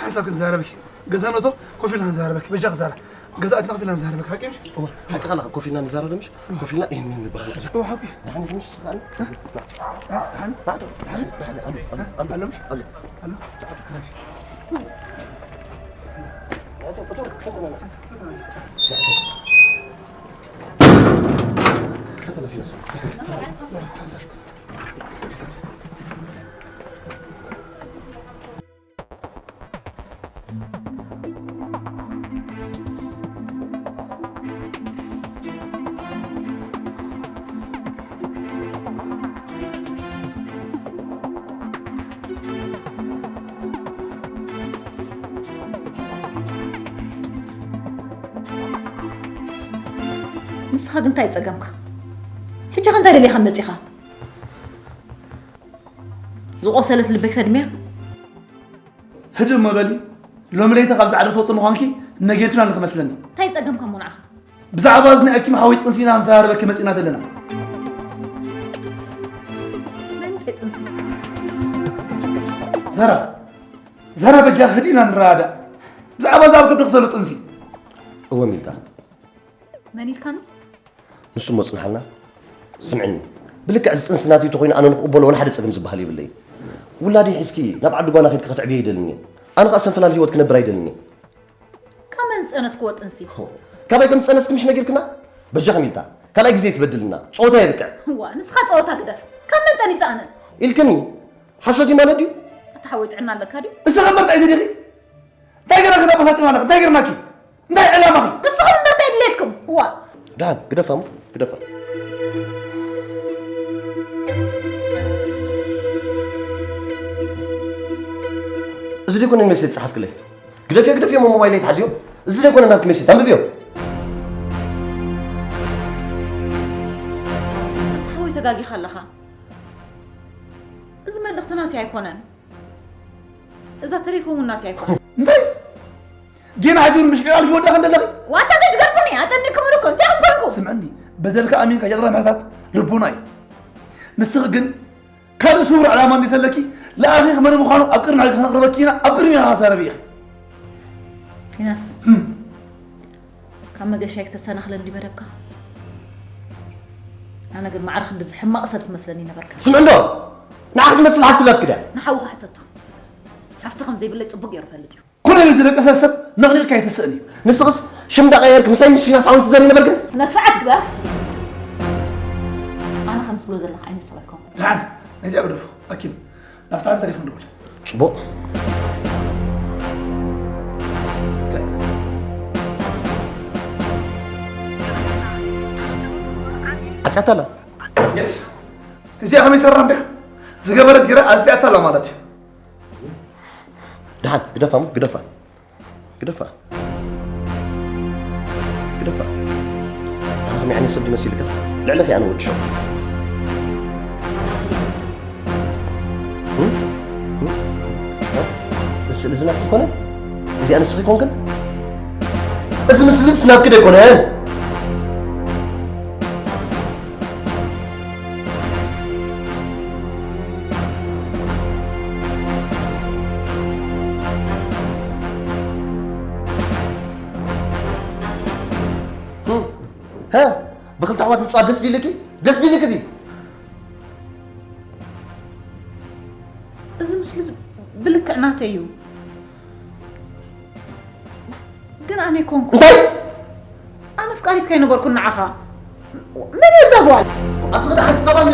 ሓንሳብ ክንዛረበኪ። ገዛ ነቶ ኮፍ ኢልና ንዛረበኪ። በጃ ዛራ። ገዛ ኣትና ኮፍ ኢልና ንዛረበኪ። ሓቂ ምሽ? እወ፣ ሓቂ ኣለኻ። ኮፍ ኢልና ንዛረብ ምሽ? ኮፍ ኢልና ይህን ንበሃል። እወ፣ ሓቂ። ደሓን ምሽ ስኻን? ደሓን? ደሓን? ደሓን? ኣሎ፣ ኣሎ፣ ኣሎ፣ ኣሎ። ኣሎ ምሽ? ኣሎ። ኣሎ። ንስኻ ግን እንታይ ጸገምካ? ሕጂ ከ እንታይ ደሊኻ መጺኻ? ዝቖሰለት ልበይ ክተድምያ? ህድእ እሞ በሊ። ሎሚ ለይቲ ካብዚ ዓዲ ክትወጽኢ ምዃንኪ ነጊርክና ኣለኺ መስለኒ። እንታይ ጸገምካ እሞ ንዓኻ? ብዛዕባ እዚ ናይ ኣኪም ሓወይ ጥንሲ ኢና ክንዘራረበኪ መጺና ዘለና። ናይ ምንታይ ጥንሲ? ዛራ፣ ዛራ በጃ ህድእ ኢልና ንረዳዳእ። ብዛዕባ እዚ ኣብ ከብድኺ ዘሎ ጥንሲ። እወ ሚልታ። መን ኢልካኒ? ንሱ እሞ ጽንሓልና። ስምዕኒ፣ ብልክዕ እዚ ጽንሲ ናተይ ተኾይኑ ኣነ ንኽቕበሎ ወላ ሓደ ጸገም ዝበሃል የብለይን። ውላደይ ሒዝኪ ናብ ዓዲ ጓና ኸይድኪ ከተዕብዮ ኣይደልን እየ። ኣነ ኸኣ ሰንፈላል ህይወት ክነብር ኣይደልን እየ። ካብ መን ዝጸነስክዎ ጥንሲ? ሆ፣ ካባይ ከም ዝጸነስኪ ምሽ ነጊርክና? በጃኺ ሚልታ፣ ካልኣይ ግዜ ትበድልና። ጸወታ የብቅዕ። እዋ፣ ንስኻ ጸወታ ግደፍ። ካብ መን ጠኒሰ ኣነ? ኢልክኒ፣ ሓሶት እዩ ማለት ድዩ? ኣታ ሓወይ ጥዕና ኣለካ ድዩ? ንስኻ እምበር እንታይ ትደልዪ? እንታይ ገይራ ከተበሳጭና ኣለኻ? እንታይ ገይርናኪ? እንታይ ዕላማኺ? ንስኹም እምበር እንታይ ድሌትኩም? እዋ። ደሓን፣ ግደፋ እሞ፣ ግደፋ። እዚ ደይኮነ ሜሴጅ ጸሓፍክለይ? ግደፍዮ፣ ግደፍዮ እሞ ሞባይለይ ትሓዝዮ። እዚ ደይኮነ ናትኪ ሜሴጅ፣ ኣንብብዮ። ሓወይ ተጋጊኻ ኣለኻ። እዚ መልእኽቲ ናተይ ኣይኮነን። እዛ ተሌፎን እውን ናተይ ኣይኮነን። እንታይ? ጌና ሕጂ እውን ምሽቅላል ይወዳእኻ እንደለኺ? ዋታ ዘይትገርፉኒ፣ ኣጨኒኩምኒ እኮ፣ እንታይ ከም ኮንኩ? ስምዕኒ፣ በደልካ ኣሚንካ ይቕረ ምሕታት ልቦና እዩ። ንስኺ ግን ካልእ ስውር ዕላማ እንዲ ዘለኪ፣ ለኣኺ መን ምዃኑ ኣብ ቅድሚ ሕጊ ከነቕርበኪ ኢና፣ ኣብ ቅድሚ ኢና ክዛረብ ኢኺ። ፊናስ፣ ህም። ካብ መገሻይ ክተሰናኽለኒ መደብካ? ኣነ ግን ማዕረ ክንድዚ ሕማቕ ሰብ ትመስለኒ ነበርካ። ስምዒ እንዶ፣ ንዓኺ ትመስል ሓፍቲ ኣላትኪ ድያ? ንሓውኻ ሕተቶ። ሓፍቲ ከም ዘይብለይ ጽቡቕ ገይሩ ይፈልጥ እዩ። ኩሉ ነዚ ደቀሰ ሰብ ነቕኒቕካ ኣይትስእን እዩ። ንስኽስ ሽም እንዳቐየርክ ምሳይ ምስ ፊናስ ዓወት ትዘሪ ነበርክን? ስነ ስርዓት ግበር። ኣነ ከም ትብሎ ዘለኻ ዓይነት ሰብ ኣይኮንኩን። ደሓን፣ ነዚኣ ግደፎ። ኣኪም፣ ናብታ ተሌፎን ደውል። ጽቡቕ። ዓጽያታ ኣላ። የስ፣ እዚኣ ከመይ ሰራ እንድያ? ዝገበረት ገይራ ኣጥፊኣታ ኣላ ማለት እዩ። ደሓን ግደፋ፣ እሞ ግደፋ፣ ግደፋ፣ ግደፋ። ኣነ ከመይ ዓይነት ሰብ ድመስልካ? ልዕለኺ ኣነ ወዲ ሸው። እዚ ስእሊ እዚ ናትኪ ይኮነን? እዚኣ ንስኺ ኮንክን? እዚ ምስሊስ ናትኪ ዶ ኣይኮነን? ሃ? ብክልተ ኣሕዋት ምጽዋት ደስ ዲልኪ? ደስ ዲልኪ እቲ? እዚ ምስሊ እዚ ብልክዕ ናተይ እዩ። ግን ኣነ ኣይኮንኩ። እንታይ? ኣነ ኣፍቃሪትካ ኣይነበርኩን ንዓኻ። መን እያ እዛ ጓል? ኣስኽዳ ሓንቲ ጸባል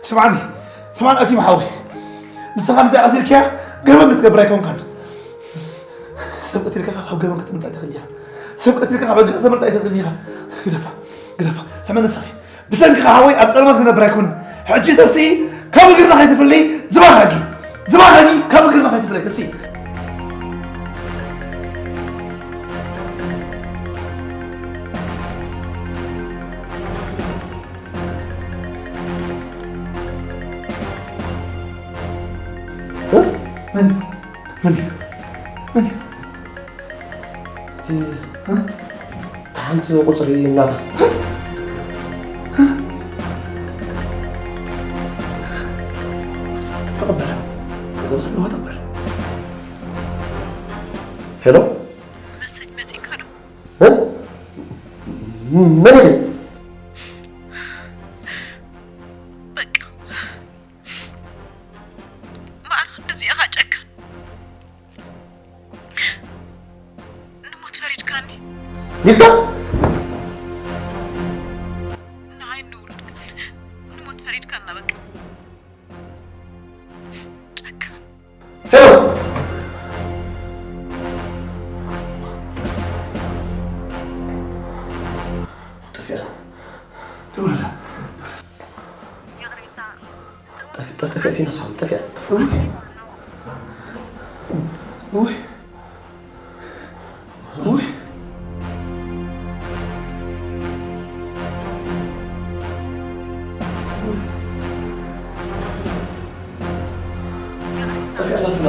ስማዕኒ፣ ስማዕኒ ኣኪም ሓወይ፣ ንስኻ ምስኣ ቀቲልካያ ገበን ክትገብር ኣይኮንካን። ሰብ ቀቲልካ ካብ ገበን ከተምልጥ ኣይትኽእልን ኢኻ። ሰብ ቀቲልካ ካብ ሕጊ ከተምልጥ ኣይትኽእልን ኢኻ። ግደፋ፣ ግደፋ። ስምዕኒ ንስኺ። ብሰንኪ ሓወይ ኣብ ጸልማት ክነብር ኣይኮንን። ሕጂ ተስኢ ካብ እግርና ከይትፍለይ ዝባን ሕጊ። ዝባን ሕጊ ካብ እግርና ከይትፍለይ ተስኢ። መን? መን? መን? እቲ፣ እ? እቲ ሓንቲ ቁጽሪ እናታ። ተቐበል። ተቐበል፣ እወ ተቐበል። ሄሎ? መሰጅ መጺእካ ዶ? እ? መን ኢኺ? በቃ። እምበኣር ክንድዚ ኢኻ ጨካን? ንሞት ፈሪድካኒ? ሚልካ? ንዓይን ንውሉድካን ንሞት ፈሪድካና በቃ። ጨካን። ሄሎ! ጠፊኣ። ደውለላ። ጠፊ-፣ ጠፊኣ ፊና ሳም፣ ጠፊኣ። እውይ። እውይ። እውይ። ጠፊኣ ናትና።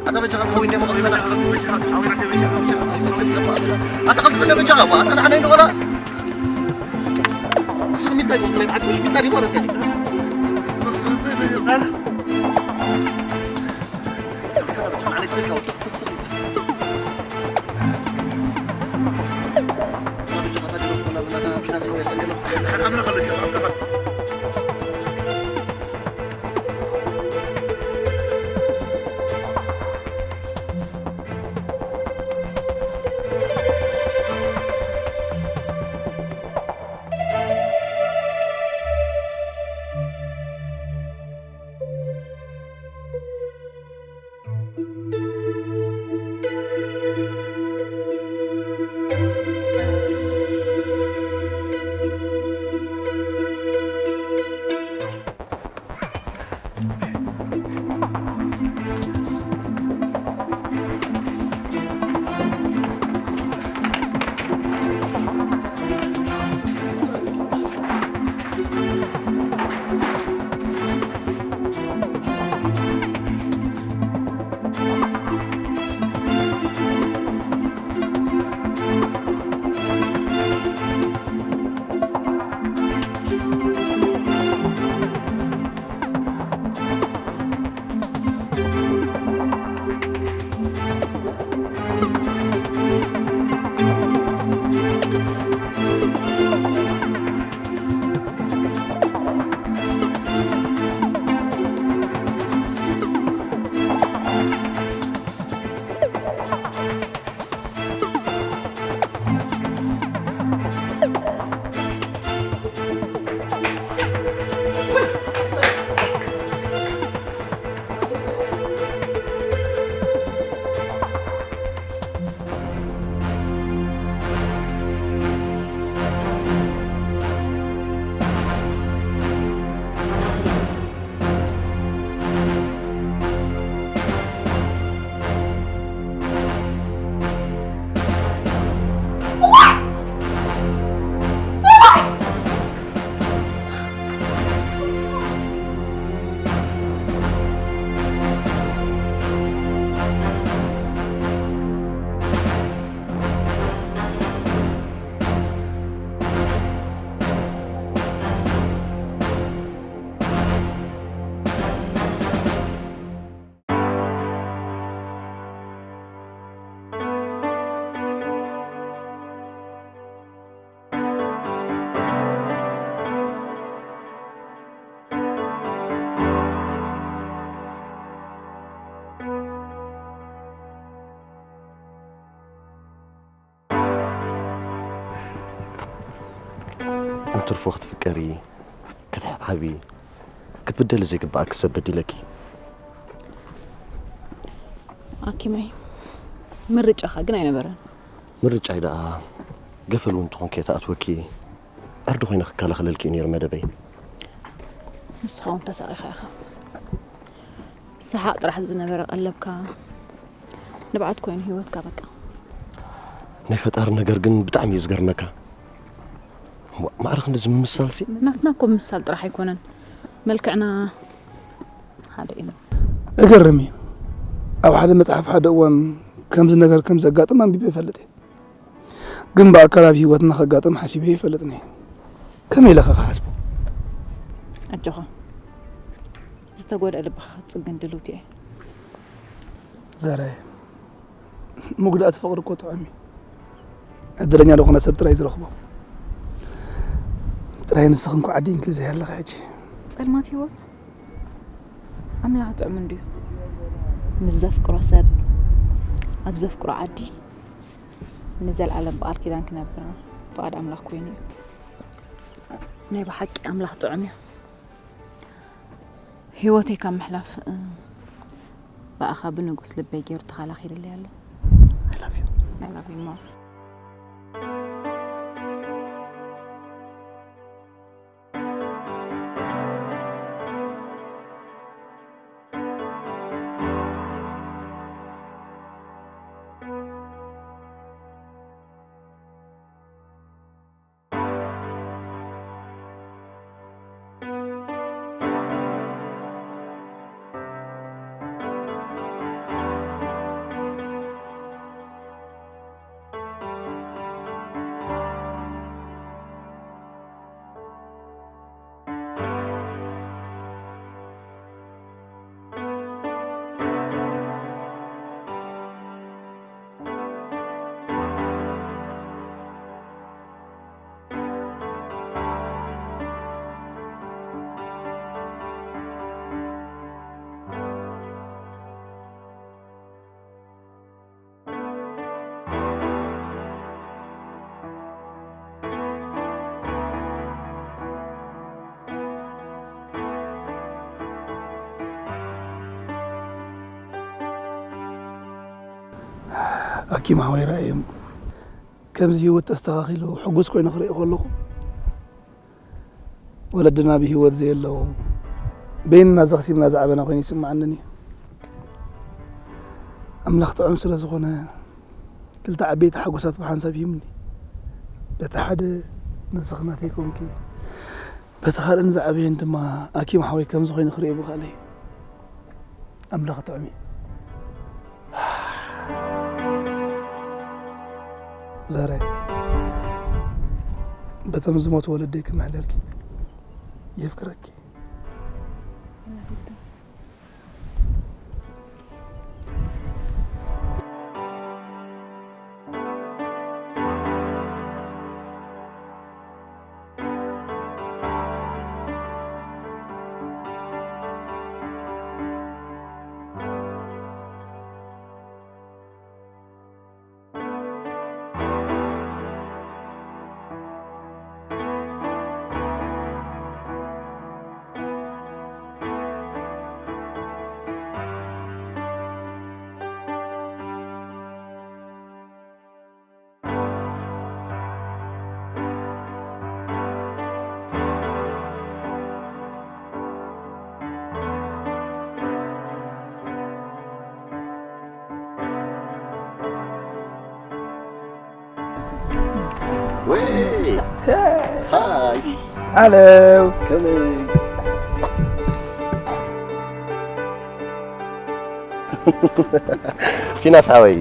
ኣታ በጃኻ ተሓወይ እንደ መቐረት ፈታ። ኣታ ቀልጥፍ እንደ በጃኻ፣ ኣታ ንዓና እንደ ቆላ። ንስኻ ሚልታ ዲኹም፣ ናይ ብሓቂ ምሽ ሚልታ ዲኹም፣ ኣረ እንተ። እንትርፎ ክትፍቀሪ፣ ክትሕብሓቢ፣ ክትብደሊ ዘይግብኣኪ ሰብ በዲለኪ። ኣኪመይ፣ ምርጫኻ ግን ኣይነበረን። ምርጫይ ደኣ ገፈል እውን ትኾን ከይተኣትወኪ ዕርዲ ኮይነ ክከላኸለልኪ እዩ ነይሩ መደበይ። ንስኻ እውን ተሳቒኻ ኢኻ። ሰሓቕ ጥራሕ ዝነበረ ቀለብካ ንብዓት ኮይኑ ህይወትካ በቃ። ናይ ፈጣሪ ነገር ግን ብጣዕሚ እዩ ዝገርመካ። እሞ ማዕረ ክንድዚ ምምሳልሲ? ናትና እኮ ምምሳል ጥራሕ ኣይኮነን፣ መልክዕና ሓደ ኢና። እገርም እዩ። ኣብ ሓደ መጽሓፍ ሓደ እዋን ከምዚ ነገር ከም ዘጋጥም ኣንቢበ ይፈልጥ እየ። ግን ብኣካል ኣብ ህይወትና ከጋጥም ሓሲበ ይፈልጥን እየ። ከመይ ኢለኻ ክሓስቦ? ኣጆኻ፣ ዝተጎድአ ልብኻ ክትጽግን ድልውቲ እየ። ዘራይ፣ ምጉዳእቲ ፍቕሪ እኮ ጥዑም እዩ። ዕድለኛ ዝኾነ ሰብ ጥራይ ዝረኽቦ። ጥራይ ንስኺ እንኳ ዓዲ እንግሊዝ ኣለኺ ሕጂ። ጸልማት ህይወት ኣምላኽ ጥዑም እንድዩ። ምስ ዘፍቅሮ ሰብ፣ ኣብ ዘፍቅሮ ዓዲ፣ ንዘለኣለም ብቓል ኪዳን ክነብር ፍቓድ ኣምላኽ ኮይኑ እዩ። ናይ ብሓቂ ኣምላኽ ጥዑም እዩ። ህይወተይ ካብ ምሕላፍ፣ እ፣ ብኣኻ ብንጉስ ልበይ ገይሩ ተኸላኺልለይ ኣሎ። I love you። I love you more። ኣኪም ሓወይ ርኣዮም። ከምዚ ህይወት ተስተኻኺሉ ሕጉስ ኮይኑ ክርኢ ከለኹ፣ ወለድና ብህይወት ዘየለዉ፣ በይንና ዘኽቲምና ዝዓበና ኮይኑ ይስምዓንን እዩ። ኣምላኽ ጥዑም ስለ ዝኾነ፣ ክልተ ዓበይቲ ሓጎሳት ብሓንሳብ ሂብኒ። በቲ ሓደ ንስኺ ናተይ ኮንኪ፣ በቲ ካልእ ንዝዓበየን ድማ ኣኪም ሓወይ ከም ዝኾይኑ ክርእዮ ምኽኣለይ ኣምላኽ ጥዑም እዩ። ዛራይ፣ በቶም ዝሞቱ ወለደይ ክምሕለልኪ፣ የፍቅረኪ። ወይ! ሃይ! ሃለው! ከመይ? ፊናስ ሓወይ።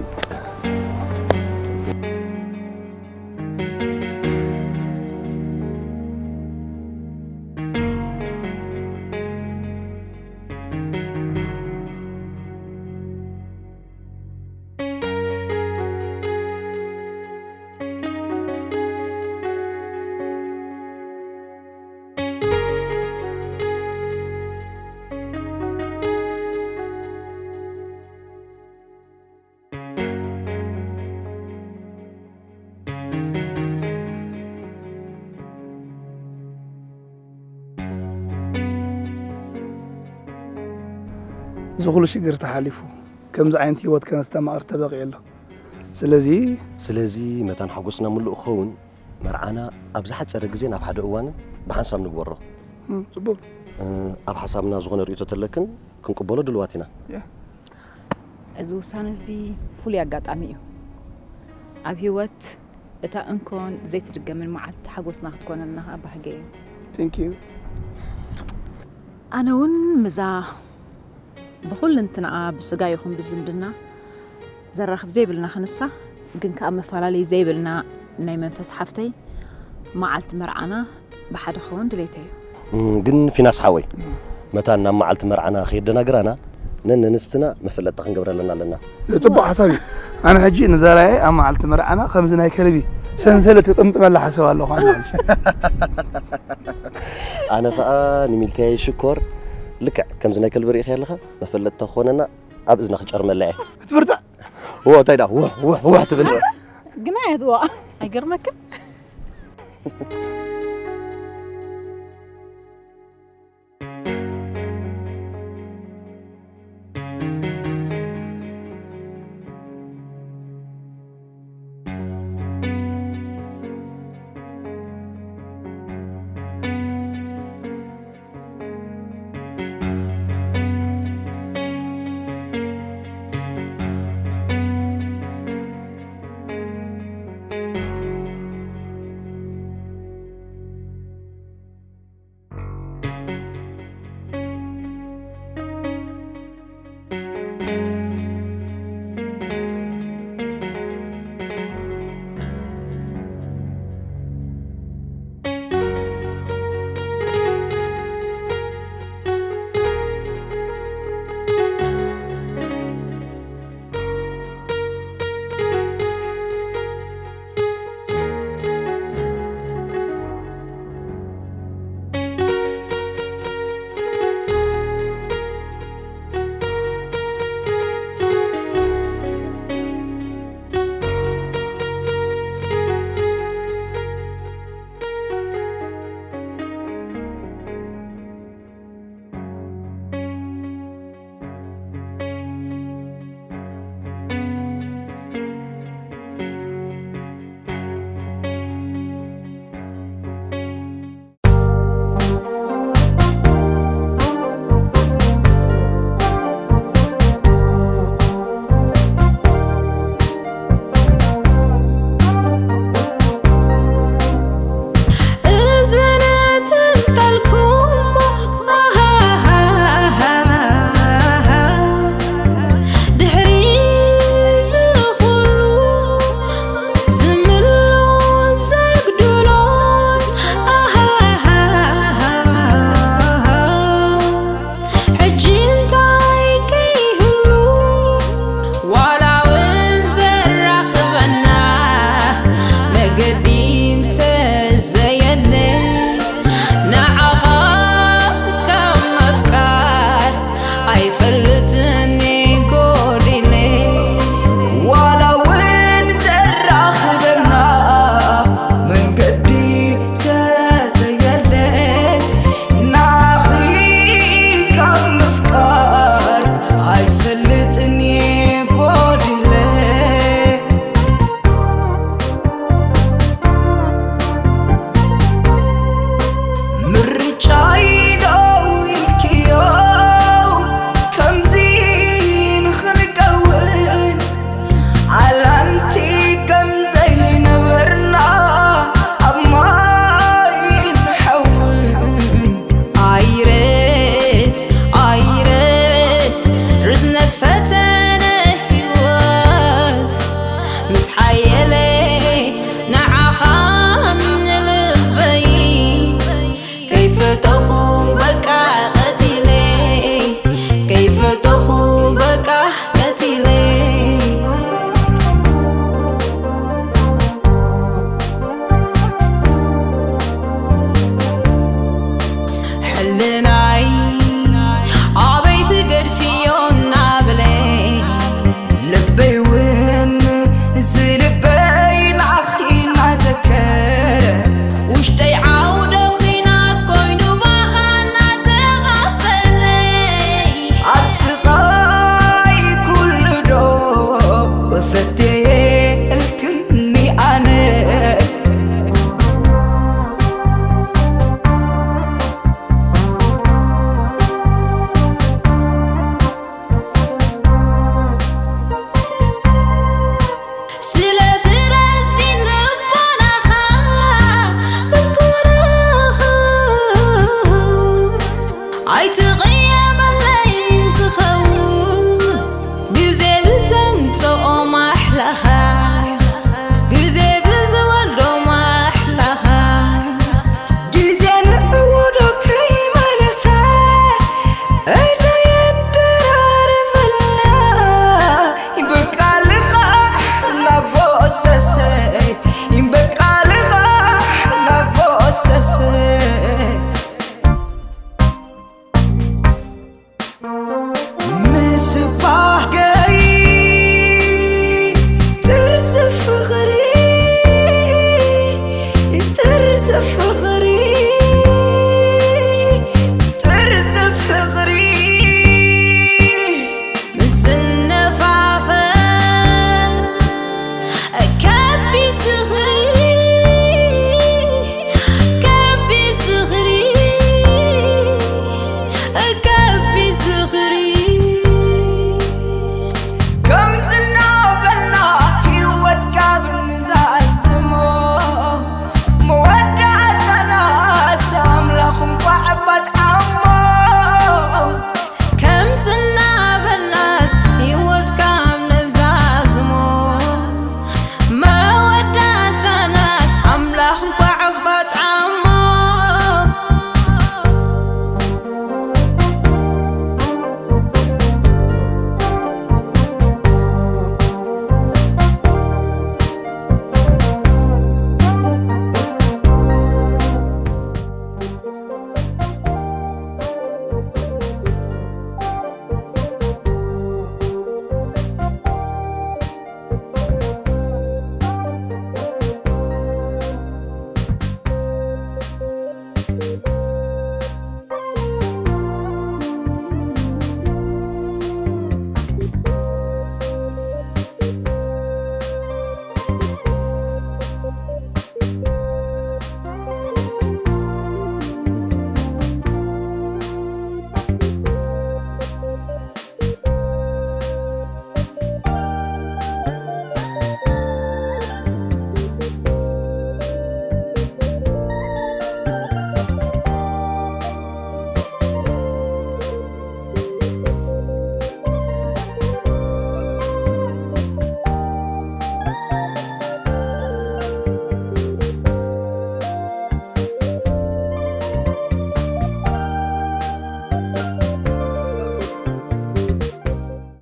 እዚ ኩሉ ሽግር ተሓሊፉ፣ ከምዚ ዓይነት ህይወት ከነስተማቕር ተበቒዑ ኣሎ። ስለዚ ስለዚ መታን ሓጎስና ምሉእ ክኸውን፣ መርዓና ኣብ ዝሓጸረ ግዜን ኣብ ሓደ እዋንን ብሓንሳብ ንግበሮ። እም፣ ጽቡቕ። እ፣ ኣብ ሓሳብና ዝኾነ ርእይቶ ተለክን ክንቅበሎ ድልዋት ኢና። ያ። እዚ ውሳነ እዚ ፍሉይ ኣጋጣሚ እዩ። ኣብ ህይወት እታ እንኮን ዘይትድገምን መዓልቲ ሓጎስና ክትኮነልና ከኣ ባህገ እዩ። Thank you። ኣነ እውን ምዛ ብኹልንትናኣ ብስጋ ይኹን ብዝምድና ዘራኽብ ዘይብልና ክንሳ፣ ግን ከኣ መፈላለዪ ዘይብልና ናይ መንፈስ ሓፍተይ፣ መዓልቲ መርዓና ብሓደ ክኸውን ድሌተይ እዩ። እም፣ ግን ፊናስ ሓወይ፣ መታን ናብ መዓልቲ መርዓና ከየደናግራና፣ ነንንስትና መፈለጥታ ክንገብረለና ኣለና። ጽቡቕ ሓሳብ እዩ። ኣነ ሕጂ ንዛራየ ኣብ መዓልቲ መርዓና ከምዚ ናይ ከልቢ ሰንሰለት ክጥምጥመላ ሓሳብ ኣለኹ፣ ኣነ ሕጂ። ኣነ ኸኣ ንሚልክያይ ሽኮር ልክዕ ከምዚ ናይ ከልቢ ርኢኸያ ኣለኻ፣ መፈለጥታ ክኾነና ኣብ እዝና ክጨርመላ እየ። ክትብርታዕ። ዎ፣ እንታይ ደኣ ውሕ፣ ውሕ፣ ውሕ ትብል? ግና እያ ትዋእ። ኣይገርመክን?